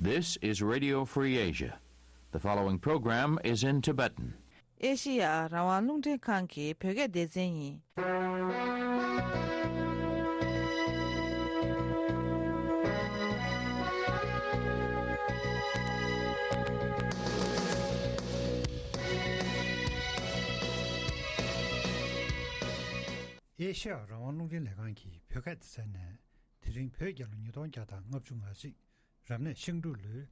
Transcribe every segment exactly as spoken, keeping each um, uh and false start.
This is Radio Free Asia. The following program is in Tibetan. ཨེ་ཤི་ཡ་རང་དབང་རླུང་འཕྲིན་ཁང་གི་བོད་སྐད་སྡེ་ཚན་ཡིན། ཨེ་ཤི་ཡ་རང་དབང་རླུང་འཕྲིན་ལས་ཁང་གི་བོད་སྐད་སྡེ་ཚན་ནས། དེ་རིང་བོད་རྒྱལ་ལོ་ཉིས་སྟོང་བརྒྱ་དང་ལྔ་བཅུ་ང་གཅིག་རབ་གནས་ཤིང་འབྲུག་ལོའི་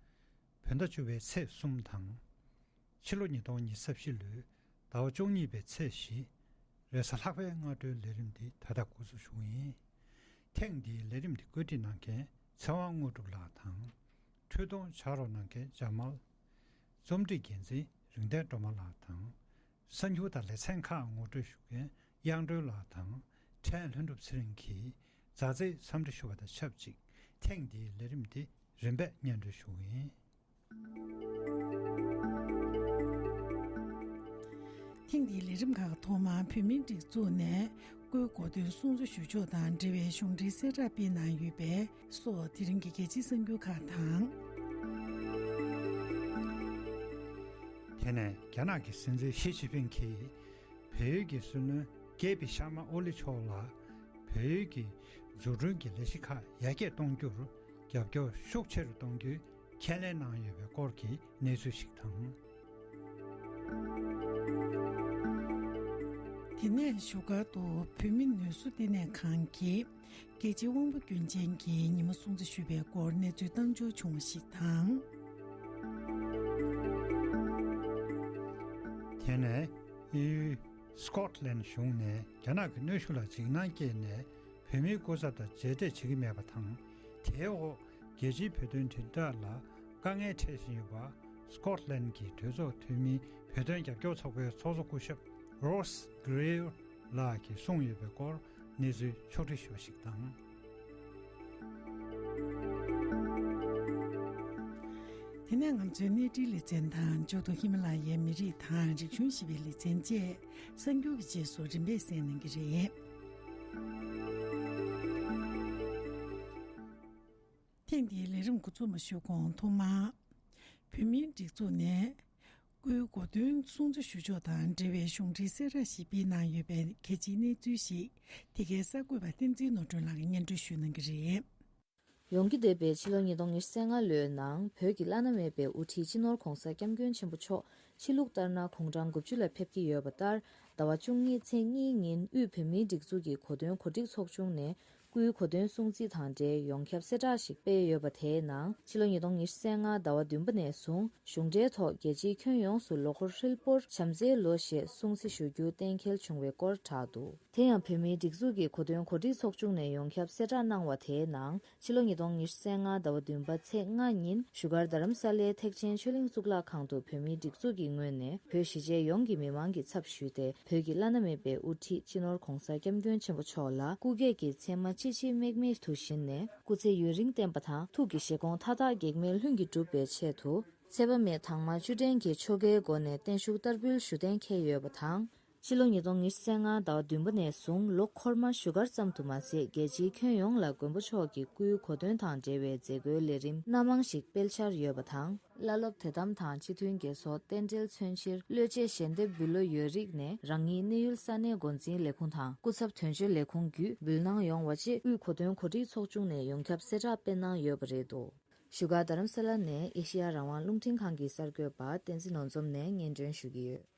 བོད་ཟླ་བཅུ་པའི་ཚེས་གསུམ་དང་། ཕྱི་ལོ་ཉིས་སྟོང་ཉི་ཤུ་རྩ་བཞི་ལོའི་ཟླ་བ་བཅུ་གཉིས་པའི་ཚེས་བཞི། རེས་གཟའ་ལྷག་པའི་སྔ་དྲོའི་ལས་རིམ་འདི་ད་ལྟ་འགོ་འཛུགས་ཞུ་གི་ཡིན། ཐེངས་འདིའི་ལས་རིམ་འདི་བཀོད་སྒྲིག་གནང་མཁན་ཚེ་དབང་དངོས་གྲུབ་ལགས་དང་། འཕྲུལ་གཏོང་ཕྱག་རོགས་གནང་མཁན་འཇམ་དམར། རྩོམ་སྒྲིག་འགན་འཛིན་རིག་ལྡན་སྒྲོལ་མ་ལགས་དང་། གསར་འགྱུར་དང་ལེ་ཚན་ཁག་ངོ་སྤྲོད་ཞུ་མཁན་དབྱངས་སྒྲོན་ལགས་དང་། ཕྲན་ལྷུན་གྲུབ་ཚེ་རིང་གིས་མཛའ་བརྩེའི་འཚམས་འདྲི་ཞུ་བ་དང་ཆབས་ཅིག་ཐེངས་འདིའི་ལས་རིམ་འདི་རིམ་པས་སྙན་སྒྲོན་ཞུ་གི་ཡིན། ཐེངས་འདིའི་ལས་རིམ་ཁག་ཐོག་མར་བོད་མིའི་སྒྲིག་འཛུགས་ནས་སྐུའི་གོ་སྟོན་སྲུང་བརྩི་ཞུ་ཕྱོགས་དང་འབྲེལ་བའི་གཞུང་འབྲེལ་གསལ་བསྒྲགས་སྤེལ་གནང་ཡོད་པ་སོགས་དེ་རིང་གི་རྒྱལ་སྤྱིའི་གསར་འགྱུར་ཁག་དང་། དེ་ནས་རྒྱ་ནག་གི་སྲིད་འཛིན་ཞི་ཅིན་ཕིང་གིས། བལ་ཡུལ་གྱི་སྲིད་བློན་ཀེ་པི་ཤར་མ་ཨོ་ལི་མཆོག་ལ། བལ་ཡུལ་གྱི་འཛུགས་སྐྲུན་གྱི་ལས་གཞི་ཁག་ཡར་རྒྱས་གཏོང་རྒྱུར་རྒྱབ་སྐྱོར་ཤུགས་ཆེ་རུ་གཏོང་རྒྱུའི་ཁས་ལེན་གནང་ཡོད་པའི་སྐོར་གྱི་གནས་ཚུལ་ཞིག་དང་། དེ་ནས་བཞུགས་སྒར་དུ་བོད་མིའི་ནུས་གསོ་ལྟེ་གནས་ཁང་གིས་རྒྱལ་སྤྱིའི་དབང་པོ་སྐྱོན་ཅན་གྱི་ཉིན་མོ་སྲུང་བརྩི་ཞུས་པའི་སྐོར་གནས་ཚུལ་བཏང་འབྱོར་བྱུང་བ་ཞིག་དང་། དེ་ནས་ཨིན་ཡུལ་སི་ཀོཊ་ལན་གཞུང་ནས་རྒྱ་ནག་གི་གནོན་ཤུགས་ལ་འཇིགས་སྣང་སྐྱེས་ནས་བོད་མིའི་སྐུ་ཚབ་དང་མཇལ་འཕྲད་བྱེད་ཀྱི་མེད་པ་དང་། དེའི་འོག་རྒྱལ་སྤྱིའི་བོད་དོན་དྲིལ་བསྒྲགས་ལ་དཀའ་ངལ་འཕྲད་བཞིན་ཡོད་པ། སི་ཀོཊ་ལན་གྱི་གྲོས་ཚོགས་འཐུས་མིའི་བོད་དོན་རྒྱབ་སྐྱོར་ཚོགས་པའི་ཚོགས་གཙོ་སྐུ་ཞབས་རོས་གྷི་རེ་ལགས་ཀྱིས་གསུངས་ཡོད་པའི་སྐོར་གནས་ཚུལ་ཕྱོགས་སྒྲིག་ཞུ་བ་ཞིག་དང་། དེ་ནས་ང་ཚོའི་གནས་འབྲེལ་ལེ་ཚན་དང་། མཇུག་ཏུ་ཧི་མ་ལ་ཡའི་མི་རིགས་དང་རིག་གཞུང་ཞེས་པའི་ལེ་ཚན་བཅས་གསར་འགྱུར་གྱི་རྗེས་སུ་རིམ་པས་གསན་གནང་གི་རེད། ཐེངས་འདིའི་ལས་རིམ་འགོ་འཛུགས་མ་ཞུས་གོང་ཐོག་མར། བོད་མིའི་སྒྲིག་འཛུགས་ནས་སྐུའི་གོ་སྟོན་སྲུང་བརྩི་ཞུ་ཕྱོགས་དང་འབྲེལ་བའི་གཞུང་འབྲེལ་གསལ་བསྒྲགས་ཤིག་སྤེལ་གནང་ཡོད་པའི་གལ་ཆེའི་གནས་ཚུལ་ཞིག་འདི་གའི་གསར་འགོད་པ་བསྟན་འཛིན་ནོར་སྒྲོན་ལགས་ཀྱིས་སྙན་སྒྲོན་ཞུ་གནང་གི་རེད། ཡོང་གི་བསྡད་པའི་ཕྱི་ལོ་ཉིས་སྟོང་ཉི་ཤུ་རྩ་ལྔ་ལོའི་ནང་བོད་ཀྱི་བླ་ན་མེད་པའི་དབུ་ཁྲིད་སྤྱི་ནོར་༧གོང་ས་༧སྐྱབས་མགོན་ཆེན་པོ་མཆོག་ཕྱི་ལུགས་ལྟར་ན་དགུང་གྲངས་དགུ་བཅུ་ལ་ཕེབས་ཀྱི་ཡོད་པ་ལྟར། ཟླ་བ་བཅུ་གཉིས་ཚེས་གཉིས་ཉིན་དབུས་བོད་མིའི་སྒྲིག་འཛུགས་ཀྱི་གོ་སྟོན་གོ་སྒྲིག་ཚོགས་ཆུང་ནས་སྐུའི་གོ་སྟོན་སྲུང་བརྩི་དང་འབྲེལ་ཡོངས་ཁྱབ་གསལ་བསྒྲགས་ཤིག་སྤེལ་ཡོད་པ། དེའི་ནང་ཕྱི་ལོ་ཉིས་སྟོང་ཉི་ཤུ་རྩ་ལྔ་ཟླ་བ་བདུན་པ་ནས་བཟུང་གཞུང་འབྲེལ་ཐོག་རྒྱལ་སྤྱིའི་ཁྱོན་ཡོངས་སུ་ལོ་འཁོར་ཧྲིལ་པོར་བྱམས་བརྩེའི་ལོ་ཞེས་སྲུང་བརྩི་ཞུ་རྒྱུ་གཏན་འཁེལ་བྱུང་བའི་སྐོར་བསྒྲགས་འདུག་དེ་ཡང་བོད་མིའི་སྒྲིག་འཛུགས་ཀྱི་གོ་སྟོན་གོ་སྒྲིག་ཚོགས་ཆུང་ནས་ཡོངས་ཁྱབ་གསལ་བསྒྲགས་གནང་བ་དེའི་ནང་། ཕྱི་ལོ་ཉིས་སྟོང་ཉི་ཤུ་རྩ་ལྔ་ཟླ་བ་བདུན་པ་ཚེས་ལྔ་ཉིན་བཞུགས་སྒར་རྡ་རམ་ས་ལའི་ཐེག་ཆེན་ཆོས་གླིང་གཙུག་ལག་ཁང་དུ་བོད་མིའི་སྒྲིག་འཛུགས་ཀྱི་ངོས་ནས་བོད་གཞིས་བྱེས་ཡོངས་ཀྱི་མི་མང་གི་ཚབ་ཞུས་ཏེ། བོད་ཀྱི་བླ་ན་མེད་པའི་དབུ་ཁྲིད་སྤྱི་ནོར་༧གོང་ས་༧སྐྱབས་མགོན་ཆེན་པོ་མཆོག་ལ་སྐུ་སྐྱེས་ཀྱི་མཚན་མ་ཅི་མཆིས་དམིགས་མེད་དུ་བྱིན་ནས། སྐུ་ཚེ་ཡུན་རིང་བརྟན་པ་དང་། ཐུགས་ཀྱི་བཞེད་དགོངས་མཐའ་དག་གེགས་མེད་ལྷུན་གྱིས་འགྲུབ་པའི་ཆེད་དུ། ཚེས་པ་མེ་དྭངས་མ་བཅུ་དྲན་གྱི་ཆོ་གའི་སྒོ་ནས་བརྟན་བཞུགས་བསྟར་འབུལ་ཞུ་གཏན་འཁེལ་ཡོད་པ་དང་། ཕྱི་ལོ་ཉིས་སྟོང་ཉི་ཤུ་རྩ་ལྔ་ཟླ་བ་བདུན་པ་ནས་བཟུང་ལོ་འཁོར་མ་བཞུགས་སྒར་ཙམ་དུ་མ་ཟད། རྒྱལ་སྤྱིའི་ཁྱོན་ཡོངས་ལ་མགོན་པོ་མཆོག་གི་སྐུའི་གོ་སྟོན་དང་འབྲེལ་བའི་མཛད་སྒོའི་ལས་རིམ་སྣ་མང་ཞིག་སྤེལ་འཆར་ཡོད་པ་དང་། བླ་སློབ་དད་དམ་དང་སྤྱི་མཐུན་དགེ་ཚོགས་རྟེན་འབྲེལ་མཚོན་ཕྱིར་བློས་བཅད་ཞལ་འདེབས་འབུལ་བློ་ཡོད་རིགས་ནས་རང་ཉིད་གནས་ཡུལ་ས་གནས་འགོ་འཛིན་ལས་ཁུངས་དང་སྐུ་ཚབ་དོན་གཅོད་ལས་ཁུངས་བརྒྱུད་འབུལ་གནང་ཡོང་བ་བཅས་དབུས་གོ་སྟོན་གོ་སྒྲིག་ཚོགས་ཆུང་ནས་ཡོངས་ཁྱབ་གསལ་བསྒྲགས་སྤེལ་གནང་ཡོད་པ་རེད་འདུག་བཞུགས་སྒར་རྡ་རམ་ས་ལ་ནས་ཨེ་ཤེ་ཡ་རང་དབང་རླུང་འཕྲིན་ཁང་གི་གསར་འགོད་པ་བསྟན་འཛིན་ནོར་འཛོམས་ནས་སྙན་སྒྲོན་ཞུ་གི་ཡོད།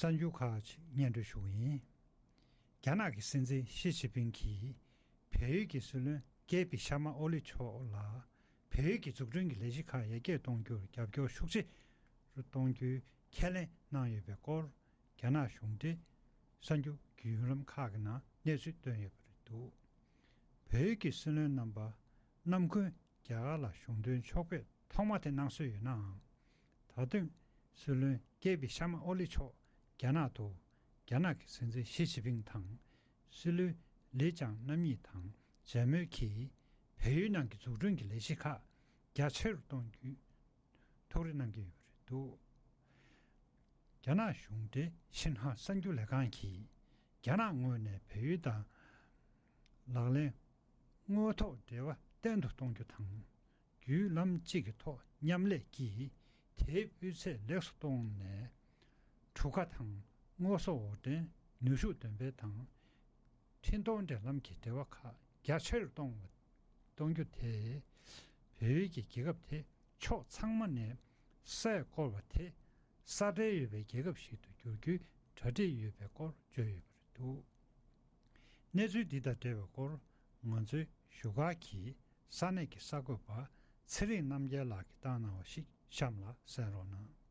གསར་འགྱུར་ཁག་ཅིག་སྙན་སྒྲོན་ཞུ་གི་ཡིན། རྒྱ་ནག་གི་སྲིད་འཛིན་ཞི་ཅིན་ཕིང་གིས། བལ་ཡུལ་གྱི་སྲིད་བློན་ཀེ་པི་ཤར་མ་ཨོ་ལི་མཆོག་ལ། བལ་ཡུལ་གྱི་འཛུགས་སྐྲུན་གྱི་ལས་གཞི་ཁག་ཡར་རྒྱས་གཏོང་རྒྱུར་རྒྱབ་སྐྱོར་ཤུགས་ཆེ་རུ་གཏོང་རྒྱུའི་ཁས་ལེན་གནང་ཡོད་པའི་སྐོར། རྒྱ་ནག་གཞུང་འབྲེལ་གསར་འགྱུར་བརྒྱུད་ལམ་ཁག་གི་ནང་གནས་ཚུལ་བཏོན་ཡོད་པ་རེད་འདུག་བལ་ཡུལ་གྱི་སྲིད་བློན་རྣམ་པ་ནམ་རྒྱུན་རྒྱ་གར་ལ་གཞུང་དོན་ཕྱོགས་ཕེབས་ཐོག་མ་དེ་གནང་སྲོལ་ཡོད་ནའང་། ད་དུང་སྲིད་བློན་ཀེ་པི་ཤར་མ་ཨོ་ལི་མཆོག་རྒྱ་ནག་ཏུ་ རྒྱ་ནག་གི་སྲིད་འཛིན་ཞི་ཅིན་ཕིང་དང་སྲིད་བློན་ལི་ཅང་རྣམ་གཉིས་དང་མཇལ་མོལ་གྱིས་བལ་ཡུལ་ནང་གི་འཛུགས་སྐྲུན་གྱི་ལས་གཞི་ཁག་རྒྱ་ཆེ་རུ་གཏོང་རྒྱུའི་ཐུགས་རེ་གནང་གི་ཡོད་པ་རེད་འདུག་རྒྱ་ནག་གཞུང་འབྲེལ་ཤིན་ཧྭ་གསར་འགྱུར་ལས་ཁང་གིས་རྒྱ་ནག་ངོས་ནས་བལ་ཡུལ་དང་ལག་ལེན་དངོས་ཐོག་འབྲེལ་བ་བརྟན་དུ་གཏོང་རྒྱུ་དང་། བརྒྱུད་ལམ་གཅིག་གི་ཐོག་མཉམ་ལས་ཀྱིས་དེའི་སྤུས་ཚད་ལེགས་སུ་གཏོང་ནས། གྲུ་ཁ་དང་དངོས་ཟོག་དབོར་འདྲེན་ནུས་ཤུགས་འདོན་སྤེལ་དང་། འཕྲིན་གཏོང་འབྲེལ་ལམ་གྱི་འབྲེལ་བ་ཁག་རྒྱ་ཆེ་རུ་གཏོང་བ་གཏོང་རྒྱུ་དེས། བལ་ཡུལ་གྱི་རྒྱལ་ཁབ་དེ་ཕྱོགས་ཚང་མ་ནས་སའི་བསྐོར་བ་དེ་ས་འབྲེལ་ཡོད་པའི་རྒྱལ་ཁབ་ཞིག་ཏུ་འགྱུར་རྒྱུའི་གྲ་སྒྲིག་ཡོད་པའི་སྐོར་བརྗོད་ཡོད་པ་རེད་འདུག་གནས་ཚུལ་འདི་དང་འབྲེལ་བའི་སྐོར་ང་ཚོའི་བཞུགས་སྒར་གྱི་ས་གནས་ཀྱི་གསར་འགོད་པ་ཚེ་རིང་རྣམ་རྒྱལ་ལགས་ཀྱིས་བཏང་གནང་བ་ཞིག་གཤམ་ལ་གསན་རོགས་གནང་།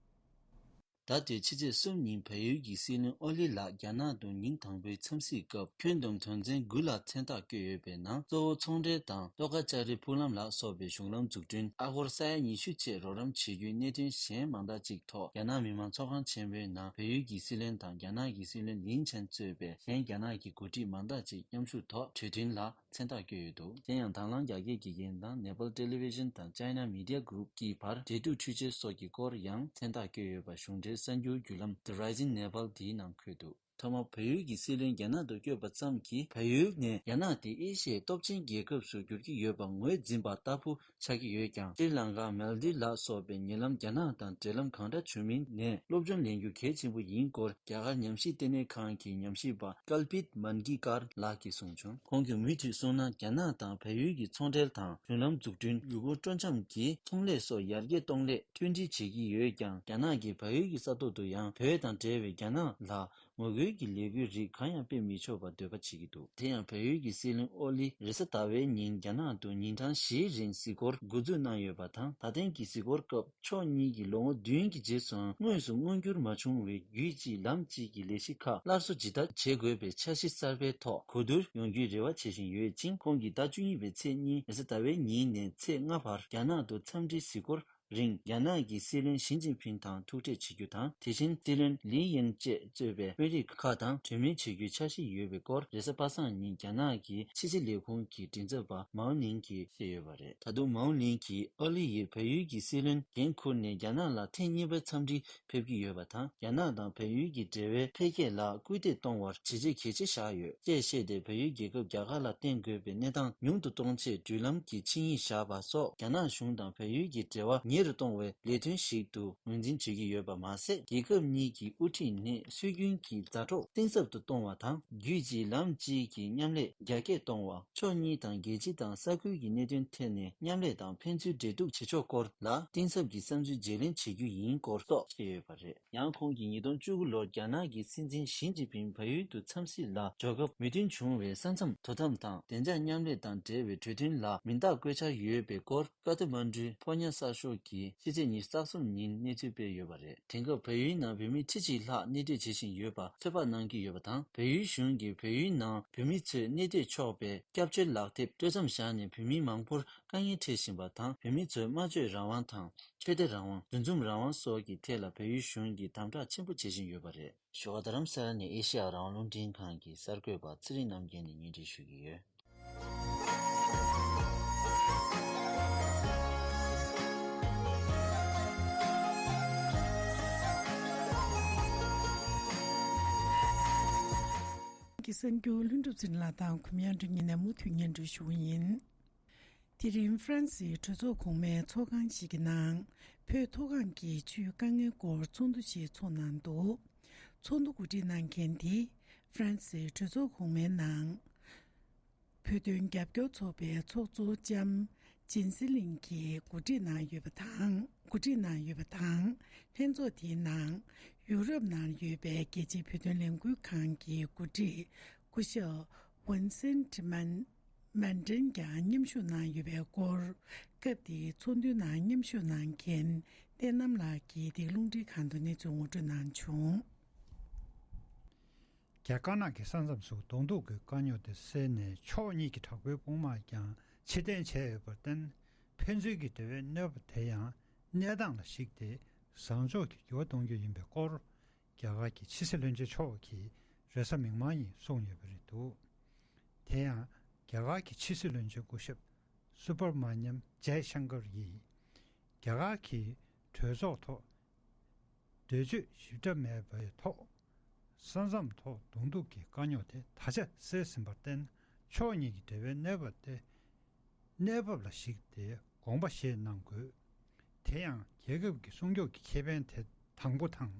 ད་ལྟའི་ཕྱི་ཚེས་གསུམ་ཉིན་བལ་ཡུལ་གྱི་སྲིད་བློན་ཨོ་ལི་ལགས་རྒྱ་ནག་ཏུ་ཉིན་དང་པོའི་འཚམས་གཟིགས་སྐབས་ཁྱོན་བསྡོམས་དོན་ཚན་དགུ་ལ་མཚན་རྟགས་བཀོད་ཡོད་པའི་ནང་གཙོ་བོ་ཚོང་འབྲེལ་དང་ལྟོ་ཁ་ལྕགས་རི་ཕུག་ལམ་ལ་སོགས་པའི་གཞུང་ལམ་འཛུགས་སྐྲུན་ཨ་སྒོར་ས་ཡ་ཉི་ཤུ་བཅས་རོགས་རམ་བྱེད་རྒྱུའི་གནད་དོན་གཞན་མང་དག་ཅིག་ཐོག་རྒྱ་ནག་མི་དམངས་ཚོགས་ཁང་ཆེན་མོའི་ནང་བལ་ཡུལ་གྱི་སྲིད་བློན་དང་རྒྱ་ནག་གི་སྲིད་བློན་ལིན་ཆན་གཙོས་པའི་གཞན་རྒྱ་ནག་གི་འགོ་ཁྲིད་མང་དག་ཅིག་མཉམ་ཞུགས་ཐོག་གྲོས་མཐུན་ལ་མཚན་རྟགས་བཀོད་ཡོད་འདུག་གཞན་ཡང་དང་བླངས་རྒྱ་སྐད་དགེ་རྒན་དང་Nepal Television དང་China Media Group གྱི་བར་འབྲེལ་གཏུག་འཕྲུལ་ཆས་སོགས་ཀྱི་སྐོར་ཡང་མཚན་རྟགས་བཀོད་ཡོད་པ་གཞུང་འབྲེལ་གསར་འགྱུར་བརྒྱུད་ལམ་The Rising Nepal འདིའི་ནང་འཁོད་འདུག་ཐོག་མར་བལ་ཡུལ་གྱི་སྲིད་བློན་རྒྱ་ནག་ཏུ་བསྐྱོད་པ་ཙམ་གྱིས་བལ་ཡུལ་ནས་རྒྱ་ནག་དེ་ཨེ་ཤི་ཡའི་སྟོབས་ཆེན་རྒྱལ་ཁབ་སུ་འགྱུར་གྱི་ཡོད་པ་ངོས་འཛིན་པ་ལྟ་བུ་ཆགས་ཀྱི་ཡོད་ཀྱང་། ཤྲི་ལང་ཀ། མལ་དིབ་ལ་སོགས་པའི་ཉེ་ལམ་རྒྱ་ནག་དང་འབྲེལ་ལམ་གང་འདྲ་བྱུང་མིན་ནས་སློབ་སྦྱོང་ལེན་རྒྱུ་གལ་ཆེན་པོ་ཡིན་སྐོར་རྒྱ་གར་ཉམས་ཞིབ་ལྟེ་གནས་ཁང་གི་ཉམས་ཞིབ་པ་ཀལ་པིད་མན་གི་ཀར་ལགས་ཀྱིས་གསུངས་བྱུང་། ཁོང་གིས་མུ་མཐུད་གསུངས་ན། རྒྱ་ནག་དང་བལ་ཡུལ་གྱི་ཚོང་འབྲེལ་དང་གཞུང་ལམ་འཛུགས་སྐྲུན། ཡུལ་སྐོར་སྤྲོ་འཆམ་གྱི་ཚོང་ལས་སོགས་ཡར་རྒྱས་གཏོང་སླད་མཐུན་སྒྲིལ་བྱེད་ཀྱི་ཡོད་ཀྱང་། རྒྱ་ནག་གིས་བལ་ཡུལ་གྱི་ས་ཐོག་ཏུ་ཡང་བོད་དང་འབྲེལ་བའི་རྒྱ་ནག་ལ་ངོ་རྒོལ་གྱི་ལས་འགུལ་རིགས་གང་ཡང་སྤེལ་མི་ཆོག་པར་འདོད་པ་བྱེད་ཀྱི་འདུག་དེ་ཡང་བལ་ཡུལ་གྱི་སྲིད་བློན་ཨོ་ལི་རེས་གཟའ་ཟླ་བའི་ཉིན་རྒྱ་ནག་ཏུ་ཉིན་གྲངས་བཞིའི་རིང་གཟིགས་སྐོར་འགོ་འཛུགས་གནང་ཡོད་པ་དང་། ད་ཐེངས་ཀྱི་གཟིགས་སྐོར་སྐབས་ཕྱོགས་གཉིས་ཀྱིས་ལོ་ངོ་བདུན་གྱི་རྗེས་སུའང་དངོས་སུ་མངོན་འགྱུར་མ་བྱུང་བའི་རྒྱུད་གཅིག་ལམ་གཅིག་གི་ལས་གཞི་ཁག་སླར་གསོ་ཇི་ལྟར་བྱེད་དགོས་པའི་འཆར་གཞི་གསར་པའི་ཐོག་གོ་བསྡུར་ཡོང་རྒྱུའི་རེ་བ་བྱེད་བཞིན་ཡོད་ཅིང་། ཁོང་གིས་ཟླ་བཅུ་གཉིས་པའི་ཚེས་གཉིས་རེས་གཟའ་ཟླ་བའི་ཉིན་ནས་ཚེས་ལྔ་བར་རྒྱ་ནག་ཏུ་འཚམས་འདྲིའི་གཟིགས་སྐོར་རིང་རྒྱ་ནག་གི་སྲིད་བློན་ཞི་ཅིན་ཕིང་དང་ཐུག་འཕྲད་བྱེད་རྒྱུ་དང་། དེ་བཞིན་སྲིད་བློན་ལི་ཡིན་ཅེ་གཙོས་པའི་དཔོན་རིགས་ཁག་དང་གྲོས་མོལ་བྱེད་རྒྱུའི་འཆར་གཞི་ཡོད་པའི་སྐོར་རེས་གཟའ་པ་སངས་ཉིན་རྒྱ་ནག་གི་ཕྱི་སྲིད་ལས་ཁུངས་ཀྱི་མགྲིན་ཚབ་པ་མའོ་ནིང་གིས་བཤད་ཡོད་པ་རེད། ད་དུང་མའོ་ནིང་གིས་ཨོ་ལི་ཡིས་བལ་ཡུལ་གྱི་སྲིད་བློན་འགན་འཁུར་ནས་རྒྱ་ནག་ལ་ཐེངས་གཉིས་པའི་འཚམས་འདྲིར་ཕེབས་ཀྱི་ཡོད་པ་དང་། རྒྱ་ནག་དང་བལ་ཡུལ་གྱི་འབྲེལ་བའི་འཕེལ་རྒྱས་ལ་སྐུལ་འདེད་གཏོང་བར་བྱས་རྗེས་གལ་ཆེ་བཞག་ཡོད་ཅེས་བཤད་དེ། བལ་ཡུལ་རྒྱལ་ཁབ་རྒྱ་གར་ལ་བརྟེན་དགོས་པའི་གནས་སྟངས་ཉུང་དུ་གཏོང་ཆེད་འགྲུལ་ལམ་གྱི་ཆིངས་ཡིག་བཞག་པ་སོགས་རྒྱ་ནག་གཞུང་དང་བལ་ཡུལ་གྱི་འབྲེལ་བ་ཉེ་རུ་གཏོང་བའི་ལས་དོན་ཞིག་ཏུ་ངོས་འཛིན་བྱེད་ཀྱི་ཡོད་པ་མ་ཟད། རྒྱལ་ཁབ་གཉིས་ཀྱི་དབུ་ཁྲིད་ནས་སྲོལ་རྒྱུན་གྱི་མཛའ་གྲོགས་གཏིང་ཟབ་ཏུ་གཏོང་བ་དང་། རྒྱུད་གཅིག་ལམ་གཅིག་གི་མཉམ་ལས་རྒྱ་སྐྱེད་གཏོང་བ། ཕྱོགས་གཉིས་དང་རྒྱལ་སྤྱི་དང་ས་ཁུལ་གྱི་གནད་དོན་ཐད་ནས་མཉམ་ལས་དང་ཕན་ཚུན་འབྲེལ་གཏུག་བྱེད་ཕྱོགས་སྐོར་ལ་གཏིང་ཟབ་ཀྱི་བསམ་ཚུལ་བརྗེ་ལེན་བྱེད་རྒྱུ་ཡིན་སྐོར་སོགས་བཤད་ཡོད་པ་རེད། ཡང་ཁོང་གིས་ཉིས་སྟོང་བཅུ་དགུ་ལོར་རྒྱ་ནག་གི་སྲིད་འཛིན་ཞི་ཅིན་ཕིང་བལ་ཡུལ་དུ་འཚམས་གཟིགས་ལ་འབྱོར་སྐབས་མོས་མཐུན་བྱུང་བའི་ས་མཚམས་དོ་དམ་དང་བདེ་འཇགས་མཉམ་ལས་དང་འབྲེལ་བའི་གྲོས་མཐུན་ལ་མིང་རྟགས་བཀོད་འཆར་ཡོད་པའི་སྐོར་ཀ་ཐ་མན་གྲུའི་ཕོ་ཉ་གསར་ཤོག་གིས་ཕྱི་ཚེས་ཉི་ཤུ་རྩ་གསུམ་ཉིན་གནས་ཚུལ་སྤེལ་ཡོད་པ་རེད། དེང་སྐབས་བལ་ཡུལ་ནང་བོད་མི་ཁྲི་གཅིག་ལྷག་གནས་སྡོད་བྱེད་བཞིན་ཡོད་པ་ཚོད་དཔག་གནང་གི་ཡོད་པ་དང་། བལ་ཡུལ་གཞུང་གིས་བལ་ཡུལ་ནང་བོད་མི་ཚོས་གནས་སྡོད་ཆོག་པའི་སྐྱབས་བཅོལ་ལག་དེབ་སྤྲོད་མཚམས་བཞག་ནས་བོད་མི་མང་པོར་དཀའ་ངལ་འཕྲད་བཞིན་པ་དང་། བོད་མི་ཚོའི་སྨྲ་བརྗོད་རང་དབང་དང་། ཆོས་དད་རང་དབང་། འདུ་འཛོམས་རང་དབང་སོགས་ཀྱི་ཐད་ལ་བལ་ཡུལ་གཞུང་གིས་དམ་དྲག་ཆེན་པོ་བྱེད་བཞིན་ཡོད་པ་རེད། བཞུགས་སྒར་རྡ་རམ་ས་ལ་ནས་ཨེ་ཤེ་ཡ་རང་དབང་རླུང་འཕྲིན་ཁང་གི་གསར་འགོད་པ་ཚེ་རིང་རྣམ་རྒྱལ་ནས་སྙན་སྒྲོན་ཞུ་གི་ཡོད། གི་གསར་འགྱུར་ལྷུན་གྲུབ་ཚེ་རིང་ལགས་དང་གུ་མི་ཡ་འགྲུལ་གཉིས་ནས་མུ་མཐུད་སྙན་སྒྲོན་ཞུ་བ་ཡིན། དེ་རིང་ཧྥ་རན་སིའི་གྲོས་ཚོགས་གོང་མའི་ཚོགས་ཁང་ཞིག་གི་ནང་བོད་མཐོ་སྒང་གི་ཆུའི་དཀའ་ངལ་སྐོར་ཚོགས་འདུ་ཞིག་ཚོགས་གནང་འདུག་ཚོགས་འདུ་གོ་སྒྲིག་གནང་མཁན་དེ་ཧྥ་རན་སིའི་གྲོས་ཚོགས་གོང་མའི་ནང་བོད་དོན་རྒྱབ་སྐྱོར་ཚོགས་པའི་ཚོགས་གཙོ་ལྕམ་ཅིན་སི་ལིང་གིས་གོ་སྒྲིག་གནང་ཡོད་པ་དང་། གོ་སྒྲིག་གནང་ཡོད་པ་དང་། ལྷན་ཚོགས་དེའི་ནང་ཡུ་རོབ་ནང་ཡོད་པའི་རྒྱལ་སྤྱིའི་བོད་དོན་ལས་འགུལ་ཁང་གི་འགོ་ཁྲིད་སྐུ་ཞབས་ཝིན་སེན་ཊི་མན་མན་ཏན་ཀྱང་མཉམ་ཞུགས་གནང་ཡོད་པའི་སྐོར། སྐབས་དེའི་ཚོགས་འདུའི་ནང་མཉམ་ཞུགས་གནང་མཁན་བསྟན་ནམ་ལགས་ཀྱིས་འདི་ག་རླུང་འཕྲིན་ཁང་དུ་གནས་ཚུལ་ངོ་སྤྲོད་གནང་བྱུང་། རྒྱ་དཀར་ནག་གི་ས་མཚམས་སུ་གདོང་ཐུག་གི་དཀའ་རྙོག་དེ་སེལ་ནས་ཕྱོགས་གཉིས་ཀྱི་དྲག་པོའི་དཔུང་དམག་ཀྱང་ཕྱིར་འཐེན་བྱས་ཡོད་པར་བརྟེན། ཕན་ཚུན་གྱི་འབྲེལ་བའི་གནོད་པ་དེ་ཡང་གནས་སྟངས་ལ་གཞིགས་ཏེ་བཟང་ཕྱོགས་ཀྱི་འགྱུར་བ་གཏོང་རྒྱུ་ཡིན་པའི་སྐོར། རྒྱ་གར་གྱི་ཕྱི་སྲིད་བློན་ཆེན་མཆོག་གིས་ རེས་གཟའ་མིག་དམར་ཉིན་གསུངས་ཡོད་པ་རེད་འདུག་དེ་ཡང་རྒྱ་གར་གྱི་ཕྱི་སྲིད་བློན་ཆེན་སྐུ་ཞབས་སུ་བྷར་མ་ཉམ་ཇའི་ཤང་ཀར་ཡིས། རྒྱ་གར་གྱི་གྲོས་ཚོགས་ཐོག་འགྲེལ་བརྗོད་ཞིབ་ཕྲ་མེད་པའི་ཐོག་ས་མཚམས་ཐོག་གདོང་ཐུག་གི་དཀའ་རྙོག་དེ་ད་ཆ་སེལ་ཟིན་པར་བརྟེན། ཕྱོགས་གཉིས་ཀྱི་འབྲེལ་བའི་གནས་བབ་དེ་གནས་བབ་ལ་གཞིགས་ཏེ་དགོངས་པ་བཞེས་གནང་དགོས། དེ་ཡང་རྒྱལ་ཁབ་ཀྱི་སྲུང་སྐྱོབ་ཀྱི་ཁེ་ཕན་དེ་དང་པོ་དང་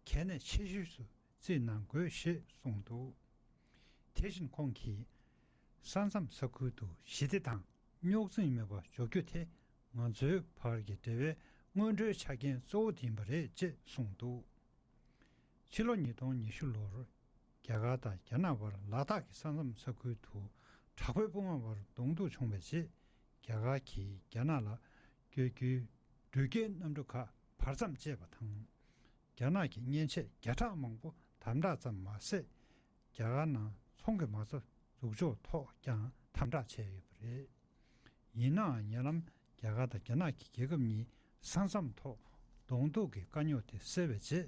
གལ་གནད་ཆེ་ཤོས་སུ་བརྩིས་གནང་དགོས་ཞེས་གསུངས་འདུག་དེ་བཞིན་ཁོང་གིས། ས་མཚམས་ས་ཁུལ་དུ་ཞི་བདེ་དང་རྙོག་འཛིང་མེད་པར་འཇོག་རྒྱུ་དེ་ང་ཚོའི་བར་གྱི་འབྲེལ་བའི་སྔོན་འགྲོའི་ཆ་རྐྱེན་གཙོ་བོ་དེ་ཡིན་པ་རེད་ཅེས་གསུངས་འདུག་ཕྱི་ལོ་ཉིས་སྟོང་ཉི་ཤུ་ལོར་རྒྱ་གར་དང་རྒྱ་ནག་བར་ལ་དྭགས་ཀྱི་ས་མཚམས་ས་ཁུལ་དུ་དྲག་པོའི་དཔུང་དམག་བར་གདོང་ཐུག་བྱུང་བའི་རྗེས། རྒྱ་གར་གྱིས་རྒྱ་ནག་ལ་བསྐྱོད་རྒྱུའི་འགྲུལ་སྐྱེལ་གནམ་གྲུ་ཁག་བར་མཚམས་བཅད་པ་དང་། རྒྱ་ནག་གི་མཉེན་ཆས་བརྒྱ་ཕྲག་མང་པོ་དམ་དྲག་ཙམ་མ་ཟད། རྒྱ་གར་ནང་ཚོང་གི་མ་རྩ་འཛུགས་འཇོག་ཐོག་ཀྱང་དམ་དྲག་བྱས་ཡོད་པ་རེད། ཡིན་ནའང་ཉེ་ལམ་རྒྱ་གར་དང་རྒྱ་ནག་གི་རྒྱལ་ཁབ་གཉིས་ས་མཚམས་ཐོག་གདོང་ཐུག་གི་དཀའ་རྙོག་དེ་སེལ་བའི་རྗེས།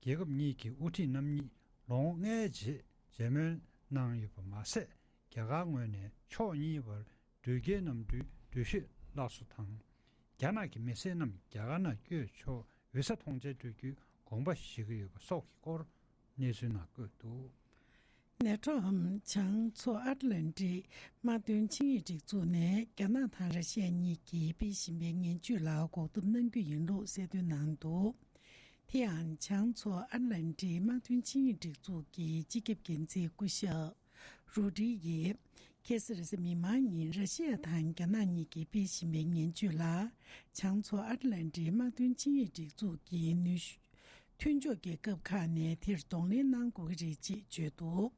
རྒྱལ་ཁབ་གཉིས་ཀྱི་དབུ་ཁྲིད་རྣམ་གཉིས་ལོ་ངོ་ལྔའི་རྗེས་མཇལ་མོལ་གནང་ཡོད་པ་མ་ཟད། རྒྱ་གར་ངོས་ནས་ཕྱོགས་གཉིས་བར་འགྲུལ་སྐྱེལ་གནམ་གྲུའི་འགྲུལ་བཞུད་སླར་གསོ་དང་། རྒྱ་ནག་གི་མི་སེར་རྣམས་རྒྱ་གར་ནང་བསྐྱོད་ཆོག་བི་ས་ཐོངས་མཆན་སྤྲོད་རྒྱུའི་དགོངས་པ་བཞེས་ཀྱི་ཡོད་པ་སོགས་ཀྱི་སྐོར་གནས་ཚུལ་ནང་བཀོད་འདུག་ནེ་ཊོའམ་བྱང་མཚོ་ཨཊ་ལན་ཊིག་དམག་དོན་ཆིངས་ཡིག་སྒྲིག་འཛུགས་ནས་རྒྱ་ནག་དང་ར་ཤི་ཡ་གཉིས་ཀྱིས་སྤེལ་བཞིན་པའི་ངན་ཇུས་ལ་འགོག་ཐབས་གནང་རྒྱུ་ཡིན་ལུགས་གསལ་སྟོན་གནང་འདུག་དེ་ཡང་བྱང་མཚོ་ཨཊ་ལན་ཊིག་དམག་དོན་ཆིངས་ཡིག་སྒྲིག་འཛུགས་ཀྱི་སྤྱི་ཁྱབ་འགན་འཛིན་སྐུ་ཞབས། རུ་ཌི་ཡིས་ཁ་སང་རེས་གཟའ་མིག་དམར་ཉིན་ར་ཤི་ཡ་དང་རྒྱ་ནག་གཉིས་ཀྱིས་སྤེལ་བཞིན་པའི་ངན་ཇུས་ལ། བྱང་མཚོ་ཨཊ་ལན་ཊིག་དམག་དོན་ཆིངས་ཡིག་སྒྲིག་འཛུགས་ཀྱི་ནུས་ཤུགས་མཐུན་ཕྱོགས་རྒྱལ་ཁབ་ཁག་ནས་དེར་གདོང་ལེན་གནང་དགོས་ཀྱི་རེད་ཅེས་བརྗོད་འདུག་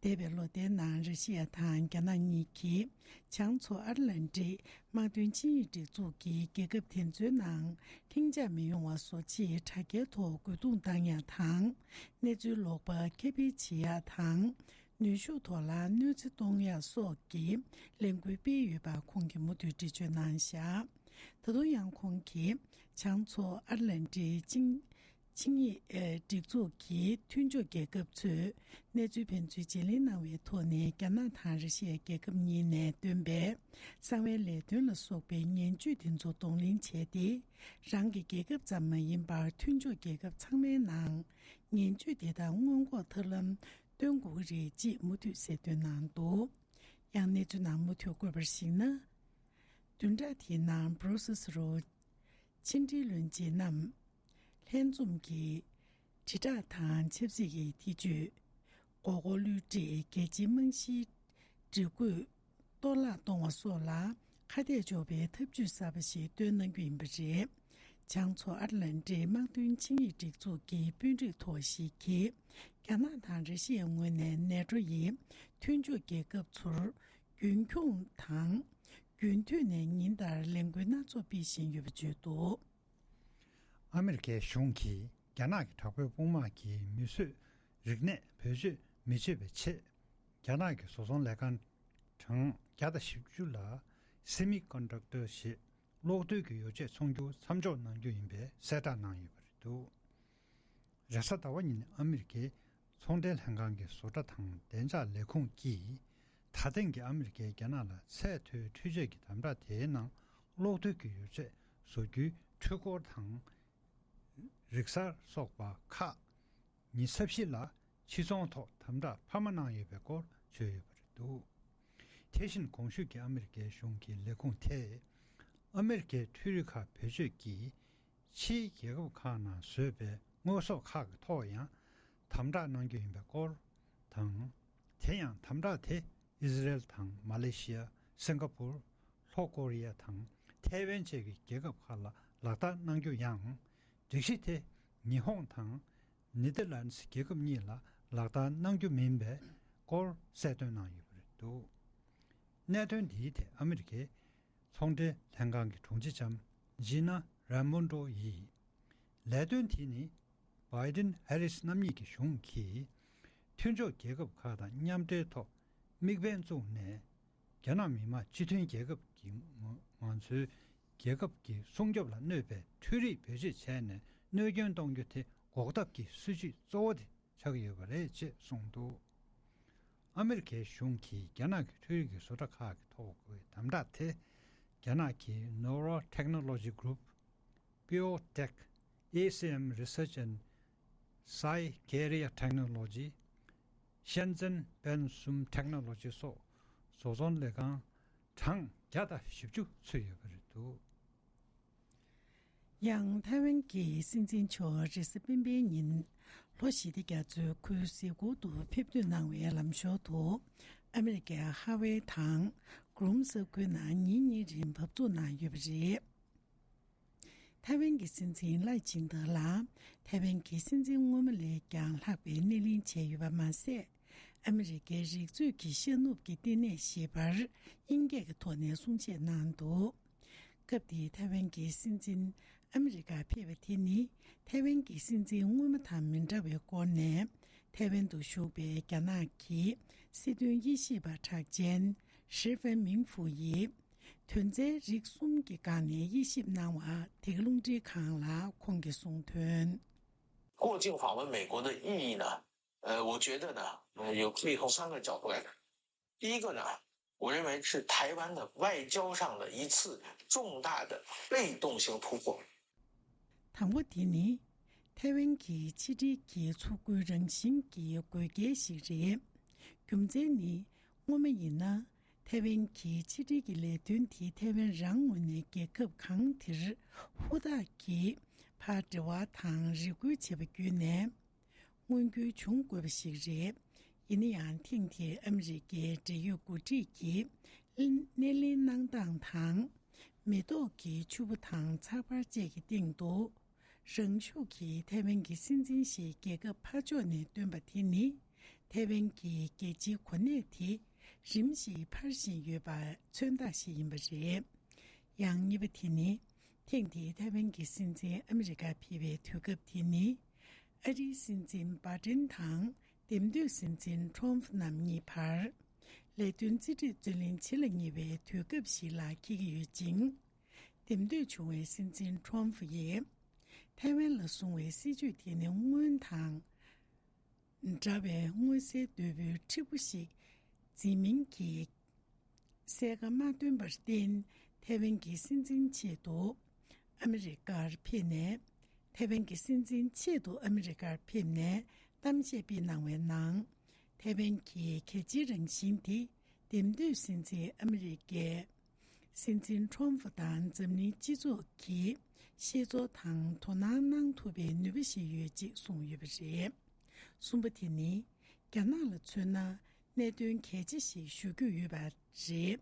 འདས་པའི་ལོ་ཟླའི་ནང་ར་ཤི་ཡ་དང་རྒྱ་ནག་གཉིས་ཀྱིས་བྱང་མཚོ་ཨཊ་ལན་ཊིག་དམག་དོན་ཆིངས་ཡིག་སྒྲིག་འཛུགས་ཀྱི་རྒྱལ་ཁབ་དེ་ཚོའི་ནང་ལྷིང་འཇགས་མི་ཡོང་བ་བཟོ་ཆེད་དྲ་རྒྱའི་ཐོག་རྒོལ་རྡུང་བཏང་ཡག་དང་། གནས་ཚུལ་ལོག་པ་ཁྱབ་སྤེལ་བྱེད་ཡག་དང་། ནུས་ཤུགས་ཐོག་ལ་གནོད་འཚེ་གཏོང་ཡག་སོགས་ཀྱི་ལས་འགུལ་སྤེལ་ཡོད་པ་ཁོང་གིས་མུ་མཐུད་འགྲེལ་བརྗོད་གནང་བཞག་ད་དུང་ཡང་ཁོང་གིས་བྱང་མཚོ་ཨཊ་ལན་ཊིག་ཆིངས་ཆིངས་ཡིག་ཨེ་སྒྲིག་འཛུགས་ཀྱི་མཐུན་ཕྱོགས་རྒྱལ་ཁབ་ཚོས་གནས་ཚུལ་ཕན་ཚུན་བརྗེ་ལེན་གནང་བའི་ཐོག་ནས་རྒྱ་ནག་དང་ར་ཤི་ཡ་རྒྱལ་ཁབ་གཉིས་ནས་བཏོན་པའི་གསང་བའི་ལས་དོན་ལ་སོགས་པའི་ངན་ཇུས་དེ་ཚོ་གདོང་ལེན་བྱས་ཏེ། རང་གི་རྒྱལ་ཁབ་ཙམ་མ་ཡིན་པར་མཐུན་ཕྱོགས་རྒྱལ་ཁབ་ཚང་མའི་ནང་ངན་ཇུས་དེ་དག་སྔོན་འགོག་ཐབས་ལམ་སྟོན་དགོས་ཀྱི་རེད་ཅེས་མུ་མཐུད་གསལ་སྟོན་གནང་འདུག་ཡང་གནས་ཚུལ་ནང་མུ་མཐུད་བཀོད་པར་གཞིགས་ན། བདུན་ཕྲག་དེའི་ནང་བྷ་རུ་སེལ་སི་རུ་ཕྱི་འབྲེལ་བློན་ཆེན་རྣམས་ལྷན་འཛོམས་ཀྱིས་དྲིལ་བསྒྲགས་དང་ཆབ་སྲིད་ཀྱི་ཐེ་བྱུས། མགོ་སྐོར་བསླུ་བྲིད། རྒྱལ་སྤྱིའི་རྨང་གཞིའི་སྒྲིག་བཀོད་གཏོར་བརླག་གཏོང་བ་སོགས་ལ་ཁ་གཏད་གཅོག་པའི་ཐབས་ཇུས་གསར་པ་ཞིག་བཏོན་གནང་རྒྱུ་ཡིན་པ་རེད། བྱང་མཚོ་ཨཊ་ལན་ཊིག་དམག་དོན་ཆིངས་ཡིག་སྒྲིག་འཛུགས་ཀྱི་དཔོན་རིགས་ཐོག་ཞིག་གིས་རྒྱ་ནག་དང་ར་ཤི་ཡའི་ངོས་ནས་ནེ་ཊོ་ཡི་མཐུན་ཕྱོགས་རྒྱལ་ཁབ་ཚོར་རྒྱུན་འཁྱོངས་དང་རྒྱུན་མཐུད་ནས་ཉིན་ལྟར་ལས་འགུལ་སྣ་ཚོགས་སྤེལ་བཞིན་ཡོད་པ་བརྗོད་འདུག་ཨ་མེ་རི་ཁའི་གཞུང་གིས་རྒྱ་ནག་གི་དྲག་པོའི་དཔུང་དམག་གིས་མིས་བཟོས་རིག་གནས་བེད་སྤྱོད་མི་བྱེད་པའི་ཆེད། རྒྱ་ནག་གི་བཟོ་ཚོང་ལས་ཁང་གྲངས་བརྒྱ་དང་བཞི་བཅུ་ལ་སེ་མི་ཀོན་ཌག་ཊར་ཞེས་གློག་རྡུལ་གྱི་ཡོ་བྱད་ཚོང་རྒྱུ་མཚམས་འཇོག་གནང་རྒྱུ་ཡིན་པའི་གསལ་བསྒྲགས་གནང་ཡོད་པ་རེད་འདུག་རེས་གཟའ་ཟླ་བ་ཉིན་ཨ་མེ་རི་ཁའི་ཚོང་འབྲེལ་ལྷན་ཁང་གི་བཟོ་གྲྭ་དང་བདེ་འཇགས་ལས་ཁུངས་ཀྱིས། ད་ཐེངས་ཀྱི་ཨ་མེ་རི་ཁས་རྒྱ་ནག་ལ་ཚད་མཐོའི་འཕྲུལ་ཆས་ཀྱི་དམ་དྲག་དེའི་ནང་གློག་རྡུལ་གྱི་ཡོ་བྱད་བཟོ་རྒྱུའི་འཕྲུལ་འཁོར་དང་། རིག་གསར་སོགས་པ་ཁག་ཉིས་ཚབ་བཞི་ལ་ཕྱིར་ཚོང་ཐོག་དམ་དྲག་འཕར་མ་གནང་ཡོད་པའི་སྐོར་བརྗོད་ཡོད་པ་རེད་འདུག་དེ་བཞིན་གོང་ཞུས་ཀྱི་ཨ་མེ་རི་ཁའི་གཞུང་གི་ལས་ཁུངས་དེས་ཨ་མེ་རི་ཁའི་འཕྲུལ་རིག་ཁག་བེད་སྤྱོད་ཀྱིས། ཕྱིའི་རྒྱལ་ཁབ་ཁག་ནང་བཟོས་པའི་དངོས་ཟོག་ཁག་གི་ཐོག་ཡང་དམ་དྲག་གནང་རྒྱུ་ཡིན་པའི་སྐོར་དང་། དེ་ཡང་དམ་དྲག་དེ་ཨི་ཟི་རེལ་དང་མ་ལེ་ཤི་ཡ། སིང་ག་པུར། ལྷོ་ཀོ་རི་ཡ་དང་ཐའེ་ཝན་བཅས་ཀྱི་རྒྱལ་ཁབ་ཁག་ལ་ལག་བསྟར་གནང་རྒྱུ་ཡང་། སྒྲིག་གཞི་དེ་ཉི་ཧོང་དང་ནེ་དར་ལན་སི་རྒྱལ་ཁབ་གཉིས་ལ་ལག་བསྟར་གནང་རྒྱུ་མིན་པའི་སྐོར་གསལ་སྟོན་གནང་ཡོད་པ་རེད་འདུག་གནད་དོན་འདིའི་ཐད་ཨ་མེ་རི་ཁའི་ཚོང་འབྲེལ་ལྷན་ཁང་གི་དྲུང་ཆེ་ལྕམ་ཇི་ན་ར་མོན་ཏྲོ་ཡིས། ལས་དོན་དེ་ནི་བྷའི་ཏིན་ཧེ་རིས་རྣམ་གཉིས་ཀྱི་གཞུང་གིས་མཐུན་ཕྱོགས་རྒྱལ་ཁབ་ཁག་དང་མཉམ་འབྲེལ་ཐོག་དམིགས་འབེན་བཙུགས་ནས། རྒྱ་ནག་མི་དམངས་སྤྱི་མཐུན་རྒྱལ་ཁབ་ཀྱི་ང་ང་ཚོའི་རྒྱལ་ཁབ་ཀྱི་སྲུང་སྐྱོབ་ལ་གནོད་པའི་འཕྲུལ་རིག་བེད་སྤྱོད་བྱས་ནས་གནོད་སྐྱོན་གཏོང་རྒྱུ་དེ་འགོག་ཐབས་ཀྱི་སྲིད་ཇུས་གཙོ་བོ་དེ་ ཆགས་ཀྱི་ཡོད་པ་རེད་ཅེས་གསུངས་འདུག་ཨ་མི་རི་ཀའི་གཞུང་གིས་རྒྱ་ནག་གི་འཕྲུལ་རིག་གི་བཟོ་གྲྭ་ཁག་གི་ཐོག་གི་དམ་དྲག་དེ། རྒྱ་ནག་གི་Nova Technology Group, Biotech, A C M Research and Saigeria Technology, Shenzhen Bensum Technology སོགས་བཟོ་ཚོང་ལས་ཁང་གྲངས་བརྒྱ་དང་བཞི་བཅུ་ཚུད་ཡོད་པ་རེད་འདུག་ཡང་ཐའེ་ཝན་གྱི་སྲིད་འཛིན་མཆོག་རེས་གཟའ་སྤེན་པའི་ཉིན་ལོ་ཞེ་བརྒྱད་བརྒྱ་མཚོའི་ཁུལ་གཟིགས་སྐོར་དུ་ཕེབས་འདུན་གནང་བའི་ལམ་ཞོར་དུ། ཨ་མི་རི་ཀའི་ཧ་ཝེ་དང་གུ་རུམ་ས་ཁུལ་ནང་ཉིན་གཉིས་རིང་བབས་ཚུགས་གནང་ཡོད་པ་རེད། ཐའེ་ཝན་གྱི་སྲིད་འཛིན་ལའེ་ཆིང་ཏེ་ལ་ཐའེ་ཝན་གྱི་སྲིད་འཛིན་སྔོན་མ་ལས་ཀྱང་ལྷག་པའི་སྣེ་ལེན་བྱས་ཡོད་པ་མ་ཟད། ཨ་མི་རི་ཀའི་རིག་མཛོད་ཀྱི་ཤར་ནུབ་ཀྱི་ལྟེ་གནས་ཞེས་པར་དབྱིན་སྐད་ཀྱི་ཐོག་ནས་གསུང་བཤད་གནང་འདུག་སྐབས་དེའི་ཐའེ་ཝན་གྱི་སྲིད་འཛིན་ཨ་མི་རི་ཀར་ཕེབས་པ་དེ་ནི། ཐའེ་ཝན་གྱི་སྲིད་འཛིན་སྔོན་མ་དང་མི་འདྲ་བའི་སྐོར་ནས། ཐའེ་ཝན་དུ་བཞུགས་པའི་རྒྱ་ནག་གི་སྲིད་དོན་དབྱེ་ཞིབ་པ་གྲགས་ཅན་ཧྲི་ཧྥན་མིང་ཧྥུ་ཡིས། དོན་ཚན་རིགས་གསུམ་གྱི་སྒང་ནས་དབྱེ་ཞིབ་གནང་བ་དེ་ག་རླུང་འཕྲིན་ཁང་ལ་ཁོང་གིས་གསུངས་དོན། 过境访问美国的意义呢？呃，我觉得呢，呃，有可以从三个角度来看。第一个呢，我认为是台湾的外交上的一次重大的被动性突破。དང་པོ་དེ་ནི། ཐའེ་ཝན་གྱི་ཕྱི་འབྲེལ་གྱི་ཚུར་རྒོལ་རང་བཞིན་གྱི་དགོས་གལ་ཞིག་རེད། རྒྱུ་མཚན་ནི། སྔོན་མ་ཡིན་ན། ཐའེ་ཝན་གྱི་ཕྱི་འབྲེལ་གྱི་ལས་དོན་དེ་ཐའེ་ཝན་རང་ངོས་ནས་རྒྱལ་ཁབ་གང་དེར་ཧུར་ཐག་གིས་ཕར་འབྲེལ་བ་དང་རེ་སྐུལ་བྱས་པ་བརྒྱུད་ནས། མངོན་འགྱུར་བྱུང་དགོས་པ་ཞིག་རེད། ཡིན་ན་ཡང་ཐེངས་འདིར་ཨ་མི་རི་ཀའི་འབྲེལ་ཡོད་འགོ་ཁྲིད་ཀྱིས་སྣེ་ལེན་གནང་སྟངས་དང་། མེ་ཏོག་གི་ཆུ་བོ་དང་ཚགས་པར་བཅས་ཀྱི་སྟེང་དུ། རང་ཤུགས་ཀྱིས་ཐའེ་ཝན་གྱི་སྲིད་འཛིན་ཞིག་རྒྱལ་ཁབ་ཕར་ཕྱོགས་ནས་བཏོན་པ་དེ་ནི། ཐའེ་ཝན་གྱི་རྒྱལ་སྤྱིའི་གོ་གནས་དེ་རིམ་བཞིན་འཕར་བཞིན་ཡོད་པ་མཚོན་རྟགས་ཤིག་ཡིན་པ་རེད། ཡང་གཉིས་པ་དེ་ནི། ཐེངས་འདིའི་ཐའེ་ཝན་གྱི་སྲིད་འཛིན་ཨ་མི་རི་ཀར་ཕེབས་པའི་དུས་སྐབས་དེ་ནི། ཨ་རིའི་སྲིད་འཛིན་བྷ་ཏིན་དང་འདེམས་ཐོན་སྲིད་འཛིན་ཁྲོམ་ཕུ་རྣམ་གཉིས་བར། ལས་དོན་རྩིས་ཁྲིམས་རྩོད་ལེན་བྱེད་ལ་ཉེ་བའི་དུས་སྐབས་ཤིག་ལ་འཁེལ་གྱི་ཡོད་ཅིང་། འདེམས་ཐོན་བྱུང་བའི་སྲིད་འཛིན་ཁྲོམ་ཕུ་ཡིས། ཐའེ་ཝན་ལ་བཟུང་བའི་སྲིད་བྱུས་དེ་ནི་སྔོན་དང་། འདྲ་བའི་མངོན་གསལ་དོད་པོའི་ཁྲིད་པོ་ཞིག་འཛིན་མིན་གྱི་གསལ་ཁ་མ་བཏོན་པར་བརྟེན། ཐའེ་ཝན་གྱི་སྲིད་འཛིན་ཆེད་དུ་ཨ་མི་རི་ཀར་ཕེབས་ནས། ཐའེ་ཝན་གྱི་སྲིད་འཛིན་ཆེད་དུ་ཨ་མི་རི་ཀར་ཕེབས་ནས་གཏམ་བཤད་སྤེལ་གནང་བའི་ནང་། ཐའེ་ཝན་གྱི་གལ་ཆེའི་རང་བཞིན་དེ་འདེམས་ཐོན་སྲིད་འཛིན་ཨ་མི་རི་ཀའི་སྲིད་འཛིན་ཁྲོམ་ཕུ་དང་འཛམ་གླིང་སྤྱི་ཚོགས་ཀྱིས་ཤེས་ཚོར་དང་དོ་སྣང་གནང་ཐུབ་པའི་ནུས་པ་ཞིག་ཡོད་ཅེས་གསུངས་ཡོད་པ་རེད། གསུམ་པ་དེ་ནི། རྒྱ་ནག་ལ་མཚོན་ན་གནད་དོན་གལ་ཆེ་ཞིག་ཞུ་རྒྱུ་ཡོད་པ་རེད།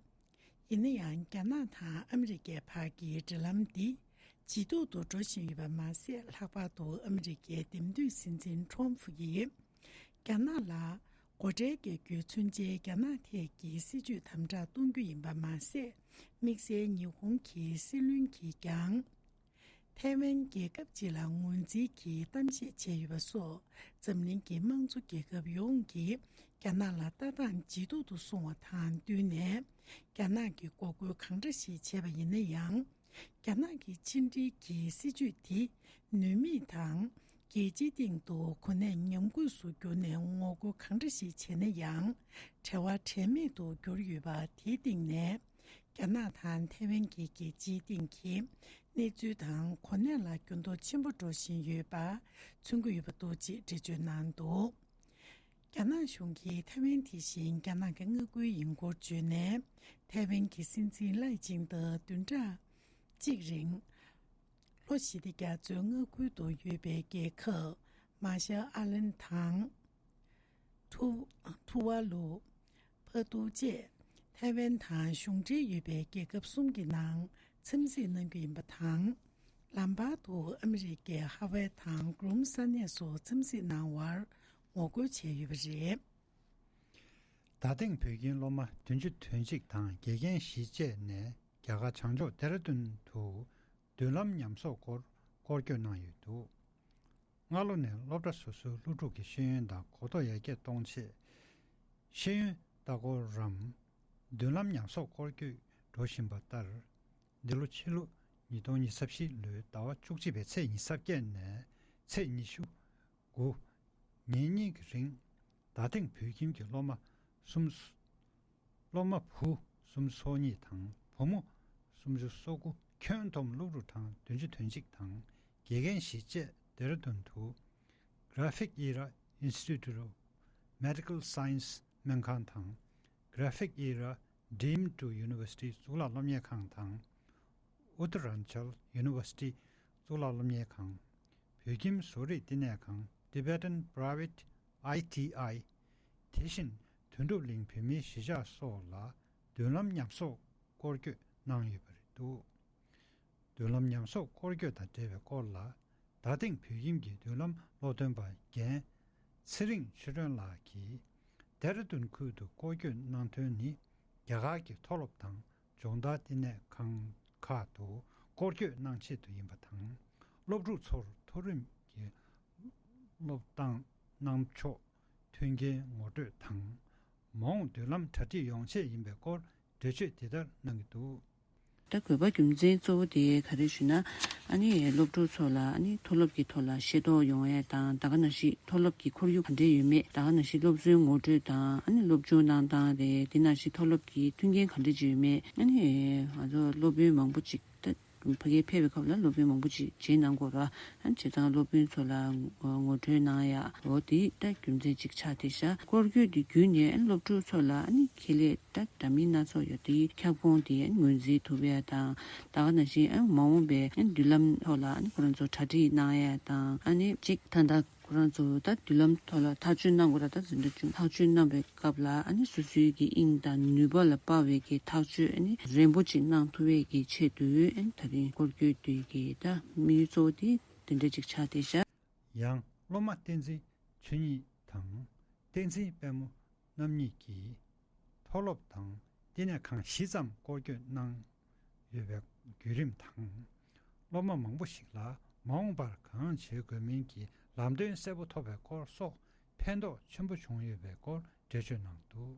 ཡིན་ན་ཡང་རྒྱ་ནག་དང་ཨ་མི་རི་ཀའི་བར་གྱི་འབྲེལ་ལམ་འདི་ཇེ་སྡུག་ཏུ་འགྲོ་བཞིན་ཡོད་པ་མ་ཟད། ལྷག་པར་དུ་ཨ་མི་རི་ཀའི་འདེམས་ཐོན་སྲིད་འཛིན་ཁྲོམ་ཕུ་ཡིས། རྒྱ་ནག་ལ་སྒོ་ཁྲལ་བཀལ་རྒྱུའི་མཚོན་ཆའི་རྒྱ་ནག་ཐད་ཀྱི་སྲིད་ཇུས་དམ་དྲག་གཏོང་རྒྱུ་ཡིན་པ་མ་ཟད། དམིགས་བསལ་ཉི་ཧོང་གི་སྲིད་བློན་གྱིས་ཀྱང་། ཐའེ་ཝན་རྒྱལ་ཁབ་ཅིག་ལ་ངོས་འཛིན་གྱིས་གཏམ་བཤད་བྱས་ཡོད་པ་སོགས། འཛམ་གླིང་གི་དམངས་གཙོ་རྒྱལ་ཁབ་ཡོངས་ཀྱིས་རྒྱ་ནག་ལ་ལྟ་སྟངས་ཇེ་སྡུག་ཏུ་སོང་བ་དང་བསྟུན་ནས། རྒྱ་ནག་གིས་འགོག་རྒོལ་གང་འདྲ་ཞིག་བྱས་པ་ཡིན་ན་ཡང་། རྒྱ་ནག་གི་ཕྱི་འབྲེལ་གྱི་སྲིད་ཇུས་དེ་ནུས་མེད་དང་། རྒྱལ་སྤྱིའི་སྟེང་དུ་གོ་གནས་ཉམས་རྒུད་སུ་གྱུར་ནས་ངོ་རྒོལ་གང་འདྲ་ཞིག་བྱས་ན་ཡང་། བྲེལ་བ་དྲན་མེད་དུ་གྱུར་ཡོད་པ་དེའི་སྟེང་ནས། རྒྱ་ནག་དང་ཐའེ་ཝན་གྱི་རྒྱལ་སྤྱིའི་སྟེང་གི་གནས་ཚུལ་དང་གོ་གནས་ལ་འགྱུར་ལྡོག་ཆེན་པོ་འགྲོ་བཞིན་ཡོད་པ་མཚོན་གྱི་ཡོད་པ་འདུག་ཅེས་འགྲེལ་བརྗོད་གནང་འདུག་རྒྱ་ནག་གཞུང་གིས་ཐའེ་ཝན་དེ་བཞིན་རྒྱ་ནག་གི་མངའ་ཁུལ་ཡིན་སྐོར་བརྗོད་ནས། ཐའེ་ཝན་གྱི་སྲིད་འཛིན་ལའེ་ཆིང་ཏེ་བདུན་ཕྲག་གཅིག་རིང་ལོ་ཞེ་བརྒྱད་བརྒྱ་མཚོའི་མངའ་ཁུལ་དུ་ཡོད་པའི་རྒྱལ་ཁབ་མར་ཤལ་ཨ་ལན་དང་། ཐུ་ཐུ་ཝ་ལུ། ཕ་ཏུ་བཅས་ཐའེ་ཝན་དང་གཞུང་འབྲེལ་ཡོད་པའི་རྒྱལ་ཁབ་གསུམ་གྱི་ནང་འཚམས་གཟིགས་གནང་རྒྱུ་ཡིན་པ་དང་། ལམ་བར་དུ་ཨ་མི་རི་ཀའི་ཧ་ཝའེ་དང་གུ་རུམ་ས་གནས་སུ་འཚམས་གཟིགས་གནང་བར་ངོ་རྒོལ་བྱས་ཡོད་པ་རེད། ད་ཐེངས་བོད་ཁྱིམ་སློབ་མ་བདུན་ཅུ་དོན་གཅིག་དང་དགེ་རྒན་བཞི་བཅས་ནས་རྒྱ་གར་བྱང་ཕྱོགས་ལྡེ་ར་ལྡུན་དུ་མདུན་ལམ་ཉམས་གསོ་སྐོར་སྐོར་སྐྱོད་གནང་ཡོད་འདུག་སྔ་ལོ་ནས་སློབ་གྲྭ་སོ་སོའི་སློབ་ཕྲུག་གི་ཤེས་ཡོན་དང་གོ་རྟོགས་ཡར་རྒྱས་གཏོང་ཆེད། ཤེས་ཡོན་ལྟ་སྐོར་རམ། མདུན་ལམ་ཉམས་གསོ་སྐོར་སྐྱོད་འགྲོ་བཞིན་པ་ལྟར། འདི་ལོ་ཕྱི་ལོ་ཉིས་སྟོང་ཉི་ཤུ་རྩ་བཞི་ལོའི་ཟླ་བ་བཅུ་གཅིག་པའི་ཚེས་ཉི་ཤུ་རྩ་བརྒྱད་ནས་ཚེས་ཉི་ཤུ་དགུ། ཉིན་གཉིས་ཀྱི་རིང་རྡ་སྟེང་བོད་ཁྱིམ་གྱི་སློབ་མ་གསུམ། སློབ་མ་བུ་སུམ་ཅུ་སོ་གཉིས་དང་བུ་མོ་སུམ་ཅུ་སོ་དགུ། ཁྱོན་བསྡོམས་སློབ་ཕྲུག་གྲངས་བདུན་ཅུ་དོན་གཅིག་དང་དགེ་རྒན་བཞི་བཅས་ཌེ་ར་ལྡུན་དུ་Graphic Era Institute of Medical Science སྨན་ཁང་དང་Graphic Era Deemed to University གཙུག་ལག་སློབ་གཉེར་ཁང་དང་Uttaranchal University གཙུག་ལག་སློབ་གཉེར་ཁང་། བོད་ཁྱིམ་བཟོ་རིག་བསྟི་གནས་ཁང་Tibetan Private I T I། དེ་བཞིན་དོན་གྲུབ་གླིང་བོད་མིའི་གཞིས་ཆགས་སོགས་ལ་མདུན་ལམ་ཉམས་གསོག་སྐོར་སྐྱོད་གནང་ཡོད་པ་རེད་འདུག་མདུན་ལམ་ཉམས་གསོག་སྐོར་སྐྱོད་དང་འབྲེལ་བའི་སྐོར་ལ། རྡ་སྟེང་བོད་ཁྱིམ་གྱི་མདུན་ལམ་སློབ་སྟོན་པ་རྒན་ཚེ་རིང་ཆོས་སྒྲོན་ལགས་ཀྱིས། ལྡེ་ར་ལྡུན་ཁུལ་དུ་སྐོར་སྐྱོད་གནང་དོན་ནི། རྒྱ་གར་གྱི་མཐོ་སློབ་དང་སྦྱོང་བརྡར་བསྟི་གནས་ཁང་ཁག་ཏུ་སྐོར་སྐྱོད་གནང་ཆེད་དུ་ཡིན་པ་དང་། སློབ་ཕྲུག་ཚོར་མཐོ་རིམ་གྱི་སློབ་སྟངས་གནང་ཕྱོགས་མཐུན་རྐྱེན་ངོ་སྤྲོད་དང་། མ་འོངས་མདུན་ལམ་གྲ་སྒྲིག་ཡོང་ཆེད་ཡིན་པའི་སྐོར་འགྲེལ་བརྗོད་འདི་ལྟར་གནང་གི་འདུག་ད་དགོས་པ་རྒྱུ་མཚན་གཙོ་བོ་དེ་ག་རེ་ཞུ་ན། ཨ་ནི་སློབ་ཕྲུག་ཚོ་ལ་ཨ་ནི་མཐོ་སློབ་ཀྱི་ཐོག་ལ་ཤེས་རྟོགས་ཡོང་ཡས་དང་། ད་ག་ནང་བཞིན་མཐོ་སློབ་ཀྱི་ཁོར་ཡུག་ག་འདྲས་ཡོད་མེད། ད་ག་ནང་བཞིན་སློབ་ཚན་ངོ་སྤྲོད་དང་། ཨ་ནི་སློབ་སྦྱོང་གནང་སྟངས་རེད། དེ་ནང་བཞིན་མཐོ་སློབ་ཀྱི་མཐུན་རྐྱེན་ག་འདྲས་ཅིག་ཡོད་མེད། ཨ་ནི་ང་ཚོ་སློབ་དཔོན་མང་པོ་ཅིག་ད་ཕ་གིར་ཕེབས་པའི་སྐབས་ལ་སློབ་དཔོན་མང་པོ་ཅིག་མཇལ་གནང་དགོས་ར། ཨ་ནི་བྱས་ཙང་སློབ་དཔོན་ཚོ་ལ་ངོ་སྤྲོད་གནང་ཡ། འོ་དེ་ད་རྒྱུ་མཚན་ཅིག་ཆགས་བསྡད་ཤག་སྐོར་སྐྱོད་དེ་བརྒྱུད་ནས་ཨ་ནི་སློབ་ཕྲུག་ཚོ་ལ་ཨ་ནི་ཁེ་ལས་ད་འདྲ་མིན་སྣ་ཚོགས་ཡོད་དེ་ཁྱབ་ཁོངས་དེ་ངོས་འཛིན་ཐུབ་ཡ་དང་། ད་ག་ནང་བཞིན་ཨ་མ་འོངས་པའི་ཨ་མདུན་ལམ་ཐོག་ལ་ཨ་ནི་ཁོ་རང་ཚོ་གྲ་སྒྲིག་གནང་ཡ་དང་། ཨ་ནི་གཅིག་ད་ལྟ་ཁོ་རང་ཚོ་ད་མདུན་ལམ་ཐོག་ལ་ཐག་གཅོད་གནང་དགོས་ར། ད་འཛིན་གྲྭ་བཅུ་ཐག་གཅོད་གནང་བའི་སྐབས་ལ་ཨ་ནི་སོ་སོའི་གི་དབྱིངས་དང་ནུས་པ་ལ་དཔག་པའི་གི་ཐག་གཅོད་ཨ་ནི་རན་པོ་ཅིག་གནང་ཐུབ་པའི་གི་ཆེད་དུ་ཨ་ནི་ད་རིང་སྐོར་སྐྱོད་དུས་ཀྱི་ད་དམིགས་ཡུལ་གཙོ་བོ་དེ་དེ་འདྲ་ཅིག་ཆགས་བསྡད་ཤག་ཡང་སློབ་མ་བསྟན་འཛིན་ཆོས་ཉིད་དང་བསྟན་འཛིན་དཔལ་མོ་རྣམ་གཉིས་ཀྱིས་མཐོ་སློབ་དང་བསྟི་གནས་ཁང་བཞི་ཙམ་སྐོར་སྐྱོད་གནང་ཡོད་པའི་བརྒྱུད་རིམ་དང་། སློབ་མ་མང་པོ་ཞིག་ལ་མ་འོངས་པར་གང་བྱེད་དགོས་མིན་གྱི་ལམ་སྟོན་གསལ་པོ་ཐོབ་པའི་སྐོར་སོགས་ཕན་ཐོགས་ཆེན་པོ་བྱུང་ཡོད་པའི་སྐོར་འགྲེལ་བརྗོད་གནང་འདུག་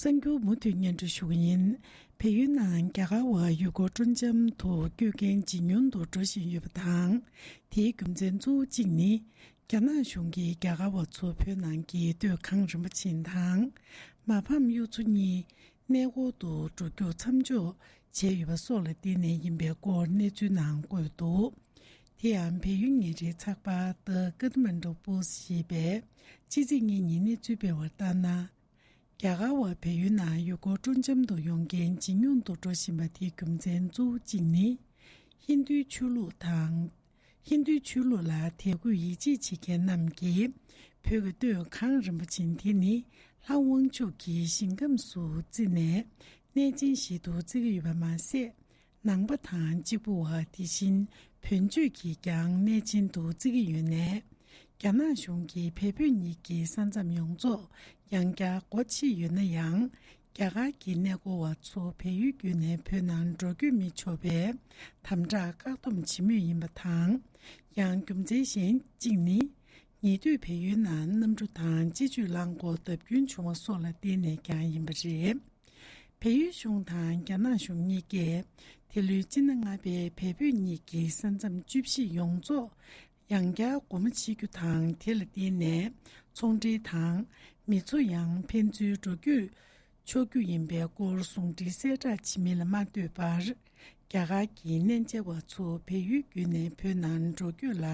གསར་འགྱུར་མུ་མཐུད་སྙན་སྒྲོན་ཞུ་གི་ཡིན། བལ་ཡུལ་ནང་རྒྱ་གར་བ་ཡུལ་སྐོར་སྤྲོ་འཆམ་དུ་སྐྱོད་མཁན་ཇེ་ཉུང་དུ་འགྲོ་བཞིན་ཡོད་པ་དང་། དེའི་རྒྱུ་མཚན་གཙོ་བོ་གཅིག་ནི། རྒྱ་ནག་གཞུང་གིས་རྒྱ་གར་བ་ཚོ་བོད་ནང་གི་སྡོད་ཁང་རིན་པོ་ཆེ་དང་། མ་ཕམ་གཡུ་མཚོ་གཉིས་གནས་སྐོར་དུ་འགྲོ་རྒྱུ་མཚམས་འཇོག་བྱས་ཡོད་པ་སོགས་ལ་བརྟེན་ནས་ཡིན་པའི་སྐོར་གནས་ཚུལ་ནང་བཀོད་འདུག་དེ་ཡང་བལ་ཡུལ་ཉེ་འབྲེལ་ཚགས་པར་The Kathmandu Post ཞེས་པས་ཕྱི་ཚེས་གཉིས་ཉིན་གནས་ཚུལ་སྤེལ་བར་ལྟར་ན། རྒྱ་གར་བ་བལ་ཡུལ་ནང་ཡུལ་སྐོར་སྤྲོ་འཆམ་དུ་ཡོང་མཁན་ཇེ་ཉུང་དུ་འགྲོ་བཞིན་པ་དེའི་རྒྱུ་མཚན་གཙོ་བོ་གཅིག་ནི། ཧིན་རྡུའི་ཆོས་ལུགས་དང་། ཧིན་རྡུའི་ཆོས་ལུགས་ལ་དད་གུས་ཡིད་ཆེས་བྱེད་མཁན་རྣམས་ཀྱིས་བོད་ཀྱི་སྡོད་ཁང་རིན་པོ་ཆེ་དེ་ནི་ལྷ་དབང་ཕྱུག་གི་ཞིང་ཁམས་སུ་བརྩིས་ནས་གནས་ཆེན་ཞིག་ཏུ་བརྩི་གི་ཡོད་པ་མ་ཟད། ནང་པ་དང་གཅིག་པུ་བ་དེ་བཞིན་བོན་ཆོས་ཀྱིས་ཀྱང་གནས་ཆེན་དུ་བརྩི་གི་ཡོད་ནས། རྒྱ་ནག་གཞུང་གིས་བལ་བོད་གཉིས་ཀྱི་ས་མཚམས་ཡོངས་རྫོགས་ཡང་བསྐྱར་སྒོ་ཕྱེ་ཡོད་ན་ཡང་། རྒྱ་གར་གྱི་གནས་སྐོར་བ་ཚོ་བལ་ཡུལ་བརྒྱུད་ནས་བོད་ནང་འགྲོ་སྐྱོད་མི་ཆོག་པའི་དམ་དྲག་བཀག་སྡོམ་བྱེད་མུས་ཡིན་པ་དང་། ཡང་རྒྱུ་མཚན་གཞན་གཅིག་ནི། ཉེ་དུས་བལ་ཡུལ་ནང་གནམ་གྲུ་དང་སྤྱི་སྤྱོད་རླངས་འཁོར་བརྡབ་སྐྱོན་བྱུང་བ་སོགས་ལ་བརྟེན་ནས་ཀྱང་ཡིན་པ་རེད། བལ་ཡུལ་གཞུང་དང་རྒྱ་ནག་གཞུང་གཉིས་ཀས་དེ་ལོའི་སྤྱི་ཟླ་ལྔ་པའི་བལ་བོད་གཉིས་ཀྱི་ས་མཚམས་བཅུ་བཞི་ཡོངས་རྫོགས་ཡང་བསྐྱར་སྒོ་མོ་ཕྱེ་རྒྱུ་དང་། དེ་ལ་བརྟེན་ནས་ཚོང་འབྲེལ་དང་མི་ཚོ་ཡང་ཕན་ཚུན་འགྲོ་སྐྱོད་ཆོག་རྒྱུ་ཡིན་པའི་སྐོར་ཟུང་འབྲེལ་གསལ་བསྒྲགས་བྱེད་མིན་ལ་མ་ལྟོས་པར། རྒྱ་གར་གྱི་གནས་མཇལ་བ་ཚོ་བལ་ཡུལ་བརྒྱུད་ནས་བོད་ནང་འགྲོ་སྐྱོད་ལ་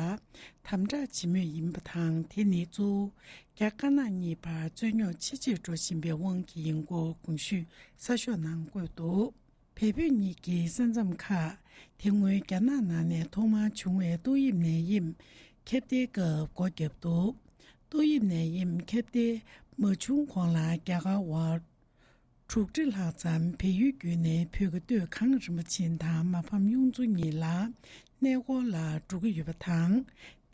དམ་དྲག་བྱེད་མུས་ཡིན་པ་དང་། དེ་ནི་གཙོ་བོ་རྒྱ་དཀར་ནག་གཉིས་བར་རྩོད་རྙོག་ཆེ་ཆེར་འགྲོ་བཞིན་པའི་དབང་གིས་ཡིན་སྐོར་གོང་ཞུས་གསར་ཤོག་ནང་བཀོད་འདུག་བལ་བོད་གཉིས་ཀྱི་ས་མཚམས་ཁག་དེ་སྔོན་རྒྱ་ནག་ནང་ནས་ཐོག་མར་བྱུང་བའི་ཏོག་དབྱིབས་ནད་ཡམས་ཁྱབ་གདལ་སྐབས་སྒོ་བརྒྱབ་འདུག་ཏོག་དབྱིབས་ནད་ཡམས་ཁྱབ་གདལ་མ་བྱུང་གོང་ལ་རྒྱ་གར་བ་དྲུག་ཁྲི་ལྷག་ཙམ་བལ་ཡུལ་བརྒྱུད་ནས་བོད་ཀྱི་སྡོད་ཁང་རིན་པོ་ཆེ་དང་མ་ཕམ་གཡུ་མཚོ་གཉིས་ལ་གནས་སྐོར་ལ་འགྲོ་གི་ཡོད་པ་དང་།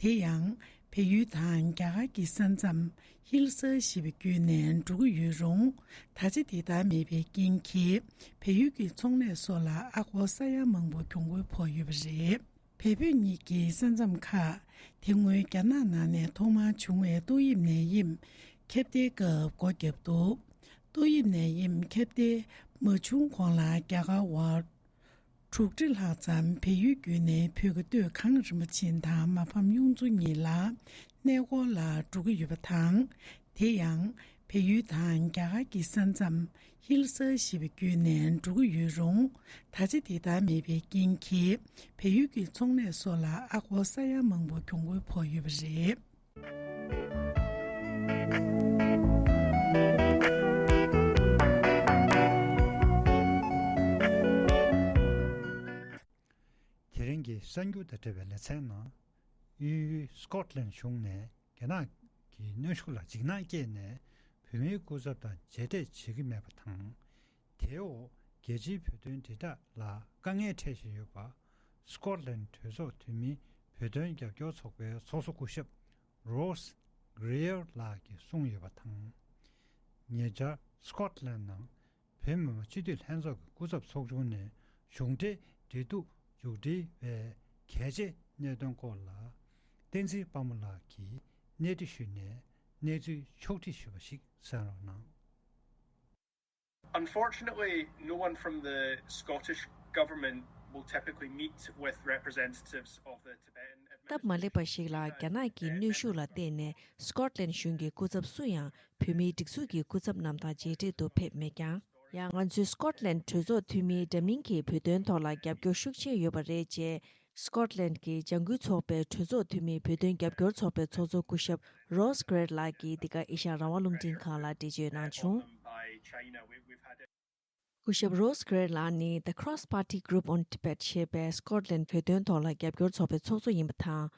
དེ་ཡང་བལ་ཡུལ་དང་རྒྱ་གར་གྱི་ས་མཚམས་ཧིལ་སར་ཞེས་པའི་བརྒྱུད་ནས་འགྲོ་གི་ཡོད་རུང་། ད་ཆ་དེ་ལྟར་མེད་པའི་རྐྱེན་གྱིས་བལ་ཡུལ་གྱི་ཚོང་ལས་སོགས་ལ་ཨ་སྒོར་ས་ཡ་མང་པོ་གྱོང་གུན་ཕོག་ཡོད་པ་རེད། བལ་བོད་གཉིས་ཀྱི་ས་མཚམས་ཁག་དེ་སྔོན་རྒྱ་ནག་ནང་ནས་ཐོག་མར་བྱུང་བའི་ཏོག་དབྱིབས་ནད་ཡམས་ཁྱབ་གདལ་སྐབས་སྒོ་བརྒྱབ་འདུག་ཏོག་དབྱིབས་ནད་ཡམས་ཁྱབ་གདལ་མ་བྱུང་གོང་ལ། རྒྱ་གར་བ་དྲུག་ཁྲི་ལྷག་ཙམ་བལ་ཡུལ་བརྒྱུད་ནས་བོད་ཀྱི་སྟོད་གངས་རིན་པོ་ཆེ་དང་མ་ཕམ་གཡུ་མཚོ་གཉིས་ལ་གནས་སྐོར་ལ་འགྲོ་གི་ཡོད་པ་དང་། དེ་ཡང་བལ་ཡུལ་དང་རྒྱ་གར་གྱི་ས་མཚམས་ཧི་ལ་སར་ཞེས་པ་བརྒྱུད་ནས་འགྲོ་གི་ཡོད་རུང་། ད་ཆ་དེ་ལྟར་མེད་པའི་རྐྱེན་གྱིས། བལ་ཡུལ་གྱི་ཚོང་ལས་སོགས་ལ་ཨ་སྒོར་ས་ཡ་མང་པོ་གྱོང་གུན་ཕོག་ཡོད་པ་རེད། དེ་རིང་གི་གསར་འགྱུར་དང་འབྲེལ་བའི་ལེ་ཚན་ནང་། དབྱིན་ཡུལ་སི་ཀོཊ་ལན་གཞུང་ནས་རྒྱ་ནག་གི་གནོན་ཤུགས་ལ་འཇིགས་སྣང་སྐྱེས་ནས། བོད་མིའི་སྐུ་ཚབ་དང་མཇལ་འཕྲད་བྱེད་ཀྱི་མེད་པ་དང་། དེའི་འོག་རྒྱལ་སྤྱིའི་བོད་དོན་དྲིལ་བསྒྲགས་ལ་དཀའ་ངལ་འཕྲད་བཞིན་ཡོད་པ། སི་ཀོཊ་ལན་གྲོས་ཚོགས་འཐུས་མིའི་བོད་དོན་རྒྱབ་སྐྱོར་ཚོགས་པའི་ཚོགས་གཙོ་སྐུ་ཞབས་རོས་གྷི་རེར་ལགས་ཀྱིས་གསུངས་ཡོད་པ་དང་། ཉེ་ཆར་སི་ཀོཊ་ལན་ནང་བོད་མི་མང་སྤྱི་འཐུས་ལྷན་ཚོགས་ཀྱི་སྐུ་ཚབ་ཚོགས་ཆུང་ནས་གཞུང་འབྲེལ་འབྲེལ་གཏུག་མཇུག་སྒྲིལ་བའི་གལ་ཆེའི་གནད་དོན་སྐོར་ལ། བསྟན་འཛིན་དཔའ་མོ་ལགས་ཀྱིས་གནས་འདྲི་ཞུས་ནས་གནས་ཚུལ་ཕྱོགས་བསྒྲིགས་ཞུས་པ་ཞིག་གསན་རོགས་གནང་། Unfortunately, no one from the Scottish Government will typically meet with representatives of the Tibetan Administration. སྟབས་མ་ལེགས་པ་ཞིག་ལ། རྒྱ་ནག་གི་གནོན་ཤུགས་ལ་བརྟེན་ནས་སི་ཀོཊ་ལན་གཞུང་གི་སྐུ་ཚབ་སུ་ཡང་བོད་མིའི་སྒྲིག་འཛུགས་ཀྱི་སྐུ་ཚབ་རྣམས་དང་མཇལ་འཕྲད་དུ་ཕེབས་མེད་ཀྱང་། ཡང་ང་ཚོའི་སི་ཀོཊ་ལན་གྲོས་ཚོགས་འཐུས་མིའི་འདྲ་མིན་གྱི་བོད་དོན་ཐོག་ལ་རྒྱབ་སྐྱོར་ཤུགས་ཆེ་ཡོད་པ་རེད་ཅེས། སི་ཀོཊ་ལན་གྱི་ལྗང་ཁུའི་ཚོགས་པའི་གྲོས་ཚོགས་འཐུས་མིའི་བོད་དོན་རྒྱབ་སྐྱོར་ཚོགས་པའི་ཚོགས་གཙོ་སྐུ་ཞབས་རོས་གྷི་རེར་ལགས་ཀྱིས་འདི་ག་ཨེ་ཤ་ཡ་རང་དབང་རླུང་འཕྲིན་ཁང་ལ་འགྲེལ་བརྗོད་གནང་བྱུང་། སྐུ་ཞབས་རོས་གྷི་རེར་ལགས་ནི་The Cross Party Group on Tibet ཞེས་པའི་སི་ཀོཊ་ལན་བོད་དོན་ཐོག་ལ་རྒྱབ་སྐྱོར་ཚོགས་པའི་ཚོགས་གཙོ་ཡིན་པ་དང་།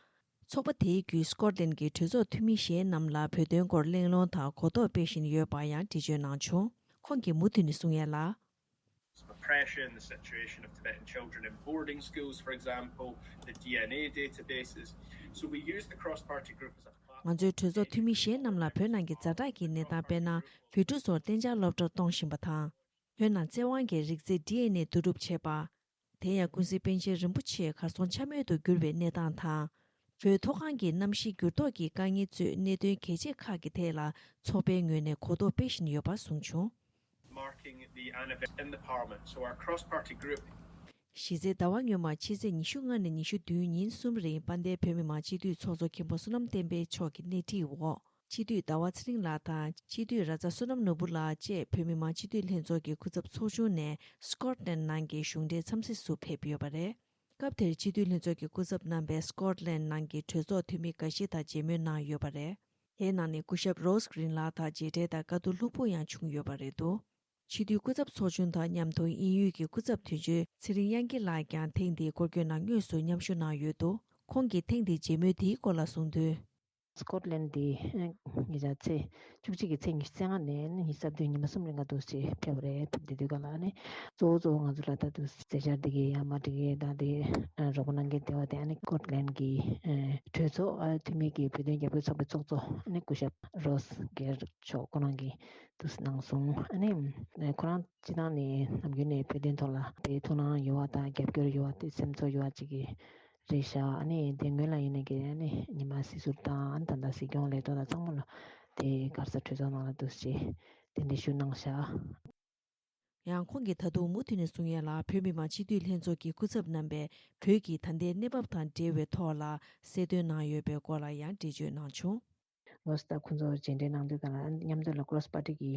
ཚོགས་པ་དེའི་བརྒྱུད་སི་ཀོཊ་ལན་གྱི་གྲོས་ཚོགས་འཐུས་མི་གཞན་རྣམས་ལ་བོད་དོན་སྐོར་གླེང་སློང་དང་གོ་རྟོགས་སྤེལ་བཞིན་ཡོད་པ་ཡང་འགྲེལ་བརྗོད་གནང་བྱུང་། ཁོང་གིས་མུ་མཐུད་ནས་གསུང་ཡ་ལ། Oppression, the situation of Tibetan children in boarding schools, for example, the D N A databases. So we use the cross-party group as a platform. ང་ཚོའི་གྲོས་ཚོགས་འཐུས་མི་གཞན་རྣམས་ལ་བོད་ནང་གི་ཛ་དྲག་གི་གནས་སྟངས། དཔེར་ན། བོད་ཕྲུག་ཚོར་གཏན་འཇགས་སློབ་གྲྭར་གཏོང་བཞིན་པ་དང་། བོད་ནང་བཙན་དབང་གིས་རིགས་རྫས་ཌི་ཨེན་ཨེ་བསྡུ་རུབ་བྱེད་པ། དེ་ཡང་ཀུན་གཟིགས་པཎ་ཆེན་རིན་པོ་ཆེ་གར་སོང་ཆ་མེད་དུ་གྱུར་བའི་གནས་སྟངས་དང་། བོད་མཐོ་སྒང་གི་གནམ་གཤིས་འགྱུར་ལྡོག་གི་དཀའ་ངལ་གཙོས་གནད་དོན་གལ་ཆེ་ཁག་གི་ཐད་ལ་ཚོགས་པའི་ངོས་ནས་གོ་རྟོགས་སྤེལ་བཞིན་ཡོད་པ་གསུངས་བྱུང་། Marking the anniversary in the Parliament, so our cross-party group. གཞི་རྩའི་ཟླ་བ་སྔོན་མ་ཕྱི་ཚེས་ཉི་ཤུ་ལྔ་ནས་ཉི་ཤུ་བདུན་ཉིན་གསུམ་རིང་དཔལ་ལྡན་བོད་མི་མང་སྤྱི་འཐུས་ཚོགས་གཙོ་མཁན་པོ་བསོད་ནམས་བསྟན་འཕེལ་མཆོག་གི་སྣེ་ཁྲིད་འོག་སྤྱི་འཐུས་ཟླ་བ་ཚེ་རིང་ལགས་དང་སྤྱི་འཐུས་ར་ཛ་བསོད་ནམས་ནོར་བུ་ལགས་བཅས་བོད་མི་མང་སྤྱི་འཐུས་ལྷན་ཚོགས་ཀྱི་སྐུ་ཚབ་ཚོགས་ཆུང་ནས་སི་ཀོཊ་ལན་ནང་གི་གཞུང་འབྲེལ་འཚམས་གཟིགས་སུ་ཕེབས་ཡོད་པ་རེད། སྐབས་དེར་སྤྱི་འཐུས་ལྷན་ཚོགས་ཀྱི་སྐུ་ཚབ་རྣམ་པས་སི་ཀོཊ་ལན་ནང་གི་གྲོས་ཚོགས་འཐུས་མི་འགའ་ཞིག་དང་མཇལ་མོལ་གནང་ཡོད་པ་རེད། དེའི་ནང་ནས་སྐུ་ཞབས་རོས་གྷི་རེར་ལགས་དང་མཇལ་འཕྲད་དང་བཀའ་བསྡུར་ལྷུག་པོ་ཡང་བྱུང་ཡོད་པ་རེད་འདུག་སྤྱི་འཐུས་སྐུ་ཚབ་ཚོགས་ཆུང་དང་མཉམ་དུ་དབྱིན་ཡུལ་གྱི་སྐུ་ཚབ་དོན་གཅོད་ཚེ་རིང་དབྱངས་སྐྱིད་ལགས་ཀྱང་ཐེངས་འདིའི་སྐོར་སྐྱོད་ནང་དངོས་སུ་མཉམ་ཞུགས་གནང་ཡོད་འདུག་ཁོང་གིས་ཐེངས་འདིའི་མཇལ་མོལ་དེའི་སྐོར་ལ་གསུངས་དོན། སི་ཀོཊ་ལན་འདི་ཉེ་ཆར་ཚེས་བཅུ་གཅིག་གི་ཚེས་ཉི་ཤུ་རྩ་ལྔ་ནས་ནི་ཉི་ཤུ་རྩ་བདུན་ཉི་མ་གསུམ་རིང་ག་འདུག་སེ་ཕེབས་པ་རེད། ཕེབས་དེ་དུས་ག་ལ་ནི་གཙོ་བོ་གཙོ་བོ་ང་ཚོ་ལ་ད་དུང་མཛད་འཆར་འདི་གའི་ཡ་མ་འདི་གའི་ད་དེ་རོགས་པ་གནང་མཁན་དེ་བ་དེ་ཨ་ནི་སི་ཀོཊ་ལན་གྱི་གྲོས་ཚོགས་འཐུས་མི་གི་བོད་དོན་རྒྱབ་སྐྱོར་ཚོགས་པའི་ཚོགས་གཙོ་ཨ་ནི་སྐུ་ཞབས་རོས་གྷི་རེར་མཆོག་ཁོ་རང་གིས་འདུག་སེ་གནང་སོང་། ཨ་ནི་ཁོ་རང་སྤྱིར་བཏང་ནས་ནམ་རྒྱུན་ནས་བོད་དོན་ཐོག་ལ་དཔེ་ཐུགས་སྣང་ཡོད་པ་དང་རྒྱབ་སྐྱོར་ཡོད་པ་དེ་སེམས་ཚོར་ཡོད་པ་ཅིག་གི་རེད་ཤག་ཨ་ནི་དེ་སྔོན་ལ་ཡིན་ནའི་ཨ་ནི་ཉི་མ་སྲིད་ཟུར་དང་ཨ་ནི་ད་ལྟ་སྲིད་སྐྱོང་ལས་ཐོག་དང་ཚང་མ་ལ་དེ་ག་རེ་ཟེར་གྲོས་ཚོགས་ནང་ལ་འདུག་སེ་དེ་འདྲ་ཞུ་གནང་ཤག་ཡང་ཁོང་གིས་ད་དུང་མུ་མཐུད་ནས་གསུང་ཡ་ལ། བོད་མི་མང་སྤྱི་འཐུས་ལྷན་ཚོགས་ཀྱི་སྐུ་ཚབ་རྣམ་པས་བོད་ཀྱི་ད་ལྟའི་གནས་བབ་དང་འབྲེལ་བའི་ཐོག་ལ་གསལ་སྟོན་གནང་ཡོད་པའི་སྐོར་ལ་ཡང་འགྲེལ་བརྗོད་གནང་བྱུང་། ལོ་སྟག་ཁོང་ཚོ་མཇལ་འཕྲད་གནང་དུས་ག་ལ་མཉམ་དུ་ལ་ཀོ་རོ་སི་པར་ཊི་གི་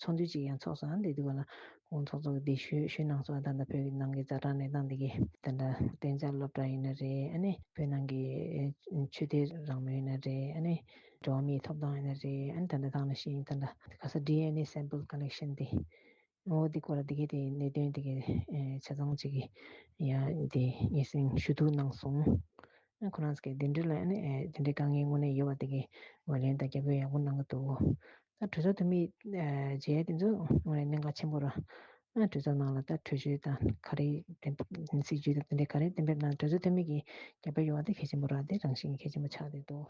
ཚོགས་འདུ་ཅིག་ཡང་ཚོགས་སོང་། དེ་དུས་ག་ལ་ཁོང་ཚོགས་གཙོ་གིས་དེ་ཞུས་ཞུས་གནང་སོང་། ད་ལྟ་བོད་ནང་གི་ཛ་དྲག་གནས་སྟངས་དེ་གི་ད་ལྟ་གཏན་འཇགས་སློབ་གྲྭ་ཡིན་ན་རེད། ཨ་ནི་བོད་ནང་གི་ཆོས་དད་རང་མོས་ཡིན་ན་རེད། ཨ་ནི་འགྲོ་བ་མིའི་ཐོབ་ཐང་ཡིན་ན་རེད། ཨ་ནི་ད་ལྟ་དང་ནང་བཞིན་ད་ལྟ་ག་ས་ཌི་ཨེན་ཨེ་སེམ་པལ་ཀ་ལེག་ཤན་དེ། འོ་འདི་སྐོར་ལ་འདི་གའི་དེ་གནད་དོན་འདི་གའི་ཆ་ཚང་ཅིག་གི་ཡ་འདི་སྙན་སེང་ཞུ་གཏུག་གནང་སོང་། ཁོ་རང་ཚོ་གི་འདི་འདྲ་ལ་ནི་འདི་འདྲའི་དཀའ་ངལ་དངོས་གནས་ཡོད་པ་འདི་གའི་ངོས་ལེན་དང་རྒྱབ་སྐྱོར་ཡག་པོ་གནང་གི་འདུག་ད་གྲོས་ཚོགས་འཐུས་མི་མཇལ་ཡ་དེ་ཚོ་དངོས་གནས་གནད་འགག་ཆེན་པོ་ར། གྲོས་ཚོགས་ནང་ལ་ད་གྲོས་ཆོད་དང་ག་རེ་སྲིད་ཇུས་དང་དེ་འདྲའི་ག་རེ་གཏན་འབེབས་གནང་། གྲོས་ཚོགས་འཐུས་མི་གི་རྒྱབ་སྐྱོར་ཡོད་པ་དེ་གལ་ཆེན་པོ་ར། དེ་རང་བཞིན་གྱི་གལ་ཆེན་པོ་ཆགས་བསྡད་འདུག་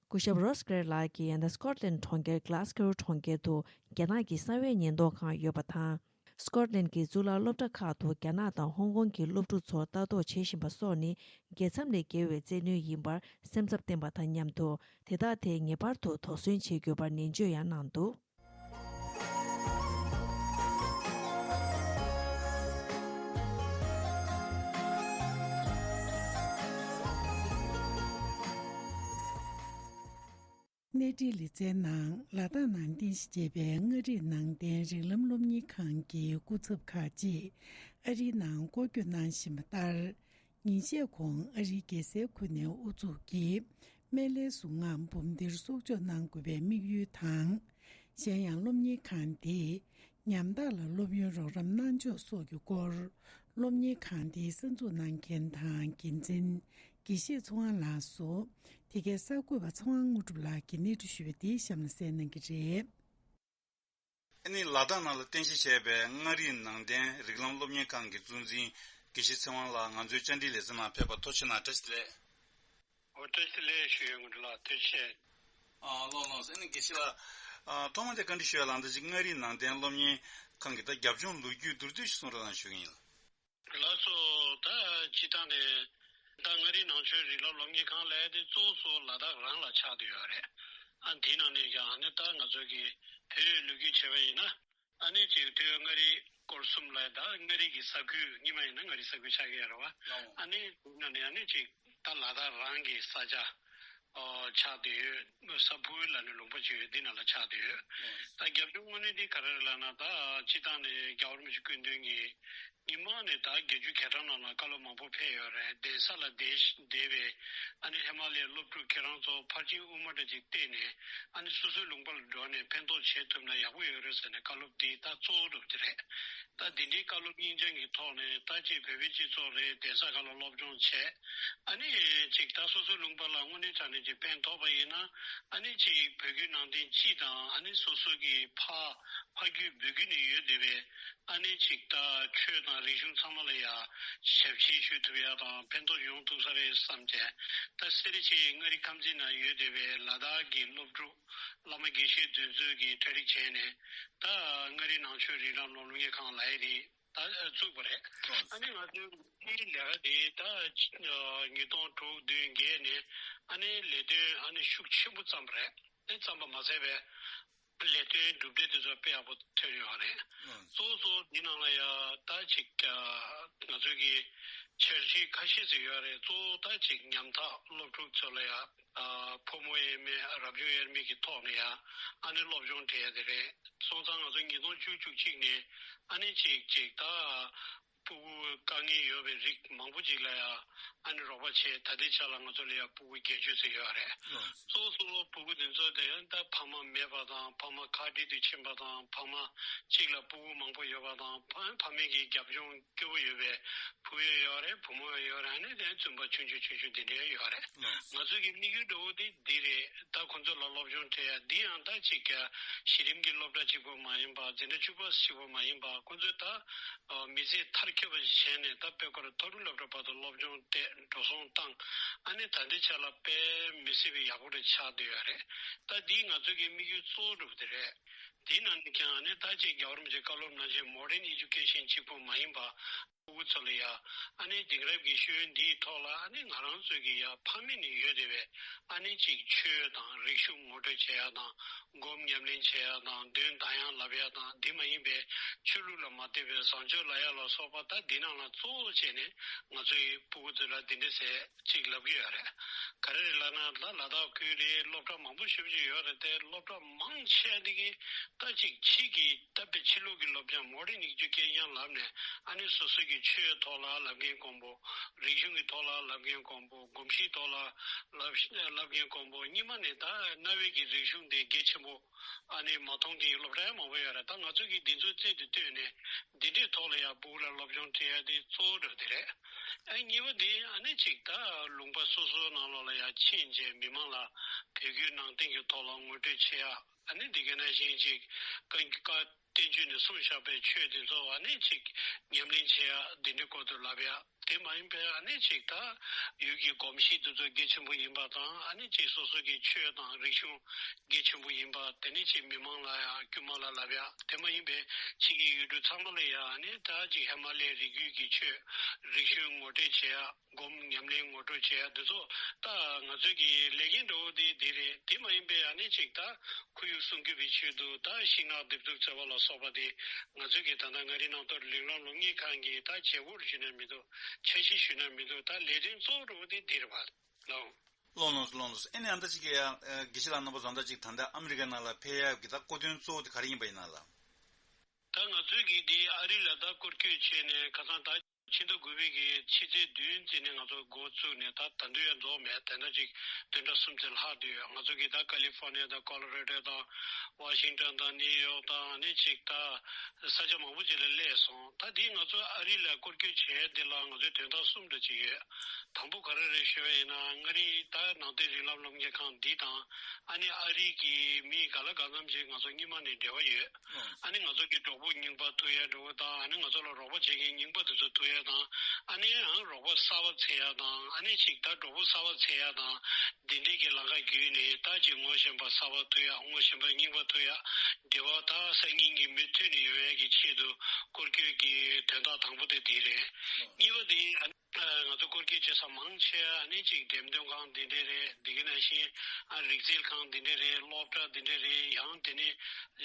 སྐུ་ཞབས་རོས་གྷི་རེར་ལགས་ཀྱིས་ཡང་ད་སི་ཀོཊ་ལན་གྲོང་ཁྱེར་གྷ་ལ་སི་ཀོ་གྲོང་ཁྱེར་དུ་རྒྱ་ནག་གི་གསང་བའི་ཉེན་རྟོག་ཁང་ཡོད་པ་དང་། སི་ཀོཊ་ལན་གྱི་གཙུག་ལག་སློབ་གྲྭ་ཁག་ཏུ་རྒྱ་ནག་དང་ཧོང་ཀོང་གི་སློབ་ཕྲུག་ཚོར་ལྟ་རྟོག་བྱེད་བཞིན་པ་སོགས་ནི་རྒྱལ་མཚམས་ལས་བརྒལ་བའི་བཙན་གནོན་ཡིན་པར་སེམས་འཚབ་བསྟན་པ་དང་མཉམ་དུ། དེ་དག་ཐད་ངེས་པར་དུ་དོགས་ཟོན་བྱེད་དགོས་པར་ནན་བརྗོད་ཡང་གནང་འདུག་གནས་འབྲེལ་ལེ་ཚན་ནང་ལ་དྭགས་ནང་རྟེན་གཞི་བྱས་པའི་མངའ་རིས་ནང་བསྟན་རིགས་ལམ་སློབ་གཉེར་ཁང་གི་སྐུ་ཚབ་ཁག་ཅིག་ཨ་རིའི་ནང་སྐོར་སྐྱོད་གནང་བཞིན་པ་ལྟར། ཉིན་ཤས་གོང་ཨ་རིའི་རྒྱལ་སའི་ཁུལ་ནས་དབུ་འཛུགས་ཀྱིས་སྨན་བླའི་གཟུངས་སྔགས་འབུམ་སྡེར་གསོག་འཇོག་གནང་དགོས་པའི་དམིགས་ཡུལ་དང་། གཞན་ཡང་སློབ་གཉེར་ཁང་འདིས་ཉམ་ཐག་ལ་སློབ་ཡོན་རོགས་རམ་གནང་ཕྱོགས་སོགས་ཀྱི་སྐོར། སློབ་གཉེར་ཁང་འདིའི་གསར་འཛུགས་གནང་མཁན་དང་འགན་འཛིན་དགེ་བཤེས་ཚེ་དབང་ལགས་སུ། དེ་གའི་གསར་འགོད་པ་ཚེ་དབང་དངོས་གྲུབ་ལགས་ཀྱིས་གནས་འདྲི་ཞུས་པ་འདིའི་གཤམ་ལ་གསན་གནང་གི་རེད། ཨ་ནི་ལ་དྭགས་ནང་ལ་རྟེན་གཞི་བྱས་པའི་མངའ་རིས་ནང་བསྟན་རིགས་ལམ་སློབ་གཉེར་ཁང་གི་གཙོ་འཛིན་དགེ་བཤེས་ཚེ་དབང་ལགས་ང་ཚོའི་བཅར་འདྲིའི་ལེ་ཚན་ནང་ཕེབས་པར་ཐུགས་རྗེ་ཆེ་གནང་། བཀྲ་ཤིས་བདེ་ལེགས། འོ། བཀྲ་ཤིས་བདེ་ལེགས་ཞུ་ཡས་དངོས་གྲུབ་ལགས། ཐུགས་རྗེ་ཆེ། ཨ། ལགས་ལགས་སོ། ཨ་ནི་དགེ་བཤེས་ལགས། ཨ། ཐོག་མ་དེ་བཀའ་འདྲི་ཞུ་ཡ་ལ། ད་ཅིག་མངའ་རིས་ནང་བསྟན་སློབ་གཉེར་ཁང་གི་ད་རྒྱབ་ལྗོངས་ལོ་རྒྱུས་མདོར་བསྡུས་ཤིག་གསུང་རོགས་གནང་ཞུ་གི་ཡིན། ལགས་སོ། ད་སྤྱིར་བཏང་ནས་ད་མངའ་རིས་ནང་ཆོས་རིགས་ལམ་སློབ་གཉེར་ཁང་ལབ་ཡ་དེ་གཙོ་བོ་ལ་དྭགས་རང་ལ་ཆགས་བསྡད་ཡོད་རེད། ཨ། དེའི་ནང་ནས་ཀྱང་ཨ་ནི་ད་ང་ཚོ་གི་བོད་ལོ་རྒྱུས་བྱས་པ་ཡིན་ན། ཨ་ནི་ཅིག་སྟོད་མངའ་རིས་སྐོར་གསུམ་ལ། ད་མངའ་རིས་ཀྱི་ས་ཁུལ་རྙིང་མ་ཡིན་ན་མངའ་རིས་ས་ཁུལ་ཆགས་ཀྱི་ཡོད་རེད་བ། ལགས། ཨ་ནི་ཡིན་ན་ནི་ཨ་ནི་ཅིག་ད་ལ་དྭགས་རང་གི་ས་ཆ། ཨོ། ཆགས་བསྡད་ཡོད། ས་ཕུ་ལ་ནི་ལུང་པ་ཅིག་ཡོད། འདི་ནང་ལ་ཆགས་བསྡད་ཡོད། ལགས། ད་རྒྱབ་ལྗོངས་དངོས་གནས་འདི་ག་རེ་རེད་ལབ་ན། ད་སྤྱིར་བཏང་ནས་རྒྱལ་བ་རིན་པོ་ཆེ་སྐུ་མདུན་གྱིས་སྔོན་མ་ནས་ད་བརྒྱད་ཅུ་གྱ་གྲངས་ནང་ལ་བཀའ་སློབ་མང་པོ་ཕེབས་ཡོད་རེད། གདན་ས་ལ་བསྡད་བསྡད་པའི་ཨ་ནི་ཧི་མ་ལ་ཡའི་སློབ་ཕྲུག་ཁྱེད་རང་ཚོ་ཕར་ཕྱིན་དབུ་མ་འདྲ་ཅིག་བལྟས་ནས། ཨ་ནི་སོ་སོའི་ལུང་པ་ལ་འགྲོ་ནས་ཕན་ཐོགས་བྱེད་ཐུབ་ན་ཡག་པོ་ཡོད་རེད་ཟེར་ནས་བཀའ་སློབ་འདི་ད་གཙོ་བོ་གྲུབ་ཀྱི་རེད། ད་འདི་འདྲའི་བཀའ་སློབ་སྙིང་བཅངས་ཀྱི་ཐོག་ནས་ད་ཅིག་བོད་པའི་སྤྱི་ཚོགས་རེད། གདན་ས་ཁག་ལ་སློབ་སྦྱོང་བྱས། ཨ་ནི་ཅིག་ད་སོ་སོའི་ལུང་པ་ལ་དངོས་གནས་དྲང་གནས་ཀྱི་ཕན་ཐོགས་པ་ཡིན་ན། ཨ་ནི་ཅིག་བོད་བརྒྱུད་ནང་བསྟན་སྤྱི་དང་། ཨ་ནི་སོ་སོ་གི་ཕ་ཕ་རྒྱུད་བོད་བརྒྱུད་ནས་ཡོད་བསྡད་པའི། ཨ་ནི་ཅིག་ད་ཆོས་དང་རིག་གཞུང་ཚང་མ་ལ་ཡ་ཞབས་ཕྱི་ཞུ་ཐུབ་ཡ་དང་ཕན་ཐོགས་ཡོང་ཐུབ་ས་རེད་བསམ་བྱས། ད་སེ་ར་བྱེས་མངའ་རིས་ཁམས་ཚན་ནང་ཡོད་བསྡད་པའི་ལ་དྭགས་ཀྱི་སློབ་ཕྲུག་བླ་མ་དགེ་བཤེས་འདི་ཚོས་ཀྱིས་གྲ་སྒྲིག་བྱས་ནས། ད་མངའ་རིས་ནང་ཆོས་རིགས་ལམ་སློབ་གཉེར་ཁང་ལབ་ཡ་དེ་ད་བཙུགས་པ་རེད། ཨ་ནི་ང་ཚོའི་འདིའི་ལས་ཀ་དེ་ད་ཉིས་སྟོང་དྲུག་བདུན་བརྒྱད་ནས་ཨ་ནི་ལས་དོན་ཨ་ནི་ཤུགས་ཆེན་པོ་བརྩམས་པ་རེད། ཨ་ནི་བརྩམས་པ་མ་ཟད་པའི་ལས་དོན་གྲུབ་འབྲས་དེ་ཚོ་དཔེ་ཡག་པོ་ཐོན་ཡོད་རེད། ཨང་། གཙོ་བོ་གཙོ་བོ་འདི་ནང་ལ་ཡ་ད་ཅིག་ཨ་ང་ཚོའི་གི་འཆར་གཞི་ཁ་ཤས་ཤིག་ཡོད་རེད། གཙོ་བོ་ད་ཅིག་ཉམ་ཐག་སློབ་ཕྲུག་ཚོ་ལ་ཡ་ཨ་ཕོ་མོ་དབྱེར་མེད། རབ་བྱུང་དབྱེར་མེད་ཀྱི་ཐོག་ནས་ཡ་ཨ་ནི་སློབ་སྦྱོང་སྤྲད་ཡ་དེ་རེད། སོང་ཙང་ང་ཚོ་ཉིས་སྟོང་བཅུ་བཅུ་གཅིག་ནས་ཨ་ནི་ཅིག་ཅིག་ད་ཕྲུ་གུ་དཀའ་ངལ་ཡོད་པའི་རིགས་མང་པོ་ཅིག་ལ་ཡ་ཨ་ནི་རོགས་པ་བྱས། ད་ལྟའི་ཆ་ལ་ང་ཚོ་ལ་ཡ་ཕྲུ་གུ་བརྒྱད་ཅུ་ཙམ་ཡོད་རེད། ལགས། གཙོ་བོ་གཙོ་བོ་ཕྲུ་གུ་དེ་ཚོ་དེ་ཡང་ད་ཕ་མ་མེད་པ་དང་། ཕ་མ་ཁ་བྲལ་དུ་ཕྱིན་པ་དང་། ཕ་མ་གཅིག་ལ་ཕྲུ་གུ་མང་པོ་ཡོད་པ་དང་། ཕ་ཕ་མའི་གི་རྒྱབ་ལྗོངས་སྐྱོ་པོ་ཡོད་པའི་ཕྲུ་གུ་ཡོད་རེད། བུ་མོ་ཡོད་རེད། ཨ་ནི་དེ་བཙུན་པ་ཆུང་ཆུང་ཆུང་ཆུང་དེ་འདྲ་ཡོད་རེད། ལགས། ང་ཚོ་གི་དམིགས་ཡུལ་འདྲ་བོ་དེ་འདི་རེད། ད་ཁོ་ཚོ་ལ་སློབ་སྦྱོང་སྤྲད་ཡ་འདི་ཡང་ད་ཅིག་གཞི་རིམ་གྱི་སློབ་གྲྭ་གཅིག་པོ་མ་ཡིན་པ། འཛིན་གྲྭ་བཅུ་པ་གཅིག་པོ་མ་ཡིན་པ། ཁོ་ཚོས་ད་མི་ཚེ་མཐར་འཁྱོལ་བ་ཞིག་བྱས་ནས་ད་དཔེ་སྐོར་མཐོ་རིམ་སློབ་གྲྭ་བར་དུ་སློབ་སྦྱོང་སྤྲད། འགྲོ་སོང་བཏང་། ཨ་ནི་ད་ལྟའི་ཆ་ལ་དཔེ་མི་སྲིད་པའི་ཡག་པོ་རེ་ཆགས་བསྡད་ཡོད་རེད། ད་འདི་ང་ཚོ་གི་དམིགས་ཡུལ་གཙོ་བོ་འདྲ་བོ་དེ་རེད། དེའི་ནང་ནས་ཀྱང་ཨ་ནི་ད་ཅིག་རྒྱལ་བ་རིན་པོ་ཆེའི་བཀའ་སློབ་ནང་བཞིན་མོ་ཌན་ཨེ་ཇུ་ཀེ་ཤན་གཅིག་པོ་མ་ཡིན་པ། ཕྲུ་གུ་ཚོ་ལ་ཡ་ཨ་ནི་དེང་རབས་ཀྱི་ཤེས་ཡོན་འདིའི་ཐོག་ལ་ཨ་ནི་ང་རང་ཚོའི་གི་ཡ་ཕ་མེས་ནས་ཡོད་བསྡད་པའི་ཨ་ནི་ཅིག་ཆོས་དང་རིག་གཞུང་ངོ་སྤྲོད་བྱེད་ཡ་དང་། སྒོམ་ཉམས་ལེན་བྱེད་ཡ་དང་། འདོན་གདགས་དབྱངས་ལབ་ཡ་དང་། འདི་མ་ཡིན་པའི་ཆོས་ལུགས་ལ་མ་ལྟོས་པའི་བཟང་སྤྱོད་ལབ་ཡ་ལ་སོགས་པ། ད་འདི་ནང་ལ་གཙོ་བོ་བྱས་ནས་ང་ཚོའི་ཕྲུ་གུ་ཚོ་ལ་འདི་འདྲ་ཟེར་ཅིག་ལབ་ཀྱི་ཡོད་རེད། ག་རེ་རེད་ལབ་ན། ད་ལ་དྭགས་ཁུལ་རེད། སློབ་གྲྭ་མང་པོ་ཞེ་པོ་ཅིག་ཡོད་རེད་དེ། སློབ་གྲྭ་མང་ཆེ་བ་འདི་གི་ད་ཅིག་ཕྱི་གི་ད་དཔེ་ཕྱི་ལོགས་ཀྱི་སློབ་སྦྱོང་མོ་ཌན་ཨེ་ཇུ་ཀེ་ཤན་ལབ་ནས་ཨ་ནི་སོ་སོ་གི་ཆོས་ཐོག་ལ་ལབ་མཁན་དཀོན་པོ། རིག་གཞུང་གི་ཐོག་ལ་ལབ་མཁན་དཀོན་པོ། གོམས་གཤིས་ཐོག་ལ་ལབ་ལབ་མཁན་དཀོན་པོ། སྔོན་མ་ནས་ད་གནའ་བོའི་གི་རིག་གཞུང་དེ་གལ་ཆེན་པོ་ཨ་ནི་མ་མཐོང་མཁན་གྱི་སློབ་གྲྭ་ཡང་མང་པོ་ཡོད་རེད། ད་ང་ཚོ་གིས་འདི་ཚོ་རྩལ་དུ་བཏོན་ནས་འདི་འདྲའི་ཐོག་ལ་ཡང་ཕྲུ་གུ་ལ་སློབ་སྦྱོང་སྤྲད་ཡ་དེ་གཙོ་བོ་འདྲ་བོ་དེ་རེད། ཨ་གཉིས་པ་དེ་ཨ་ནི་ཅིག་ད་ལུང་པ་སོ་སོའི་ནང་ལོགས་ལ་ཡང་ཕྱིན་བྱས་མི་མང་ལ་བོད་བརྒྱུད་ནང་བསྟན་གྱི་ཐོག་ལ་ངོ་སྤྲོད་བྱེད་ཡ། ཨ་ནི་འདི་ག་ནང་བཞིན་ཅིག་བཀའ་བཀའ་བསྟན་བཅོས་ནས་གསུངས་བཞག་པའི་ཆོས་འདི་ཚོ་ཨ་ནི་ཅིག་ཉམས་ལེན་བྱེད་ཡ། འདི་འདྲའི་སྐོར་དུ་ལབ་ཡ། དེ་མ་ཡིན་པའི་ཨ་ནི་ཅིག་ད་ཡུལ་གྱི་གོམས་གཤིས་འདི་ཚོ་གལ་ཆེན་པོ་ཡིན་པ་དང་། ཨ་ནི་ཅིག་སོ་སོ་གི་ཆོས་དང་རིག་གཞུང་གལ་ཆེན་པོ་ཡིན་པ། དེ་ནས་ཅིག་མི་མང་ལ་ཡང་དཀྱུས་མ་ལ་ལབ་ཡ། དེ་མ་ཡིན་པའི་ཕྱི་གི་ཡུལ་གྲུ་ཚང་མ་ལ་ཡང་ཨ་ནི་ད་ཅིག་ཧི་མ་ལའི་རི་རྒྱུད་ཀྱི་ཆོས་རིག་གཞུང་ངོ་སྤྲོད་བྱེད་ཡ། སྒོམ་ཉམས་ལེན་ངོ་སྤྲོད་བྱེད་ཡ་འདི་ཚོ་ད་ང་ཚོའི་གི་ལས་འགན་འདྲ་བོ་དེ་འདི་རེད། དེ་མ་ཡིན་པའི་ཨ་ནི་ཅིག་ད་ཁོར་ཡུག་སྲུང་སྐྱོབ་པའི་ཆེད་དུ་ད་ཤིང་ནགས་འདེབས་འཛུགས་བྱ་བ་ལ་སོགས་པ་དེ་ང་ཚོའི་གི་ད་ལྟ་མངའ་རིས་རྣམ་གྲོལ་རིགས་ལམ་སློབ་གཉེར་ཁང་གི་ད་བྱེད་སྒོར་ཞུས་ན་མི་འདུག་འཆར་གཞི་ཞུས་ན་མི་འདུག་ད་ལས་དོན་གཙོ་བོ་འདྲ་བོ་དེ་འདི་རེད་པ། ལགས། ལོང་ལོང་སོང་། ལོང་ལོང་སོང་། ཨེ་ནས་ཨ་ད་ཅིག་གི་ཡ་ཨ་དགེ་བཤེས་ལགས་རྣམ་པ་ཚོ་ཨ་ད་ཅིག་ད་ལྟ་ཨ་མི་རི་ཀའི་ནང་ལ་ཕེབས་ཡག་གི་ད་སྐོར་དོན་གཙོ་བོ་དེ་ག་རེ་ཡིན་པ་ཡིན་ན་ལགས། ད་ང་ཚོས་གི་འདི་ཨ་རི་ལ་ད་སྐོར་སྐྱོད་བྱས་ནས་ཁ་སང་ད་ཕྱི་ཟླ་དགུ་པའི་གི་ཕྱི་ཚེས་བདུན་ཙམ་ནས་ང་ཚོ་འགོ་བཙུགས་ནས་ད་ད་དུང་ཡང་རྫོགས་མེད། དེ་འདྲ་ཅིག་བདུན་ཕྲག་གསུམ་ཙམ་ལྷག་བསྡད་ཡོད། ང་ཚོ་གི་ད་ཀ་ལི་ཧྥོ་ནི་ཡ་དང་ཀོ་ལོ་རེ་ཌོ་དང་ཝ་ཤིང་ཏོན་དང་ནིའུ་ཡོག་དང་ཨ་ནི་ཅིག་ད་ས་ཆ་མང་པོ་ཅིག་ལ་སླེབས་སོང་། ད་འདི་ང་ཚོ་ཨ་རི་ལ་སྐོར་སྐྱོད་བྱས་འདི་ལ་ང་ཚོའི་དོན་དག་གསུམ་འདྲ་ཅིག་ཡོད། དང་པོ་ག་རེ་རེད་ཞུས་པ་ཡིན་ན། མངའ་རིས་ད་ནང་བསྟན་རིགས་ལམ་སློབ་གཉེར་ཁང་འདི་དང་ཨ་ནི་ཨ་རི་གི་མི་ག་ལ་གང་འཚམ་ཅིག་ང་ཚོ་སྔོན་མ་ནས་འབྲེལ་བ་ཡོད། ཨ་ནི་ང་ཚོ་གི་གྲོགས་པོ་རྙིང་པ་ཐུག་ཡ་འགྲོ་བ་དང་ཨ་ནི་ང་ཚོ་ལ་རོགས་པ་བྱེད་མཁན་རྙིང་པ་དེ་ཚོ་ཐུག་ཡ་དང་ཨ་ནི་ཡང་རོགས་པ་གསར་པ་འཚོལ་ཡ་དང་ཨ་ནི་ཅིག་ད་གྲོགས་པོ་གསར་པ་འཚོལ་ཡ་དང་འདི་འདྲའི་གི་ལམ་ཁ་བརྒྱུད་ནས་ད་ཅིག་ངོ་ཤེས་པ་གསར་པ་ཐུག་ཡ། ངོ་ཤེས་པ་རྙིང་པ་ཐུག་ཡ། འབྲེལ་བ་ད་སང་ཉིན་གྱི་མུ་མཐུད་ནས་ཡོང་ཡ་གི་ཆེད་དུ་སྐོར་སྐྱོད་ཀྱི་དོན་དག་དང་པོ་དེ་དེ་རེད། གཉིས་པ་དེ་ཨ་ང་ཚོ་སྐོར་སྐྱོད་བྱེད་ས་མང་ཆེ་ཨ་ནི་ཅིག་འགྲེམས་སྟོན་ཁང་འདི་འདྲས་རེད། འདི་ག་ནང་བཞིན་ཨ་རིག་རྩལ་ཁང་འདི་འདྲས་རེད། སློབ་གྲྭ་འདི་འདྲས་རེད། ཡང་དེ་ནས་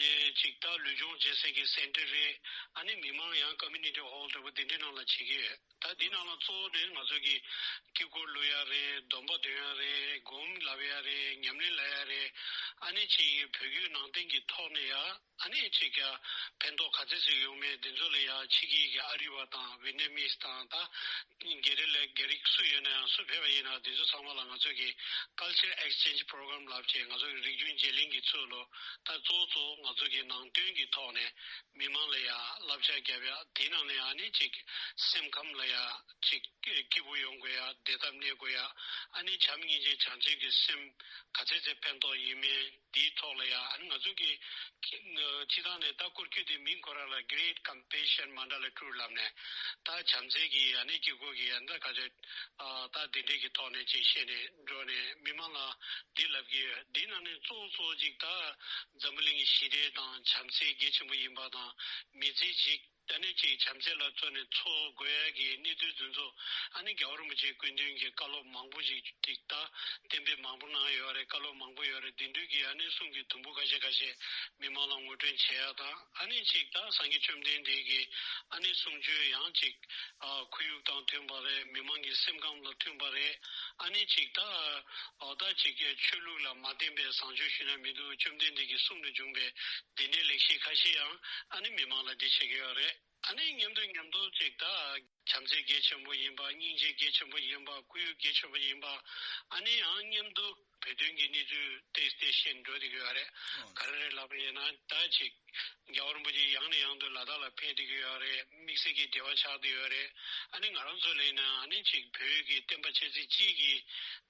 ཨེ་ཅིག་ད་ལུས་སྦྱོང་བྱེད་སའི་གི་སེན་ཊར་རེད། ཨ་ནི་མི་མང་ཡང་ཀོ་མུ་ནི་ཊི་ཧོལ་འདྲ་པོ་འདི་འདྲས་ནང་ལ་བྱེད་ཀྱི་ཡོད། ད་འདི་ནང་ལ་གཙོ་བོ་དེ་ང་ཚོ་གི་དཀྱིལ་འཁོར་བླུག་ཡ་རེད། སྡོམ་པ་འདོན་ཡ་རེད། སྒོམ་ལབ་ཡ་རེད། ཉམས་ལེན་ལབ་ཡ་རེད། ཨ་ནི་ཅིག་བོད་བརྒྱུད་ནང་བསྟན་གྱི་ཐོག་ནས་ཡ། ཨ་ནི་ཅིག་ཡ་ཕན་ཐོགས་ག་ཚད་ཅིག་ཡོང་མིན་འདི་ཚོ་ལ་ཡ་ཕྱི་རྒྱལ་གྱི་ཨ་རི་བ་དང་ཝེ་ནེ་མིས་དང་ད་སྒེར་ལ་སྒེར་སུ་ཡོད་ན་ཡང་སུ་ཕེབས་པ་ཡིན་ན་འདི་ཚོ་ཚང་མ་ལ་ང་ཚོ་གི་Culture Exchange Program ལབ་བྱས་ང་ཚོ་གི་རིག་རྒྱུན་བརྗེ་ལེན་གྱི་ཚུལ་ལོ། ད་གཙོ་བོ་གཙོ་བོ་ང་ཚོ་གི་ནང་དོན་གྱི་ཐོག་ནས་མི་མང་ལ་ཡ་བསླབ་བྱ་བརྒྱབ་ཡ། དེ་ནང་ནས་ཨ་ནི་ཅིག་སེམས་ཁམས་ལ་ཡ་ཅིག་སྐྱིད་པོ་ཡོང་དགོས་ཡ། བདེ་ཐབས་གནས་དགོས་ཡ། ཨ་ནི་བྱམས་སྙིང་རྗེ་བྱང་ཆུབ་ཀྱི་སེམས་ག་ཚད་ཚད་ཕན་ཐོགས་ཡིན་མིན་འདིའི་ཐོག་ལ་ཡ། ཨ་ནི་ང་ཚོ་གི་སྤྱི་བཏང་ནས་ད་སྐོར་སྐྱོད་དེ་མིང་ཁོ་རང་ལ་Great Compassion Mandala Tour ལབ་ནས་ད་བྱམས་བརྩེ་གི་ཨ་ནི་དཀྱིལ་འཁོར་གྱི་ཨ་ནི་ད་ག་ཚོད་ད་དེ་འདྲས་ཀྱི་ཐོག་ནས་ཅིག་བཤད་ནས་འགྲོ་ནས་མི་མང་ལ་འདི་ལབ་ཀྱི་ཡོད། འདི་ནང་ནས་གཙོ་བོ་གཙོ་བོ་ཅིག་ད་འཛམ་བུ་གླིང་གི་ཞི་བདེ་དང་བྱམས་བརྩེ་གལ་ཆེན་པོ་ཡིན་པ་དང་མི་ཚེ་གཅིག་ད་ནི་ཅིག་བྱམས་བརྩེ་ལ་བརྩོན་ནས་འཚོ་དགོས་ཡ་གི་གནས་ཚུལ་འདི་ཚོ་ཨ་ནི་རྒྱལ་བ་རིན་པོ་ཆེའི་སྐུ་མདུན་གྱི་བཀའ་སློབ་མང་པོ་ཅིག་ཅིག་ད་གཏན་འབེབས་མང་པོ་གནང་ཡོད་རེད། བཀའ་སློབ་མང་པོ་ཡོད་རེད། འདི་འདྲ་གི་ཨ་ནི་གསུང་གི་དུམ་བུ་ཁ་ཤས་ཁ་ཤས་མི་མང་ལ་ངོ་སྤྲོད་བྱེད་ཡ་དང་ཨ་ནི་ཅིག་ད་སངས་རྒྱས་བཅོམ་ལྡན་འདས་ཀྱི་ཨ་ནི་གསུང་ཆོས་ཡང་ཅིག་ཨ་ཁོར་ཡུག་དང་མཐུན་པ་རེད། མི་མང་གི་སེམས་ཁམས་ལ་མཐུན་པ་རེད། ཨ་ནི་ཅིག་ད་ཨོ་ད་ཅིག་ཆོས་ལུགས་ལ་མ་བརྟེན་པའི་བཟང་སྤྱོད་ཞུས་ན་མི་འདུག་བཅོམ་ལྡན་འདས་ཀྱི་གསུང་ལས་བྱུང་པའི་འདི་འདྲའི་ལེགས་བཤད་ཁ་ཤས་ཡང་ཨ་ནི་མི་མང་ལ་འདི་བྱེད་ཀྱི་ཡོད་རེད། ཨ་ནི་མཉམ་དུ་མཉམ་དུ་ཅིག་ད་བྱམས་བརྩེ་གལ་ཆེན་པོ་ཡིན་པ། སྙིང་རྗེ་གལ་ཆེན་པོ་ཡིན་པ། ཁོར་ཡུག་གལ་ཆེན་པོ་ཡིན་པ། ཨ་ནི་ཡང་མཉམ་དུ་བོད་དོན་གྱི་གནས་ཚུལ་ཏོག་ཙམ་བཤད་འགྲོ་བསྡད་ཀྱི་ཡོད་རེད། ག་རེ་རེད་ལབ་པ་ཡིན་ན་ད་ཅིག་རྒྱལ་བ་རིན་པོ་ཆེ་ཡང་ནས་ཡང་དུ་ལ་དྭགས་ལ་ཕེབས་བསྡད་ཀྱི་ཡོད་རེད། དམིགས་བསལ་གྱི་འབྲེལ་བ་ཆགས་བསྡད་ཡོད་རེད། ཨ་ནི་ང་རང་ཚོ་ལ་ཡིན་ན་ཨ་ནི་ཅིག་བོད་ཀྱི་བསྟན་པ་ཆེ་ཚད་གཅིག་གི་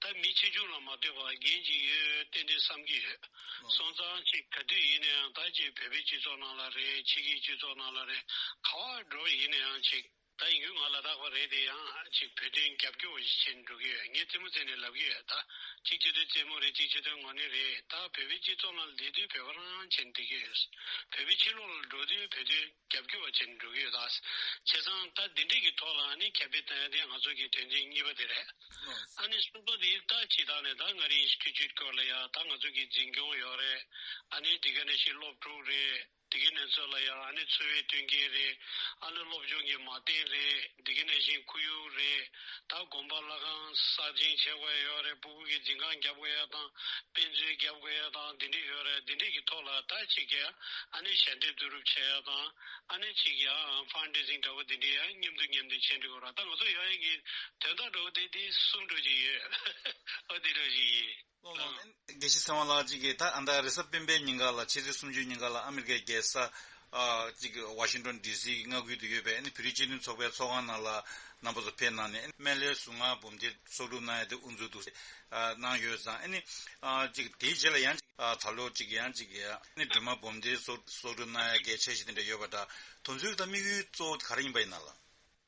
ད་མི་ཆེ་ཆུང་ལ་མ་ལྟོས་པར་འགན་ཅིག་ཡོད་ཏན་ཏན་བསམ་གྱི་ཡོད། སོང་ཙང་ཅིག་ག་དུས་ཡིན་ན་ཡང་ད་ཅིག་བོད་པའི་སྤྱི་ཚོགས་ནང་ལ་རེད། ཕྱི་རྒྱལ་སྤྱི་ཚོགས་ནང་ལ་རེད། ག་བར་འགྲོ་བ་ཡིན་ན་ཡང་ཅིག་ད་ཡིན་རྒྱུ་ང་ལ་དྭགས་པ་རེད་དེ་ཡང་ཅིག་བོད་དོན་རྒྱབ་སྐྱོར་བ་ཞིག་བྱེད་འགྲོ་གི་ཡོད། ངས་རྩེད་མོ་རྩེ་ནས་ལབ་གི་ཡོད། ད་གཅིག་བྱེད་དུས་རྩེད་མོ་རེད། གཅིག་བྱེད་དུས་ངོ་ནས་རེད། ད་བོད་པའི་སྤྱི་ཚོགས་ནང་ལ་བསྡད་དུས་བོད་པ་རང་བྱེད་འགྲོ་གི་ཡོད། བོད་པའི་ཕྱི་ལོགས་ལ་འགྲོ་དུས་བོད་དོན་རྒྱབ་སྐྱོར་བ་བྱེད་འགྲོ་གི་ཡོད། ད་བྱས་ཙང་ད་འདི་འདྲས་ཀྱི་ཐོག་ལ་ཨ་ནི་ཁྱབ་སྤེལ་བཏང་ཡ་དེ་ང་ཚོ་གི་དོན་ཚན་གཉིས་པ་དེ་རེད། ཨ་ནི་གསུམ་པ་དེ་ད་སྤྱི་བཏང་ནས་ད་མངའ་རིས་ཨིན་སི་ཊི་ཊུཊ་སྐོར་ལ་ཡ་ད་ང་ཚོ་གི་འཛིན་སྐྱོང་ཡོད་རེད། ཨ་ནི་དེ་ག་ནང་བཞིན་སློབ་ཕྲུག་རེད། དེ་གའི་གནས་ཚུལ་ལ་ཡང་ཨ་ནི་འཚོ་བའི་མཐུན་རྐྱེན་རེད། ཨ་ནི་སློབ་སྦྱོང་གི་མ་བསྟན་རེད། དེ་གའི་ནང་བཞིན་ཁོར་ཡུག་རེད། ད་དགོན་པ་ལྷ་ཁང་གསར་བཞེངས་བྱེད་དགོས་ཡ་ཡོད་རེད། སྤུ་གུ་གི་འཛིན་ཁང་རྒྱབ་དགོས་ཡ་དང་དཔེ་མཛོད་རྒྱབ་དགོས་ཡ་དང་དེ་འདྲས་ཡོད་རེད། དེ་འདྲས་ཀྱི་ཐོག་ལ་ད་ཅིག་གི་ཨ་ནི་ཞལ་འདེབས་བསྡུ་རུབ་བྱེད་ཡ་དང་ཨ་ནི་ཅིག་ཡང་ཕན་ཌ་རེ་ཛིང་འདྲ་བོ་དེ་འདྲས་ཡང་མཉམ་དུ་མཉམ་དུ་བྱེད་འགྲོ་གི་རེད། ད་ང་ཚོ་ཡོང་ཡ་གི་དོན་དག་འདྲ་བོ་དེ་དེ་གསུམ་འདྲ་བོ་ཅིག་ཡོད། ཨོ་དེ་འདྲ་བོ་ཅིག་ཡིན། ལགས་ལགས། དགེ་བཤེས་ཚེ་དབང་ལགས་ཅིག་གིས་ད་ཨ་ད་རེས་གཟའ་སྤེན་པའི་ཉིན་ཀ་ལ་ཕྱི་ཚེས་སུམ་ཅུའི་ཉིན་ཀ་ལ་ཨ་མི་རི་ཀའི་རྒྱལ་ས་ཨ་ཅིག་ཝ་ཤིང་ཊོན་ཌི་སི་མངའ་ཁུལ་དུ་ཡོད་པའི་ཨ་ནི་བོད་རིགས་སྤྱི་མཐུན་ཚོགས་པའི་ཚོགས་ཁང་ནང་ལ་རྣམ་པ་ཚོ་ཕེབས་གནང་ནས་སྨན་བླའི་གཟུངས་སྔགས་འབུམ་སྡེ་གསོག་སྒྲུབ་གནང་ཡ་དེ་དབུ་འཛུགས་དུ་ཨ་གནང་ཡོད་ཙང་ཨ་ནི་ཨ་ཅིག་དེའི་རྗེས་ལ་ཡང་ཅིག་ཨ་ད་ལོ་ཅིག་ཡང་ཅིག་ཨ་ནི་སྒྲོལ་མ་འབུམ་སྡེ་གསོག་གསོག་སྒྲུབ་གནང་ཡ་གི་འཆར་གཞི་དེ་འདྲ་ཡོད་པ་འདྲ། དེ་ཚོའི་ད་དམིགས་ཡུལ་གཙོ་བོ་དེ་ག་རེ་ཡིན་པ་ཡིན་ན་ལགས།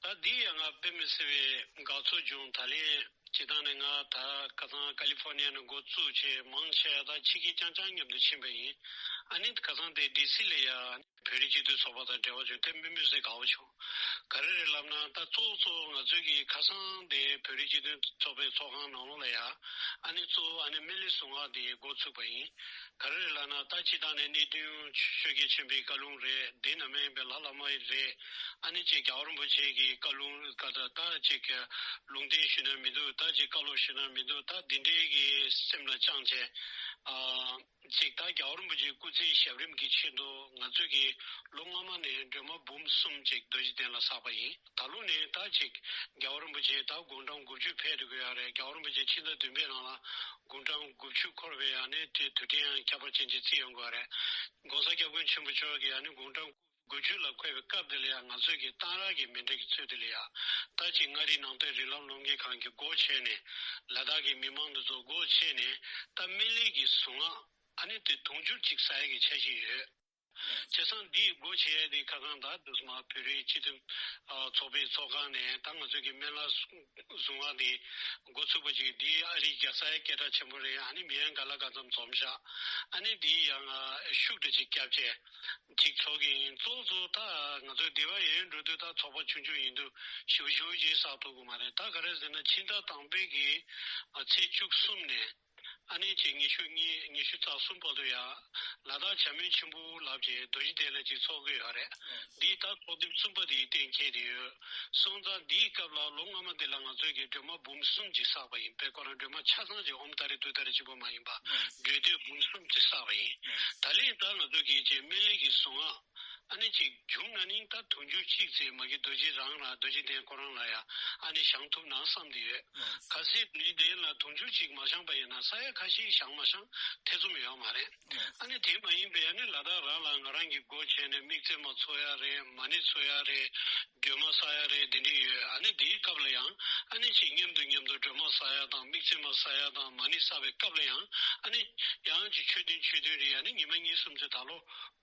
ད་འདི་ཡང་ང་དཔེ་མི་སྲིད་པའི་དགའ་ཚོར་བྱུང་། ད་ལན་སྤྱིར་བཏང་ནས་ང་ད་ཁ་སང་ཀ་ལི་ཧྥོར་ནི་ཡ་ནས་འགོ་བཙུགས་བྱས་མང་ཆེ་ད་ཕྱི་རྒྱལ་རྐྱང་རྐྱང་མཉམ་དུ་ཕྱིན་པ་ཡིན། ཨ་ནི་ཁ་སང་དེ་ཌི་སི་ལ་ཡ་བོད་རིགས་སྤྱི་མཐུན་ཚོགས་པ་དང་འབྲེལ་བ་བྱུང་། དེ་དམིགས་བསལ་དགའ་བོ་བྱུང་། ག་རེ་རེད་ལབ་ན་ད་གཙོ་བོ་གཙོ་བོ་ང་ཚོའི་གི་ཁ་སང་དེ་བོད་རིགས་སྤྱི་མཐུན་ཚོགས་པའི་ཚོགས་ཁང་ནང་ལོགས་ལ་ཡ་ཨ་ནི་གཙོ་བོ་ཨ་ནི་སྨན་བླའི་གཟུངས་སྔགས་དེ་འགོ་ཚུགས་པ་ཡིན། ག་རེ་རེད་ལབ་ན་ད་སྤྱིར་བཏང་ནས་གནད་དོན་ཆོས་རྒྱལ་ཆེན་པོའི་བཀའ་ལུང་རེད། དེ་ནང་མ་ཡིན་པའི་ལྷ་བླ་མ་རེད། ཨ་ནི་ཅིག་རྒྱལ་བ་རིན་པོ་ཆེ་གི་བཀའ་ལུང་ཀ་ད་ད་ཅིག་ལུང་བསྟན་ཞུས་ན་མི་འདུག་ད་ ད་ཅིག་བཀའ་སློབ་ཞུ་ན་མི་འདུག་ད་འདི་འདྲའི་གི་སེམས་ལ་བཅངས་བྱས། ཨ། ཅིག་ད་རྒྱལ་བ་རིན་པོ་ཆེའི་སྐུ་ཚེའི་ཞབས་རིམ་གྱི་ཆེད་དུ་ང་ཚོས་ཀྱི་ལོ་སྔ་མ་ནས་སྒྲོལ་མ་འབུམ་གསུམ་ཅིག་རྡོ་རྗེ་གདན་ལ་བསགས་པ་ཡིན། ད་ལོ་ནས་ད་ཅིག་རྒྱལ་བ་རིན་པོ་ཆེ་ད་དགུང་གྲངས་དགུ་བཅུ་ཕེབས་འགྲོ་གི་ཡོད་རེད། རྒྱལ་བ་རིན་པོ་ཆེ་ཕྱི་ཟླ་བདུན་པའི་ནང་ལ་དགུང་གྲངས་དགུ་བཅུ་འཁོར་བའི་ཡང་ནས་དེ་དུས་དྲན་ཡང་ཁྱད་པར་ཅན་ཅིག་བརྩི་ཡོང་གི་ཡོད་རེད། ༸གོང་ས་༸སྐྱབས་མགོན་ཆེན་པོ་མཆོག་གི་ཡང་ནས་དགུང་གྲངས་དགུ་བཅུ་ལ་འཁོད་པའི་སྐབས་དེ་ལ་ཡང་ང་ཚོས་ཀྱི་གཏང་རག་གི་མཎྜལ་གྱི་ཚུལ་དེ་ལ་ཡང་ད་ཅིག་མངའ་རིས་ནང་བསྟན་རིགས་ལམ་སློབ་གཉེར་ཁང་གི་སྒོ་ཕྱེ་ནས་ལ་དྭགས་ཀྱི་མི་མང་དེ་ཚོ་སྒོ་ཕྱེ་ནས་ད་སྨན་བླའི་གི་གཟུངས་སྔགས་ཨ་ནི་དེ་དུང་ཕྱུར་གཅིག་བསགས་ཡས་ཀྱི་འཆར་གཞི་ཡོད། བྱས་ཙང་འདིའི་སྒོ་ཕྱེ་ཡས་དེ་ཁ་སང་ད་དུས་མ་བོད་རིགས་སྤྱི་མཐུན་ཚོགས་པའི་ཚོགས་ཁང་ནས་ད་ང་ཚོས་ཀྱི་སྨན་བླ་གཟུངས་སྔགས་དེ་འགོ་ཚུགས་པ་ཅིག་འདི་ཨ་རིའི་རྒྱལ་ས་ཡ་སྐད་གྲགས་ཆེན་པོ་རེད། ཨ་ནི་མི་ཡན་ག་ལ་ག་ཙམ་འཛོམས་ཤག་ཨ་ནི་འདི་ཡང་ཤུགས་འདྲ་ཅིག་བརྒྱབ་བྱས། ཅིག་ཚོགས་ཀྱི་ཡིན། གཙོ་བོ་གཙོ་བོ་ད་ང་ཚོ་སྡེ་བ་ཡོད་འགྲོ་དུས་ད་ཚོགས་པ་ཆུང་ཆུང་ཡིན་དུས་ཞེ་པོ་ཞེ་པོ་ཅིག་བསགས་ཐུབ་ཀྱི་མ་རེད། ད་ག་རེ་ཟེར་ན་ཕྱི་ཟླ་དང་པོའི་གི་ཚེས་བཅུ་གསུམ་ནས་ཨ་ནི་ཅིག་ཉི་ཤུ་གཉིས་ཉི་ཤུ་རྩ་གསུམ་བར་དུ་ཡང་ལ་དྭགས་བྱམས་སྨན་ཆེན་པོ་ལབ་ཅིག་རྡོ་རྗེ་གདན་ལ་ཅིག་ཚོགས་ཀྱི་ཡོད་རེད། འདི་ད་ཚོགས་ཐེངས་གསུམ་པ་དེ་ཡི་གཏན་འཁེལ་དེ་ཡོད། སོང་ཙང་འདིའི་སྐབས་ལ་ལོ་སྔ་མ་དེ་ལ་ང་ཚོས་ཀྱི་སྒྲོལ་མ་འབུམ་གསུམ་ཅིག་བསགས་པ་ཡིན་པས་ཁོ་རང་སྒྲོལ་མ་ཆ་ཚང་ཅིག་ཨོཾ་ཏཱ་རེ་ཏུཏྟཱ་རེ་གཅིག་པོ་མ་ཡིན་པ་སྒྲོལ་མ་འབུམ་གསུམ་ཅིག་བསགས་པ་ཡིན། ད་ལན་ད་ང་ཚོ་གིས་ཅིག་སྨན་བླའི་གི་གཟུངས་སྔགས་ཨ་ནི་ཅིག་བྱུང་ན་ནིང་ད་དུང་ཕྱུར་གཅིག་ཙམ་མ་གི་རྡོ་རྗེ་རང་ལ་རྡོ་རྗེ་གདན་ཁོ་རང་ལ་ཡང་ཨ་ནི་བཞེངས་ཐུབ་ན་བསམ་དེ་ཡོད། གལ་སྲིད་རྡོ་རྗེ་གདན་ལ་དུང་ཕྱུར་གཅིག་མ་བཞེངས་པ་ཡིན་ན་ས་ཡ་ཁ་ཤས་བཞེངས་མ་བཞེངས་ཐེ་ཚོམ་ཡོད་མ་རེད། ཨ་ནི་དེ་མ་ཡིན་པའི་ཨ་ནི་ལ་དྭགས་རང་ལ་ང་རང་གི་སྒོ་ཕྱེ་ནས་དམིགས་བརྩེ་མ་འཚོ་ཡ་རེད། མ་ཎི་འཚོ་ཡ་རེད། སྒྲོལ་མ་བསགས་ཡ་རེད། འདི་འདྲ་ཡོད། ཨ་ནི་དེའི་སྐབས་ལ་ཡང་ཨ་ནི་ཅིག་མཉམ་དུ་མཉམ་དུ་སྒྲོལ་མ་བསགས་ཡ་དང་དམིགས་བརྩེ་མ་བསགས་ཡ་དང་མ་ཎི་བསགས་པའི་སྐབས་ལ་ཡང་ཨ་ནི་ཡང་ཅིག་མཆོད་རྟེན་མཆོད་རྟེན་རེད། ཨ་ནི་ཉི་མ་གཉིས་གསུམ་ཙམ་ད་ལོ་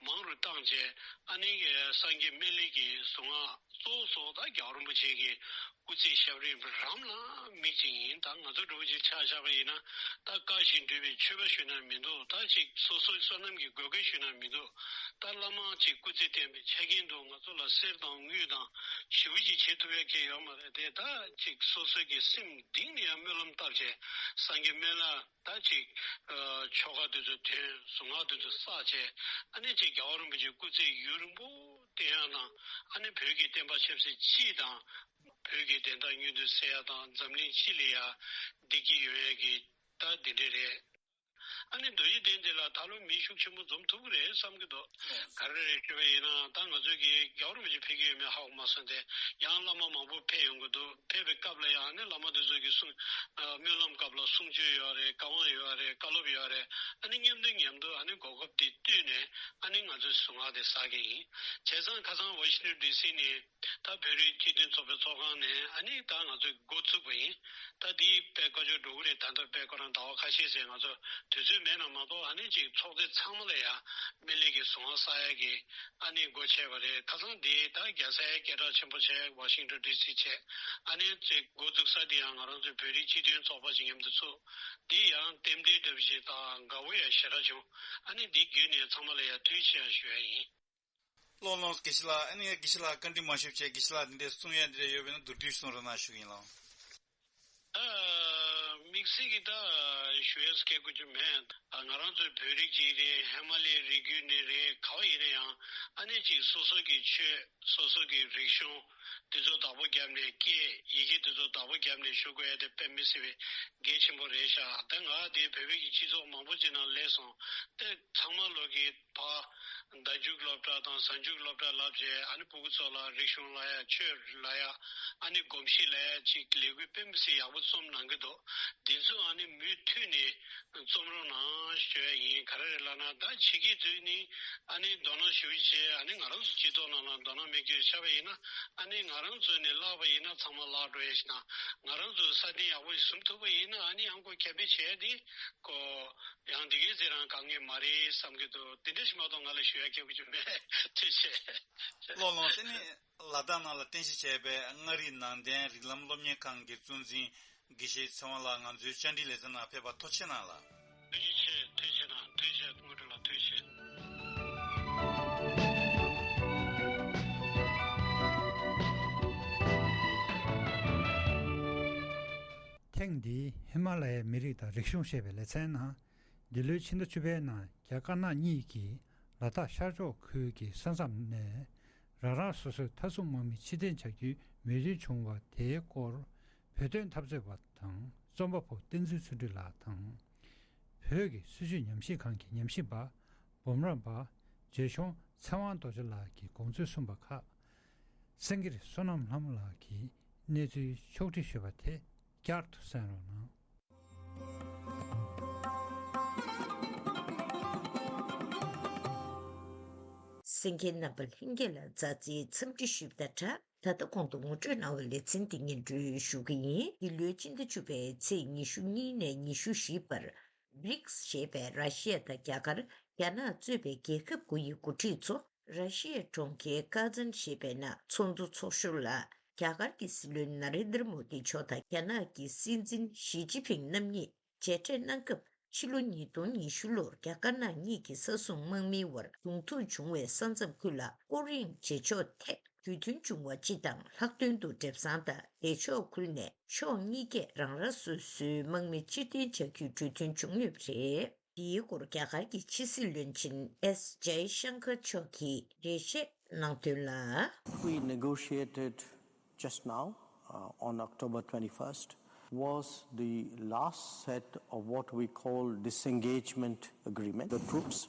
མང་རུ་བཏང་བྱས་ཨ་ནི་སངས་རྒྱས་སྨན་བླའི་གི་གཟུངས་སྔགས་གཙོ་བོ་གཙོ་བོ་ད་རྒྱལ་བ་རིན་པོ་ཆེ་གི་སྐུ་ཚེའི་ཞབས་རིམ་རམ་ལ་དམིགས་ཀྱི་ཡིན། ད་ང་ཚོ་འདྲ་བོ་ཅིག་ཆ་བཞག་པ་ཡིན་ན་ད་བཀའ་བཞིན་སྒྲུབ་པའི་ཆོས་པ་ཞུ་ན་མི་འདུག་ད་ཅིག་སོ་སོའི་བསོད་ནམས་ཀྱི་བགོ་སྐལ་ཞུ་ན་མི་འདུག་ད་བླ་མ་ཅིག་སྐུ་ཚེ་བརྟན་པའི་ཆ་རྐྱེན་དུ་ང་ཚོ་ལ་གསེར་དང་དངུལ་དང་ཞེ་པོ་ཅིག་བྱེད་ཐུབ་ཡ་གང་ཡོད་མ་རེད་དེ། ད་ཅིག་སོ་སོའི་གི་སེམས་གཏིང་ནས་ཡང་སྨོན་ལམ་བཏབ་བྱས་སངས་རྒྱས་སྨན་བླ། ད་ཅིག་ཆོ་ག་དེ་ཚོ་ཐོན། གཟུངས་སྔགས་དེ་ཚོ་བསགས་བྱས་ཨ་ནི་ཅིག་རྒྱལ་བ་རིན་པོ་ཆེ་སྐུ་ཚེ་ཡུན་རིང་པོ་བརྟན་ཡག་དང་ཨ་ནི་བོད་ཀྱི་བསྟན་པ་ཆབ་སྲིད་སྤྱི་དང་བོད་ཀྱི་བདེན་མཐའ་མྱུར་དུ་གསལ་ཡག་དང་འཛམ་གླིང་སྤྱི་ལ་ཡང་བདེ་སྐྱིད་ཡོང་ཡག་གི་ད་འདི་འདྲ་རེད། ཨ་ནི་རྡོ་རྗེ་གདན་དེ་ལ་ད་ལོ་མི་ཤུགས་ཆེན་པོ་འཛོམས་ཐུབ་ཀྱི་རེད་བསམ་གྱི་འདུག་ག་རེ་རེད་ཞུས་པ་ཡིན་ན་ད་ང་ཚོས་ཀྱི་རྒྱལ་བ་རིན་པོ་ཆེ་ཕེབས་ཀྱི་ཡོད་མེད་ཧ་གོ་མ་སོང་སྟེ་ཡང་བླ་མ་མང་པོ་ཕེབས་ཡོང་གི་འདུག་ཕེབས་པའི་སྐབས་ལ་ཡང་ཨ་ནི་བླ་མ་དེ་ཚོ་གི་གསུང་སྨོན་ལམ་སྐབས་ལ་གསུང་ཆོས་ཡོད་རེད། བཀའ་དབང་ཡོད་རེད། བཀའ་སློབ་ཡོད་རེད། ཨ་ནི་མཉམ་དུ་མཉམ་དུ་ཨ་ནི་གོ་སྐབས་དེ་བསྟུན་ནས་ཨ་ནི་ང་ཚོས་གཟུངས་སྔགས་དེ་བསགས་ཀྱི་ཡིན། བྱས་ཙང་ཁ་སང་ཝ་ཤིང་ཊོན་ཌི་སི་ནས་ད་བོད་རིགས་སྤྱི་མཐུན་ཚོགས་པའི་ཚོགས་ཁང་ནས་ཨ་ནི་ད་ང་ཚོས་འགོ་བཙུགས་པ་ཡིན། ད་འདིའི་དཔེ་བཀའ་ཆོས་འགྲོ་གི་རེད། ད་ལྟ་དཔེ་ཁོ་རང་ཟླ་བ་ཁ་ཤས་ཟིན་ང་ཚོ་དུས་ཚོད་མེད་ན་མ་གཏོགས་ཨ་ནི་ཅིག་ཚོགས་སྡེ་ཚང་མ་ལ་ཡང་སྨན་བླའི་གི་གཟུངས་སྔགས་བསགས་ཡ་གི་ཨ་ནི་སྒོ་ཕྱེ་བ་རེད། ཁ་སང་དེ་ད་རྒྱལ་ས་ཡ་སྐད་གྲགས་ཆེན་པོ་བྱས་ཝ་ཤིང་ཊོན་ཌི་སི་བྱས་ཨ་ནི་ཅིག་འགོ་བཙུགས་ས་དེ་ཡང་ང་རང་ཚོའི་བོད་རིགས་སྤྱི་མཐུན་ཚོགས་པ་ཅིག་མཉམ་དུ་ཚུགས། དེ་ཡང་རྟེན་འབྲེལ་འདྲ་བོ་ཞིག་དང་དགའ་བོ་ཡང་ཞེ་དྲག་བྱུང་། ཨ་ནི་འདི་བརྒྱུད་ནས་ཚང་མ་ལ་ཡང་ཐུགས་རྗེ་ཆེ་ཡང་ཞུ་ཡ་ཡིན། ལགས་ལགས་དགེ་བཤེས་ལགས། ཨ་ནི་དགེ་བཤེས་ལགས་བཀའ་འདྲི་མ་ཞུས་བྱས་དགེ་བཤེས་ལགས་འདི་འདྲའི་གསུང་ཡ་འདི་འདྲ་ཡོད་པས་ན་མདོར་བསྡུས་གསུང་རོགས་གནང་ཞུ་གི་ཡིན་ལགས། ཨ། དམིགས་བསལ་གྱི་ད་ཞུ་ཡས་སྐད་དགོས་རྒྱུ་མེད། ཨ། ང་རང་ཚོའི་བོད་རིགས་ཅིག་རེད། ཧི་མ་ལའི་རི་རྒྱུད་ནས་རེད། ག་བ་ཡིན་ན་ཡང་ཨ་ནི་ཅིག་སོ་སོ་གི་ཆོས་སོ་སོ་གི་རིག་གཞུང་དེ་ཚོ་བདག་པོ་བརྒྱབ་ནས་སྐད་ཡི་གེ་དེ་ཚོ་བདག་པོ་བརྒྱབ་ནས་ཞུ་དགོས་ཡ་དེ་དཔེ་མི་སྲིད་པའི་གལ་ཆེན་པོ་རེད་ཤག་ད་ང་དེ་བོད་པའི་གི་སྤྱི་ཚོགས་མང་པོ་ཅིག་ནང་སླེབས་སོང་། དེ་ཚང་མ་ལོ་གི་ཕ་ཟླ་མཇུག་སློབ་གྲྭ་དང་གཟའ་མཇུག་སློབ་གྲྭ་ལབ་བྱས་ཨ་ནི་སྤུ་གུ་ཚོ་ལ་རིག་གཞུང་ལབ་ཡ་ཆོས་ལབ་ཡ་ཨ་ནི་གོམས་གཤིས་ལབ་ཡ་ཅིག་ལས་འགུལ་དཔེ་མི་སྲིད་ཡག་པོ་རྩོམ་གནང་གི་འདུག་འདི་ཚོ་ཨ་ནི་མུ་མཐུད་ནས་རྩོམ་རོགས་གནང་ཞུ་ཡ་ཡིན། ག་རེ་རེད་ལབ་ན་ད་ཕྱི་རྒྱལ་ཚོས་ནི་ཨ་ནི་དོ་སྣང་ཞུ་བྱས་ཨ་ནི་ང་རང་ཚོ་སྤྱི་ཚོགས་ནང་ལ་དོ་སྣང་མེད་རྒྱུ་ཆགས་པ་ཡིན་ན་ཨ་ནི་ང་རང་ཚོ་ནས་བརླག་པ་ཡིན་ན་ཚང་མ་བརླག་འགྲོ་ཡ་ཞིག་དང་ང་རང་ཚོ་ས་སྟེང་ཡག་པོ་ཞིག་བཟུང་ཐུབ་པ་ཡིན་ན་ཨ་ནི་ཡང་ཁོ་ཁྱབ་སྤེལ་བྱས་ཏེ་ཁོ། ཡང་འདི་གའི་ཟེར་རང་དཀའ་ངལ་མ་རེད་བསམ་གྱི་འདུག་དེ་འདྲ་ཞིག་མ་གཏོགས་ང་ལ་ཞུ་ཡ་སྐད་ཆ་ཅིག་མེད། ཐུགས་རྗེ་ཆེ། ལགས་ལགས་དེ་ནི་ལ་དྭགས་ནང་ལ་རྟེན་གཞི་བྱས་པའི་མངའ་རིས་ནང་བསྟན་རིགས་ལམ་སློབ་གཉེར་ཁང་གི་གཙོ་འཛིན་དགེ་བཤེས་ཚེ་དབང་ལགས་ང་ཚོའི་བཅར་འདྲི་ལེ་ཚན་ནང་ཕེབས་པར་ཐུགས་རྗེ་ཆེ་གནང་ལགས། ཐུགས་རྗེ་ཆེ། ཐུགས་རྗེ་ཆེ་གནང་། ཐུགས་རྗེ་ཆེ། དངོས་གྲུབ་ལགས་ཐུགས་རྗེ་ཆེ། ཐེངས་འདིའི་ཧི་མ་ལ་ཡའི་མི་རིགས་དང་རིག་གཞུང་ཞེས་པའི་ལེ་ཚན་ནང་། འདི་ལོའི་ཕྱི་ཟླ་བཅུ་པའི་ནང་རྒྱ་དཀར་ནག་གཉིས་ཀྱིས་ལ་དྭགས་ཤར་ཕྱོགས་ཁུལ་གྱི་ས་མཚམས་ནས་རང་རང་སོ་སོའི་མཐའ་སྲུང་དམག་མི་ཕྱིར་འཐེན་བྱ་རྒྱུའི་མོས་མཐུན་བྱུང་བ་དེའི་སྐོར་བོད་དོན་འཐབ་རྩོད་པ་ དང་རྩོམ་པ་པོ་བསྟན་འཛིན་ཚུལ་ཁྲིམས་ལགས་དང་། བོད་ཀྱི་སྲིད་བྱུས་ཉམས་ཞིབ་ཁང་གི་ཉམས་ཞིབ་པ་འབུམ་རམས་པ་རྗེ་གཞུང་ཚེ་དབང་རྡོ་རྗེ་ལགས་ཀྱིས་དགོངས་ཚུལ་གསུངས་པ་ཁག་སེང་གེ་རི་བསོད་ནམས་ལྷ་མོ་ལགས་ཀྱིས་གནས་ཚུལ་ཕྱོགས་སྒྲིག་ཞུས་པ་དེ་བསྐྱར་དུ་གསན་རོགས་གནང་། གསན་མཁན་རྣམ་པ་ལྷན་རྒྱས་ལ་མཛའ་བརྩེའི་འཚམས་འདྲི་ཞུས་པ་དང་སྦྲགས། ད་ལྟ་གོང་དུ་ངོ་སྤྲོད་གནང་བའི་ལེ་ཚན་འདི་སྙན་སྒྲོན་ཞུ་གི་ཡིན། འདི་ལོའི་སྤྱི་ཟླ་བཅུ་པའི་ཚེས་ཉི་ཤུ་གཉིས་ནས་ཉི་ཤུ་བཞི་བར། བྷི་རིགས་ཞེས་པའི་ར་ཤི་ཡ་དང་རྒྱ་གར། རྒྱ་ནག་གཙོས་པའི་རྒྱལ་ཁབ་དགུ་ཡི་འགོ་ཁྲིད་ཚོ་ར་ཤི་ཡའི་གྲོང་ཁྱེར་ཀ་ཛན་ཞེས་པའི་ནང་ཚོགས་འདུ་འཚོགས་ཞོར་ལ། རྒྱ་གར་གྱི་སྲིད་བློན་ན་རེན་དར་མོ་དི་མཆོག་དང་རྒྱ་ནག་གི་སྲིད་འཛིན་ཞི་ཅིན་ཕིང་རྣམ་གཉིས་མཇལ་འཕྲད་གནང་སྐབས། ཕྱི་ལོ་ཉིས་སྟོང་ཉི་ཤུ་ལོར་རྒྱ་དཀར་ནག་གཉིས་ཀྱི་ས་སྲུང་དམག་མིའི་དབར་གདོང་ཐུག་བྱུང་བའི་ས་མཚམས་ཁུལ་ལ་སྐོར་གཡེང་བྱེད་ཕྱོགས་ཐད་གྲོས་མཐུན་བྱུང་བ་སྤྱི་དང་ལྷག་དོན་དུ་འབྲེལ་ཟམ་དང་སྡེ་ཕྱོགས་ཁུལ་ནས་ཕྱོགས་གཉིས་ཀས་རང་རང་སོ་སོའི་དམག་མི་ཕྱིར་འཐེན་བྱ་རྒྱུའི་གྲོས་མཐུན་བྱུང་ཡོད་པ་རེད། འདིའི་སྐོར་རྒྱ་གར་གྱི་ཕྱི་སྲིད་བློན་ཆེན་ཨེས་ཇའི་ཤང་ཀར་མཆོག་གིས་འགྲེལ་བཤད་གནང་དོན་ལ། We negotiated just now, uh, on October twenty-first, was the last set of what we call disengagement agreement. The troops,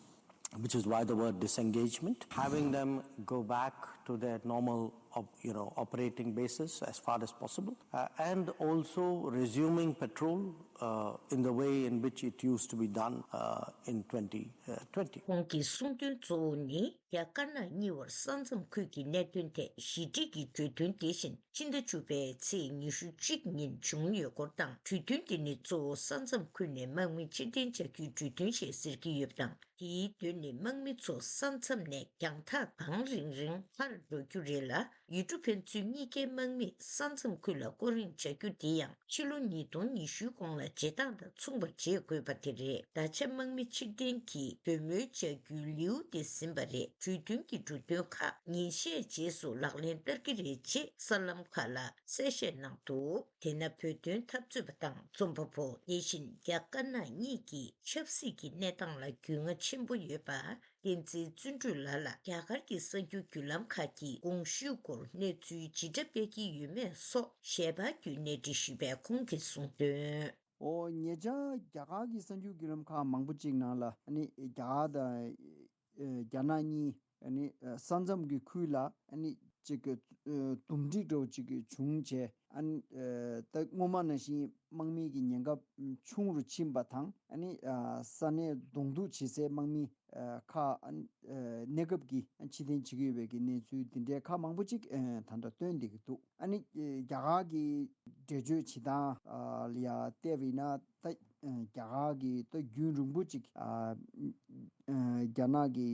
which is why the word disengagement, having them go back to their normal, op- you know, operating basis as far as possible, uh, and also resuming patrol, uh, in the way in which it used to be done, uh, in twenty twenty. ཁོང་གི་གསུང་དོན་གཙོ་བོ་ནི། རྒྱ་དཀར་ནག་གཉིས་བར་ས་མཚམས་ཁུལ་གྱི་གནད་དོན་ཐད་ཞི་འགྲིག་གི་གྲོས་མཐུན་དེ་བཞིན་ཕྱི་ཟླ་བཅུ་པའི་ཚེས་ཉི་ཤུ་གཅིག་ཉིན་བྱུང་ཡོད་སྐོར་དང་། གྲོས་མཐུན་དེ་ནི་གཙོ་བོ་ས་མཚམས་ཁུལ་ནས་དམག་མི་ཕྱིར་འཐེན་བྱ་རྒྱུའི་གྲོས་མཐུན་ཞེས་ཟེར་གྱི་ཡོད་པ་དང་། དེའི་དོན་ནི་དམག་མི་ཚོ་ས་མཚམས་ནས་རྒྱང་ཐག་གང་རིང་རིང་ཕར་འགྲོ་རྒྱུ་རེད་ལ། ཡུལ་གྲུ་ཕན་ཚུན་གཉིས་ཀའི་དམག་མིས་ས་མཚམས་ཁུལ་ལ་སྐོར་གཡེང་བྱ་རྒྱུ་དེ་ཡང་ཕྱི་ལོ་ཉིས་སྟོང་ཉི་ཤུའི་གོང་ལ་བྱེད་སྟངས་དང་མཚུངས་པ་བྱེད་དགོས་པ་དེ་རེད། ད་ཆ་དམག་མི་ཕྱིར་འཐེན་གྱི་གྲོས་མོལ་བྱ་རྒྱུའི་ལེའུ་དེ་ཟིན་པ་རེད། གྲོས་མཐུན་གྱི་འབྲུ་དོན་ཁག་ཉིན་ཤས་རྗེས་སུ་ལག་ལེན་བསྟར་གྱི་རེད་ཅེས་གསར་ལམ་ཁག་ལ་གསལ་བཤད་གནང་འདུག་དེས་ན་བོད་དོན་འཐབ་རྩོད་པ་དང་རྩོམ་པ་པོ། དེ་བཞིན་རྒྱ་དཀར་ནག་གཉིས་ཀྱི་ཆབ་སྲིད་ཀྱི་གནས་སྟངས་ལ་རྒྱུས་མངའ་ཆེན་པོ་ཡོད་པ། བསྟན་འཛིན་བརྩོན་འགྲུས་ལགས་ལ་རྒྱ་གར་གྱི་གསར་འགྱུར་བརྒྱུད་ལམ་ཁག་གིས་གོང་ཞུས་སྐོར་གནས་ཚུལ་ཇི་འདྲ་སྤེལ་གྱི་ཡོད་མེད་སོགས་ཞལ་པར་བརྒྱུད་གནས་འདྲི་ཞུས་པས། ཁོང་གིས་གསུངས་དོན། ཨོ་ཉེ་ཆར་རྒྱ་གར་གྱི་གསར་འགྱུར་བརྒྱུད་ལམ་ཁག་མང་པོ་ཅིག་ནང་ལ་ཨ་ནི་རྒྱ་གར་དང་ཨ་རྒྱ་ནག་གཉིས་ཨ་ནི་ས་མཚམས་ཀྱི་ཁུལ་ལ་ཨ་ནི་ཅིག་གི་འདུམ་འགྲིག་འདྲ་བོ་ཅིག་བྱུང་བྱས། ཨ་ནི་ད་སྔོན་མ་ནང་བཞིན་དམག་མི་གི་ཉེན་ཁ་ཆུང་རུ་ཕྱིན་པ་དང་། ཨ་ནི་ས་གནས་གདོང་ཐུག་བྱེད་སའི་དམག་མི་ཁག་ཨ་ནི་གནས་སྐབས་ཀྱི་ཕྱིར་འཐེན་བྱེད་ཀྱི་ཡོད་པའི་གི་གནས་ཚུལ་འདི་འདྲའི་ཁག་མང་པོ་ཅིག་ད་ལྟ་བཏོན་བསྡད་ཀྱི་འདུག་ཨ་ནི་རྒྱ་གར་གྱི་འགྲེལ་བརྗོད་བྱེད་སྟངས་ལ་ཡང་བལྟས་པ་ཡིན་ན། ད་རྒྱ་གར་གྱི་ད་རྒྱུན་རིང་པོ་ཅིག་རྒྱ་ནག་གི་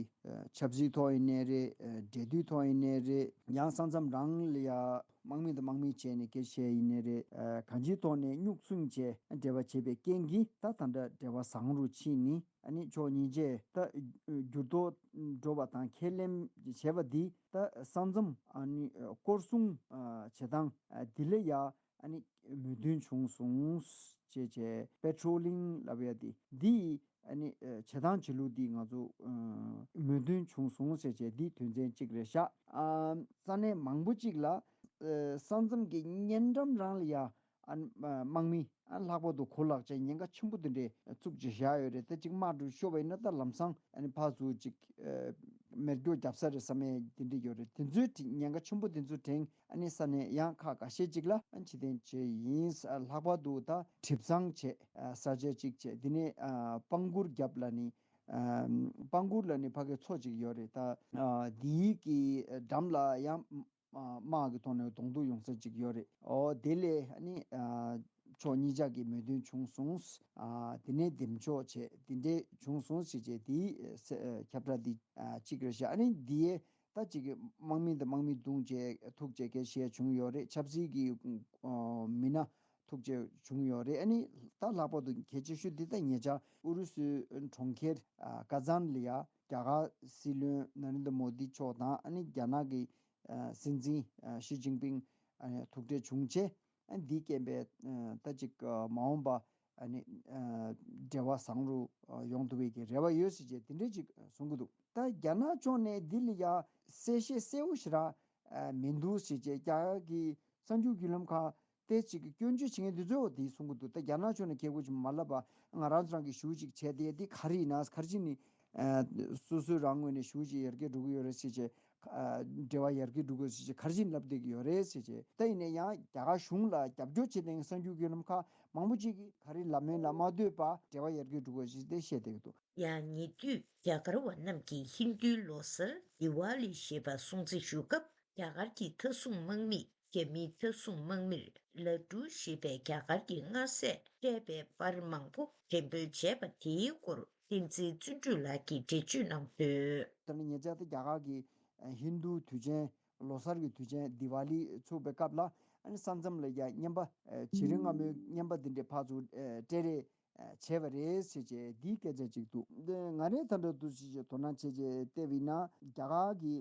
ཆབ་སྲིད་ཐོག་ཡིན་ནའི་རེད། འབྲེལ་མཐུད་ཐོག་ཡིན་ནའི་རེད། ཡང་ས་མཚམས་རང་ལ་ཡང་དམག་མི་དང་དམག་མི་བྱས་ནས་སྐད་ཆ་བཤད་ཡིན་ནའི་རེད། གང་ཅིའི་ཐོག་ནས་སྙུག་བསྲུང་བྱས་འབྲེལ་བ་བྱས་པའི་རྐྱེན་གྱིས་ད་ད་ལྟ་འབྲེལ་བ་བཟང་རུ་ཕྱིན་ནས། ཨ་ནི་ཕྱོགས་གཉིས་ཆས་ད་འགྱུར་ལྡོག་འགྲོ་བ་དང་ཁས་ལེན་བྱས་པ་འདི་ད་ས་མཚམས་ཨ་ནི་སྐོར་སྲུང་བྱེད་སྟངས་འདི་ལ་ཡང་ཨ་ནི་མོས་མཐུན་བྱུང་སོང་ཞེས་བྱས། པེ་ཊྲོ་ལིང་ལབ་ཡ་དེ་འདི་ཨ་ནི་བྱེད་སྟངས་བྱེད་ལུགས་འདི་ང་ཚོ་མོས་མཐུན་བྱུང་སོང་ཞེས་བྱས། འདི་དོན་ཚན་གཅིག་རེད་ཤག་ཨ་ས་གནས་མང་པོ་ཅིག་ལ་ས་མཚམས་ཀྱི་གཉན་འགྲམ་རང་ལ་ཡ་ཨ་དམག་མི་ཨ་ལྷག་པར་དུ་གོ་ལག་ཅན་ཉེན་ཁ་ཆེན་པོ་དེ་འདྲས་བཙུགས་བྱས་བཞག་ཡོད་རེད། ད་ཅིག་དམག་འཁྲུག་ཤོར་བ་ཡིན་ན་ད་ལམ་སང་ཨ་ནི་ཕར་ཚུར་ཅིག་མེ་སྒྱོགས་བརྒྱབ་ས་རེད་བསམ་ཡས་དེ་འདྲས་ཡོད་རེད། དེ་ཚོའི་ཉེན་ཁ་ཆེན་པོ་དེ་ཚོ་དྲན། ཨ་ནི་ས་གནས་ཡང་ཁག་འགའ་ཤས་ཅིག་ལ་ཨ་ནི་ཕྱིར་འཐེན་བྱས་ཡིན། ལྷག་པར་དུ་ད་གྲིབ་ཚང་བྱས། ས་ཆ་གཅིག་བྱས། དེ་ནས་པང་གུར་རྒྱབ་ལ་ནི་པང་གུར་ལ་ནི་ཕ་གི་མཚོ་གཅིག་ཡོད་རེད། ད་དེའི་གི་འགྲམ་ལ་ཡང་དམག་གི་ཐོག་ནས་གདོང་ཐུག་ཡོང་ས་ཅིག་ཡོད་རེད། ཨོ་དེ་ལས་ཨ་ནི་ཕྱོགས་གཉིས་ཆ་གི་མོས་མཐུན་བྱུང་སོང་། དེ་ནས་འདེམས་ཕྱོགས་བྱས་དེ་འདྲས་བྱུང་སོང་ཞེས་བྱས། དེའི་ཁྱབ་བསྒྲགས་འདི་གཅིག་རེད་ཤག་ཨ་ནི་འདི་ཡས། ད་ཅིག་དམག་མི་དང་དམག་མི་བརྡུངས་བྱས་ཐུག་བྱས་སྐད་བཤད་བྱུང་ཡོད་རེད། ཆབ་སྲིད་ཀྱི་མི་སྣ་ཐུག་བྱས་བྱུང་ཡོད་རེད། ཨ་ནི་ད་ལྷག་པར་དུ་གལ་ཆེ་ཤོས་འདི་ད་ཉེ་ཆར་ཨུ་རུ་སུའི་གྲོང་ཁྱེར་ཀ་ཛན་ལ་ཡ་རྒྱ་གར་སྲིད་བློན་ན་རེན་དྲ་མོ་དི་མཆོག་དང་། ཨ་ནི་རྒྱ་ནག་གི་སྲིད་འཛིན་ཞི་ཅིན་ཕིང་ཐུག་འཕྲད་བྱུང་བྱས། ཨ་ནི་འདིའི་རྐྱེན་པས་ད་ཅིག་མ་འོངས་པ་ཨ་ནི་འབྲེལ་བ་བཟང་རུ་ཡོང་ཐུབ་པའི་གི་རེ་བ་ཡོད་ཟེར་བྱས་དེ་འདྲས་ཅིག་གསུང་གི་འདུག་ད་རྒྱ་ནག་ཕྱོགས་ནས་འདི་ལ་ཡ་གསལ་བཤད་གསལ་བོ་ཞེ་དྲག་མི་འདུག་ཟེར་བྱས། རྒྱ་གར་གྱི་གསར་འགྱུར་བརྒྱུད་ལམ་ཁག་ ཏེ་ཅིག་གི་སྐྱོན་བརྗོད་བྱེད་མཁན་འདི་ཚོས་འོ་དེ་གསུང་གི་འདུག་ད་རྒྱ་ནག་ཕྱོགས་ནས་ཁྱེད་ཀོ་ཅིག་མ་ལབ་པ་ང་རང་ཚོ་རང་གི་ཞུ་ཅིག་བྱས་ཏེ་འདི་ག་རེ་ཡིན་ན་ག་རེ་བྱས་ནས་སོ་སོའི་རང་ངོས་ནས་ཞུ་ཅིག་ཡར་རྒྱས་འགྲོ་གི་ཡོད་རེད་ཟེར་བྱས། འབྲེལ་བ་ཡར་རྒྱས་འགྲོ་དགོས་ཟེར་བྱས་ག་རེ་བྱས་ནས་ལབ་བསྡད་ཀྱི་ཡོད་རེད་ཟེར་བྱས། ད་ཡིན་ན་ཡང་རྒྱ་གར་གཞུང་ལ་རྒྱབ་སྐྱོར་བྱེད་མཁན་གསར་འགྱུར་བརྒྱུད་ལམ་ཁག་མང་པོ་ཅིག་གིས་ག་རེ་ལབ་མིན་ལ་མ་ལྟོས་པར་འབྲེལ་བ་ཡར་རྒྱས་འགྲོ་དགོས་ཟེར་ཏེ་བཤད་བསྡད་ཀྱི་འདུག་ཡང་ཉེ་དུས་རྒྱ་གར་བ་རྣམས་ཀྱིས་ཧིན་རྡུའི་ལོ་གསར་དི་ཝཱ་ལི་ཞེས་པ་སྲུང་བརྩི་ཞུ་སྐབས། རྒྱ་གར་གྱི་མཐའ་སྲུང་དམག་མིས་རྒྱ་མིའི་མཐའ་སྲུང་དམག་མིར་ལ་ཌུ་ཞེས་པའི་རྒྱ་གར་གྱི་མངའ་སྲས་སྤྲད་པའི་པར་མང་པོ་འགྲེམས་སྤེལ་བྱས་པ་དེའི་སྐོར་བསྟན་འཛིན་བརྩོན་འགྲུས་ལགས་ཀྱིས་འགྲེལ་བརྗོད་གནང་དོན། ད་ནི་ཉེ་ཆར་དུ་རྒྱ་གར་གྱི་ཧིན་རྡུ་དུས་ཆེན་ལོ་གསར་གྱི་དུས་ཆེན་དི་ཝཱ་ལི་ཚུགས་པའི་སྐབས་ལ་ཨ་ནི་ས་མཚམས་ལ་ཡ་བརྙན་པ་བྱི་རིལ་སྔ་མོའི་བརྙན་པ་འདི་འདྲའི་ཕར་ཚུར་སྤྲད་རེས་བྱས་པ་རེད་ཟེར་བྱས་འདིའི་སྐད་ཆ་ཅིག་འདུག་འདི་ང་རའི་ད་ལྟ་འདུག་ཟེར་བྱས་དོ་སྣང་བྱས་བྱས་བལྟས་པ་ཡིན་ན་རྒྱ་གར་གྱི་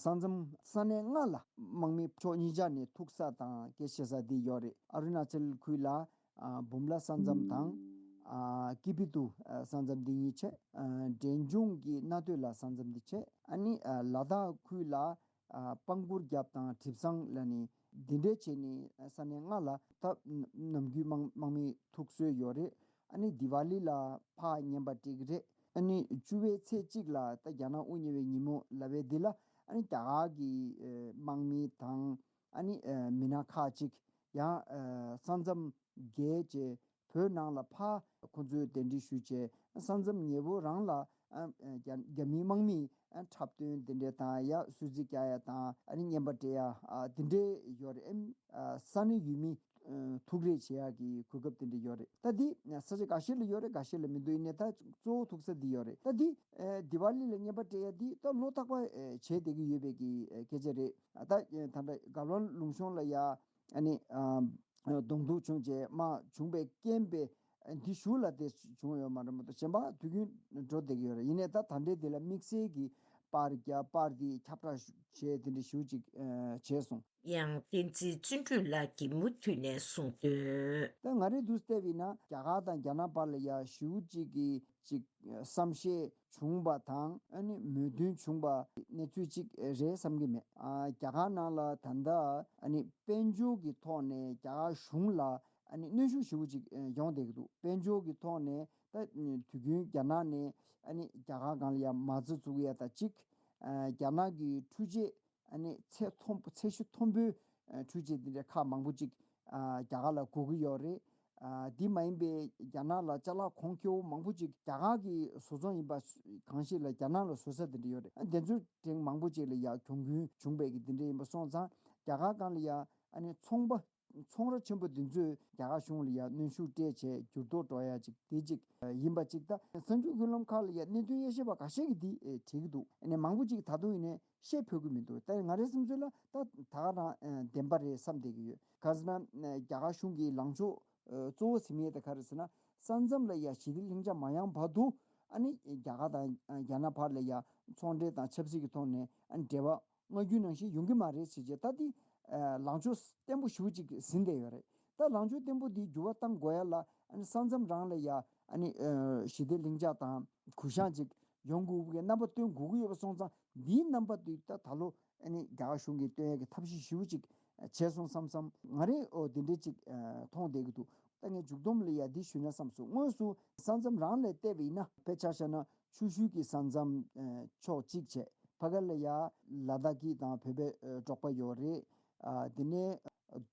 ས་མཚམས་ས་གནས་ལྔ་ལ་དམག་མི་ཕྱོགས་གཉིས་ཆ་ནས་ཐུག་ས་དང་སྐད་ཆ་བཤད་ས་འདི་ཡོད་རེད། ཨ་རུ་ན་ཅལ་ཁུལ་ལ་ཨ་བུམ་ལ་ས་མཚམས་དང་། ཨ་ཀི་པི་ཏུ་ཨ་ས་མཚམས་འདི་གཉིས་བྱས། ཨ་འབྲས་ལྗོངས་ཀྱི་མནའ་སྟོད་ལ་ས་མཚམས་འདི་བྱས། ཨ་ནི་ཨ་ལ་དྭགས་ཁུལ་ལ་ཨ་པང་གུར་རྒྱབ་དང་གྲིབ་བཟང་ལ་ནི་འདི་འདྲས་བྱས་ནས་ས་གནས་ལྔ་ལ་ད་ནམ་རྒྱུན་དམག་དམག་མི་ཐུག་སྲོལ་ཡོད་རེད། ཨ་ནི་དི་ཝཱ་ལི་ལ་ཕར་བརྙན་པར་སྤྲད་ཀྱི་རེད། ཨ་ནི་བཅུ་པའི་ཚེས་གཅིག་ལ་ད་རྒྱ་ནག་དབུ་བརྙེས་པའི་ཉིན་མོ་ལབ་པའི་འདི་ལ་ཨ་ནི་རྒྱ་གར་གྱི་ཨ་དམག་མི་དང་། ཨ་ནི་ཨ་མི་སྣ་ཁག་ཅིག་ཡང་ཨ་ས་མཚམས་བརྒལ་བྱས་བོད་ནང་ལ་ཕར་ཁོང་ཚོས་གདན་འདྲེན་ཞུས་བྱས་ས་མཚམས་ཉེ་པོ་རང་ལ་ཨ་ཨ་རྒྱ་རྒྱ་མིའི་དམག་མིས་ཨ་འཁྲབ་སྟོན་དེ་འདྲས་དང་ཡ་གསོལ་ཚིགས་རྒྱག་ཡ་དང་ཨ་ནི་བརྙན་པར་སྤྲད་ཡ་ཨ་དེ་འདྲས་ཡོད་རེད། ཨ་ས་གནས་ཡུལ་མི་ཨ་ཐུག་རེས་བྱེད་ཡ་གི་གོ་སྐབས་དེ་འདྲས་ཡོད་རེད། ད་འདི་ས་ཆ་འགའ་ཤས་ལ་ཡོད་རེད། འགའ་ཤས་ལ་མི་འདུག་ཡིན་ནའི་ད་གཙོ་བོ་ཐུག་ས་འདི་ཡོད་རེད། ད་འདི་ཨ་དི་ཝཱ་ལི་ལ་བརྙན་པར་སྤྲད་ཡ་འདི་ད་ལོ་རྟག་པར་ཨ་བྱས་བསྡད་ཀྱི་ཡོད་པའི་གི་ཨ་སྐད་ཆ་རེད། ད་ད་ལྟ་རྒྱ་གར་ལུང་གཤོང་ལ་ཡ་ཨ་ནི་ཨ་གདོང་ཐུག་བྱུང་རྗེས་དམག་བྱུང་བའི་རྐྱེན་པས་འདི་གཞུག་ལ་དེ་བྱུང་ཡོད་མ་རེད་མ་གཏོགས་གཞན་པ་དུས་རྒྱུན་འགྲོ་བསྡད་ཀྱི་ཡོད་རེད། ཡིན་ནའི་ད་ད་ལྟའི་དེ་ལ་དམིགས་བསལ་གྱི་པར་རྒྱག་པར་འདི་ཁྱབ་བསྒྲགས་བྱས་དེ་འདྲ་ཞེ་པོ་ཅིག་ཨ་བྱས་སོང་། ཡང་བསྟན་འཛིན་བརྩོན་འགྲུས་ལགས་ཀྱིས་མུ་མཐུད་ནས་གསུངས་དོན། ད་ང་རེ་འདུག་བལྟས་པ་ཡིན་ན་རྒྱ་གར་དང་རྒྱ་ནག་བར་ལ་ཡ་ཞེ་པོ་ཅིག་གི་ཅིག་བསམ་ཤེས་བྱུང་བ་དང་ཨ་ནི་མོས་མཐུན་བྱུང་བ་གནས་ཚུལ་ཅིག་རེད་བསམ་གྱི་མེད། ཨ་རྒྱ་གར་ནང་ལ་ད་ལྟ་ཨ་ནི་དཔལ་འབྱོར་གྱི་ཐོག་ནས་རྒྱ་གར་གཞུང་ལ་ཨ་ནི་གནོན་ཤུགས་ཞེ་པོ་ཅིག་ཡོང་བསྡད་ཀྱི་འདུག་དཔལ་འབྱོར་གྱི་ཐོག་ནས་ད་དུས་རྒྱུན་རྒྱ་ནག་ནས་ཨ་ནི་རྒྱ་གར་སྒང་ལ་ཡ་མ་རྩ་བཙུགས་ཡ་ད་ཅིག་ཨ་རྒྱ་ནག་གི་འཕྲུལ་ཆས་ཨ་ནི་ཚད་མཐོན་ཚད་གཞི་མཐོན་པོའི་ཨ་འཕྲུལ་ཆས་འདི་འདྲ་ཁག་མང་པོ་ཅིག་ཨ་རྒྱ་གར་ལ་དགོས་ཀྱི་ཡོད་རེད། ཨ་འདི་མ་ཡིན་པའི་རྒྱ་ནག་ལ་ཅ་ལག་གོང་ཁེ་པོ་མང་པོ་ཅིག་རྒྱ་གར་གྱི་བཟོ་ཚོང་ཡིན་པ་གང་ཞིག་ལ་རྒྱ་ནག་ལ་བཟོ་ས་འདི་འདྲ་ཡོད་རེད། ཨ་དེ་ཚོའི་སྒང་མང་པོ་ཅིག་ལ་ཡ་གྱོང་གུན་བྱུང་བའི་གི་འདི་འདྲ་ཡིན་པ་སོང་ཙང་རྒྱ་གར་སྒང་ལ་ཡ་ཨ་ནི་ཚོང་པ་ཚོང་ར་ཆེན་པོ་འདི་ཚོས་རྒྱ་གར་གཞུང་ལ་ཡ་གནོན་ཤུགས་སྤྲད་བྱས་འགྱུར་ལྡོག་འགྲོ་ཡ་ཅིག་དེ་ཅིག་ཡིན་པ་ཅིག་ད་གསར་འགྱུར་བརྒྱུད་ལམ་ཁག་ལ་ཡ་གནད་དོན་དབྱེ་ཞིབ་པ་འགའ་ཤས་ཀྱིས་འདི་བྲིས་ཀྱི་འདུག་ཨ་ནི་མང་པོ་ཅིག་ད་དུང་ཡིན་ནའི་ཤད་ཕོད་ཀྱི་མི་འདུག་ད་ང་རའི་བསམ་ཚུལ་ལ་ད་ད་ག་རང་ཨ་བདེན་པ་རེད་བསམ་བསྡད་ཀྱི་ཡོད། ག་ཟེར་ན་ཨ་རྒྱ་གར་གཞུང་གི་ལངས་ཕྱོགས་ཨ་གཙོ་བོ་ཟེར་མཁན་དེ་ག་རེ་ཟེར་ན་ས་མཚམས་ལ་ཡ་ཞི་བདེ་ལྷིང་འཇགས་མ་ཡོང་བར་དུ་ཨ་ནི་རྒྱ་གར་དང་ཨ་རྒྱ་ནག་བར་ལ་ཡ་ཚོང་འབྲེལ་དང་ཆབ་སྲིད་ཀྱི་ཐོག་ནས་ཨ་ནི་འབྲེལ་བ་སྔ་རྒྱུན་ནང་བཞིན་ཡོང་གི་མ་རེད་ཟེར་བྱས་ད་འདི་ཨ་ལངས་ཕྱོགས་བརྟན་པོ་ཞེ་པོ་ཅིག་ཟིན་བསྡད་ཡོད་རེད། ད་ལངས་ཕྱོགས་བརྟན་པོ་འདི་འགྱུར་བ་གཏང་དགོས་ཡ་ལ་ཨ་ནི་ས་མཚམས་རང་ལ་ཡ་ཨ་ནི་ཨ་ཞི་བདེ་ལྷིང་འཇགས་དང་གུ་ཡངས་ཅིག་ཡོང་དགོས་ཀྱི་རྣམ་པ་སྟོན་དགོས་ཀྱི་ཡོད་པ་སོང་ཙང་འདིའི་རྣམ་པ་འདི་ད་ད་ལོ་ཨ་ནི་རྒྱ་གར་གཞུང་གིས་སྟོན་ཡ་གི་ཐབས་ཤེས་ཞེ་པོ་ཅིག་བྱས་སོང་བསམ་བསམ་ང་རེ་ཨོ་འདི་འདྲས་ཅིག་ཨ་མཐོང་བསྡད་ཀྱི་འདུག་ད་ངས་མཇུག་སྡོམ་ལ་ཡ་འདི་ཞུས་ན་བསམ་སོང་། དངོས་སུ་ས་མཚམས་རང་ལ་བལྟས་པ་ཡིན་ན་དཔེ་ཆ་བཞག་ན་ཆུ་ཤུལ་གྱི་ས་མཚམས་ཨ་ཕྱོགས་གཅིག་བྱས་ཕ་ག་ལ་ཡ་ལ་དྭགས་ཀྱི་དང་བོད་པའི་ཨ་འབྲོག་པ་ཡོད་རེད། ཨ་དེ་ནས་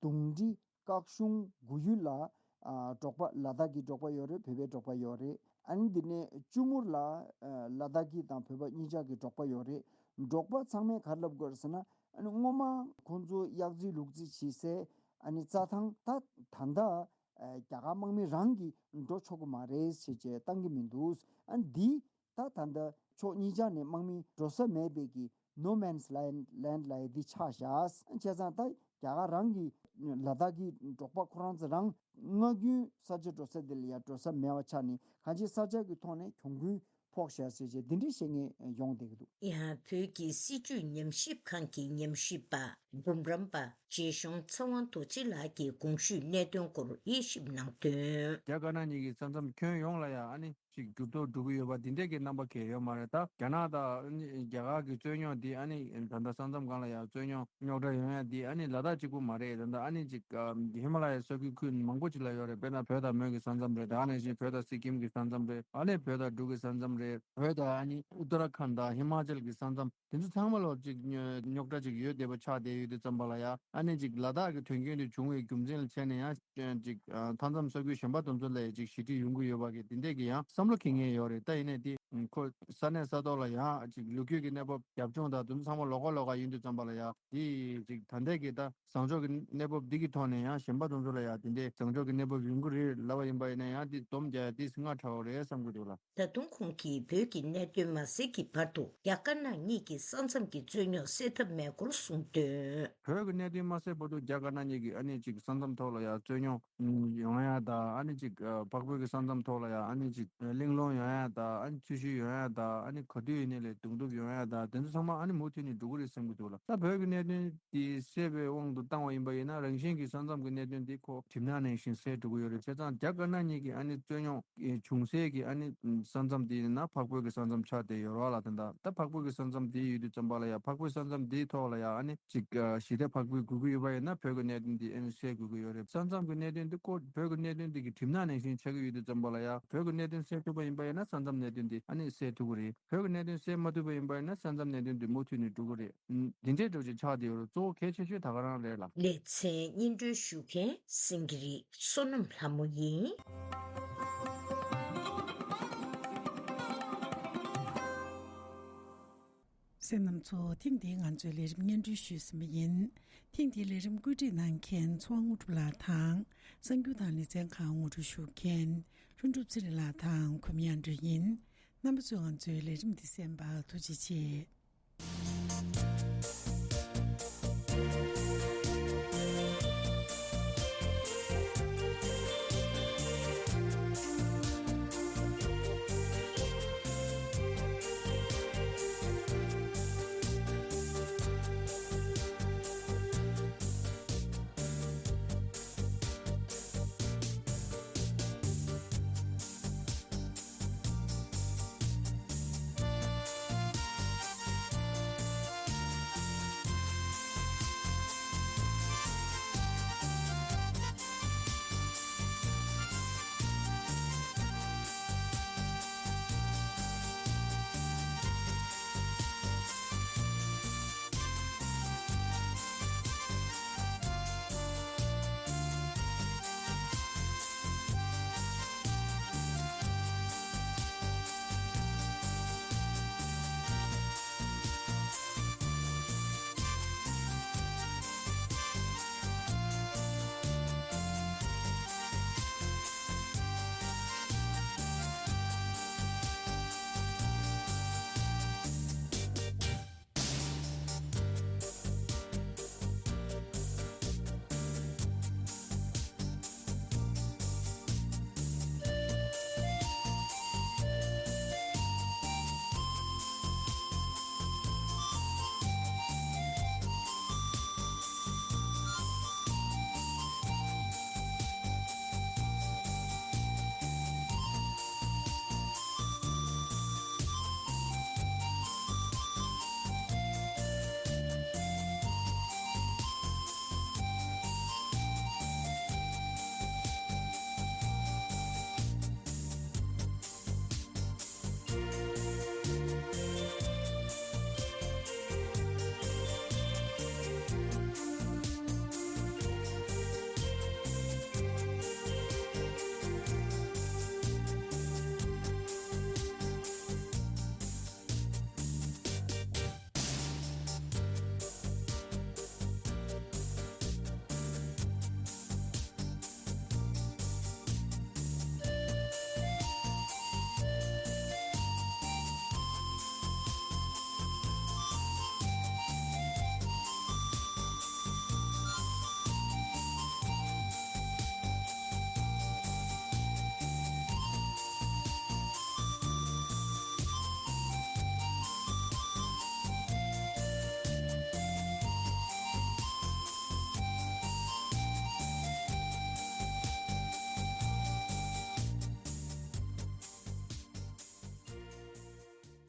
དུང་ཁྲི་སྐག་གཤོང་སྒུ་ཡུལ་ལ་ཨ་འབྲོག་པ་ལ་དྭགས་ཀྱི་འབྲོག་པ་ཡོད་རེད། བོད་པའི་འབྲོག་པ་ཡོད་རེད། ཨ་ནི་འདི་ནས་ཅུ་མུར་ལ་ཨ་ལ་དྭགས་ཀྱི་དང་བོད་པ་གཉིས་ཆ་གི་འབྲོག་པ་ཡོད་རེད། འབྲོག་པ་ཚང་མས་ག་རེ་ལབ་དགོས་རེད་ཟེར་ན་ཨ་ནི་སྔོན་མ་ཁོང་ཚོ་གཡག་རྩི་ལུག་རྩི་བྱེད་སའི་ཨ་ནི་རྩྭ་ཐང་ད་ད་ལྟ་ཨ་རྒྱ་གར་དམག་མི་རང་གིས་འགྲོ་ཆོག་གི་མ་རེད་ཟེར་བྱས་བཏང་གི་མི་འདུག་ཨ་ནི་འདི་ད་ད་ལྟ་ཕྱོགས་གཉིས་ཆ་ནས་དམག་མི་འགྲོ་ས་མེད་པའི་གི་No Man's Land Land ལབ་ཡ་འདི་ཆགས་བཞག་བྱས་ཙང་ད་རྒྱ་གར་རང་གི་ལ་དྭགས་ཀྱི་འབྲོག་པ་ཁོ་རང་ཚོ་རང་སྔ་རྒྱུན་ས་ཆ་འགྲོ་ས་དེ་ལ་ཡ་འགྲོ་ས་མེད་པ་ཆགས་ནས་གང་ཅི་ས་ཆ་གི་ཐོག་ནས་གྱོང་གུན་ཕོག་བཞག་ཟེར་བྱས་འདི་འདྲའི་བཤད་མཁན་ཡོང་བསྡད་ཀྱི་འདུག་ཡང་བོད་ཀྱི་སྲིད་བྱུས་ཉམས་ཞིབ་ཁང་གི་ཉམས་ཞིབ་པ་ འབུམ་རམས་པ་རྗེ་གཞུང་ཚེ་དབང་རྡོ་རྗེ་ལགས་ཀྱིས་གོང་ཞུས་གནད་དོན་སྐོར་དབྱེ་ཞིབ་གནང་དོན། རྒྱ་དཀར་ནག་གཉིས་ཀྱི་ས་མཚམས་ཁྱོན་ཡོངས་ལ་ཡང་ཨ་ནི་ཅིག་འགྱུར་ལྡོག་འགྲོ་གི་ཡོད་པ་འདི་འདྲས་ཀྱི་རྣམ་པ་གང་ཡང་ཡོད་མ་རེད། ད་རྒྱ་ནག་དང་ཨ་ནི་རྒྱ་གར་གྱི་རྩོད་རྙོག་འདི་ཨ་ནི་ད་ལྟ་ས་མཚམས་སྒང་ལ་ཡང་རྩོད་རྙོག་རྙོག་དྲ་ཡོང་ཡ་འདི་ཨ་ནི་ལ་དྭགས་གཅིག་པུ་མ་རེད། ད་ལྟ་ཨ་ནི་ཅིག་ཨ་ཧི་མ་ལ་ཡའི་ས་ཁུལ་ཁུལ་མང་པོ་ཅིག་ལ་ཡོད་རེད། དཔེར་ན་བོད་དང་མོན་གྱི་ས་མཚམས་རེད། ད་ནང་བཞིན་བོད་དང་སི་ཀིམ་གྱི་ས་མཚམས་རེད། ཨ་ནི་བོད་དང་འབྲུག་གི་ས་མཚམས་རེད། བོད་དང་ཨ་ནི་ཨུ་ཏ་ར་ཁཱན་དང་ཧི་མ་ཅལ་གྱི་ས་མཚམས། དེ་ཚོ་ཚང་མ་ལ་ཅིག་རྙོག་དྲ་ཅིག་ཡོད་བསྡད་པ་ཆགས་བསྡད་ཡོད་དུས་ཙམ་པ་ལ་ཡང་ཨ་ནི་ཅིག་ལ་དྭགས་ཀྱི་དོན་རྐྱེན་དེ་བྱུང་བའི་རྒྱུ་མཚན་ལ་བྱས་ནས་ཡང་ཅིག་མཐའ་མཚམས་ས་ཁུལ་གཞན་པ་དེ་ཚོ་ལ་ཅིག་ཞི་འགྲིག་ཡོང་གི་ཡོད་པ་གི་དེ་འདྲས་ཀྱི་ཡང་བསམ་བློ་འཁྱེར་མཁན་ཡོད་རེད། ད་ཡིན་ནའི་དེ་ཁོ་ས་གནས་ས་ཐོག་ལ་ཡང་ཅིག་ལོ་རྒྱུས་ཀྱི་གནས་བབ་རྒྱབ་ལྗོངས་དང་དེ་ཚོ་ཚང་མ་ལོགས་ཀ་ལོགས་ཀ་ཡིན་དུས་ཙམ་པ་ལ་ཡང་དེ་ཅིག་ད་ལྟའི་གི་ད་བཟང་ཕྱོགས་ཀྱི་གནས་བབ་འདི་གི་ཐོག་ནས་ཡང་གཞན་པ་དེ་ཚོ་ལ་ཡང་དེ་འདྲའི་བཟང་ཕྱོགས་ཀྱི་གནས་བབ་ཡོང་གི་རེད་ལབ་པ་ཡིན་པ་ཡིན་ན་ཡང་དེ་སྡོམ་རྒྱག་ཡ་དེ་སྔ་དྲགས་པ་རེད་བསམ་གྱི་འདུག་ལ། ད་དུང་ཁོང་གིས་བོད་ཀྱི་གནད་དོན་མ་སེལ་གྱི་བར་དུ་རྒྱ་དཀར་ནག་གཉིས་ཀྱི་ས་མཚམས་ཀྱི་རྩོད་རྙོག་སེལ་ཐབས་མེད་སྐོར་གསུངས་དོན། བོད་ཀྱི་གནད་དོན་མ་སེལ་བར་དུ་རྒྱ་དཀར་ནག་གཉིས་ཀྱི་ཨ་ནི་ཅིག་ས་མཚམས་ཐོག་ལ་ཡང་རྩོད་རྙོག་ཡོང་ཡ་དང་ཨ་ནི་ཅིག་འཕགས་བོད་ཀྱི་ས་མཚམས་ཐོག་ལ་ཡང་ཨ་ནི་ཅིག་གླེང་སློང་ཡོང་ཡ་དང་ཨ་ནི་འཐུས་ཤོར་ཡོང་ཡ་དང་ཨ་ནི་ག་དུས་ཡིན་ནའི་ལས་གདོང་ཐུག་ཡོང་ཡ་དང་དེ་ཚོ་ཚང་མ་ཨ་ནི་མུ་མཐུད་ནས་འགྲོ་གི་རེད་བསམ་གྱི་འདུག་ལ། ད་བོད་ཀྱི་གནད་དོན་དེ་སེལ་བའི་དབང་དུ་བཏང་བ་ཡིན་པ་ཡིན་ན་རང་བཞིན་གྱི་ས་མཚམས་ཀྱི་གནད་དོན་དེ་ཁོ་གྲིབ་ནག་ནང་བཞིན་སེལ་འགྲོ་གི་ཡོད་རེད། བྱས་ཙང་རྒྱ་དཀར་ནག་གཉིས་ཀྱི་ཨ་ནི་རྩོད་རྙོག་འབྱུང་སའི་གི་ཨ་ནི་ས་མཚམས་དེ་ཡིན་ན་འཕགས་བོད་ཀྱི་ས་མཚམས་ཆགས་བསྡད་ཡོད་རེད་བ་ལ། ད་ལྟ་ད་འཕགས་བོད་ཀྱི་ས་མཚམས་དེ་ཡོད་དུས་ཙམ་པ་ལ་ཡང་འཕགས་བོད་ས་མཚམས་དེའི་ཐོག་ལ་ཡང་ཨ་ནི་ཅིག་ཞི་བདེ་འཕགས་བོད་དགོས་ཀྱི་ཡོད་པ་ཡིན་ན་བོད་ཀྱི་གནད་དོན་དེ་ཨ་ནི་སེལ་དགོས་ཀྱི་ཡོད་རེད། ས་མཚམས་ཀྱི་གནད་དོན་དེ་ཁོ་བོད་ཀྱི་གནད་དོན་དེ་གི་གྲིབ་ནག་ནང་བཞིན་ཆགས་ཀྱི་ཡོད་དུས་ཙམ་པ་ལ་ཡང་བོད་ཀྱི་གནད་དོན་སེལ་ཐུབ་པ་ཡིན་པ་ཡིན་ན་ས་མཚམས་གནད་དོན་དེ་ཨ་ནི་སེལ་ཐུབ་ཀྱི་རེད། བོད་ཀྱི་གནད་དོན་སེལ་མ་ཐུབ་པ་ཡིན་པ་ཡིན་ན་ས་མཚམས་གནད་དོན་དེ་མུ་མཐུད་ནས་འགྲོ་གི་རེད། འདི་འདྲའི་འགྲོ་ཆེད་ཆགས་བསྡད་ཡོད་རེད། གཙོ་བོ་གལ་ཆེ་ཤོས་ད་ག་རང་རེད་ལ། ལེ་ཚན་སྙན་སྒྲོན་ཞུ་མཁན་སེང་གེ་རི་བསོད་ནམས་ལྷ་མོ་ཡིན། གསན་མཁན་རྣམ་ཚོ་ཐེངས་འདིའི་ང་ཚོའི་ལས་རིམ་སྙན་སྒྲོན་ཞུས་ཟིན་པ་ཡིན། ཐེངས་འདིའི་ལས་རིམ་བཀོད་སྒྲིག་གནང་མཁན་ཚོགས་དངོས་གྲུབ་ལགས་དང་། གསར་འགྱུར་དང་ལེ་ཚན་ཁག་དངོས་གྲུབ་ཞུ་མཁན་ལྷུན་གྲུབ་ཚེ་རིང་ལགས་དང་གུས་མོ་དབྱངས་སྒྲོན་ཡིན། རྣམ་པ་ཚོས་ང་ཚོའི་ལས་རིམ་འདི་གསན་པར་ཐུགས་རྗེ་ཆེ།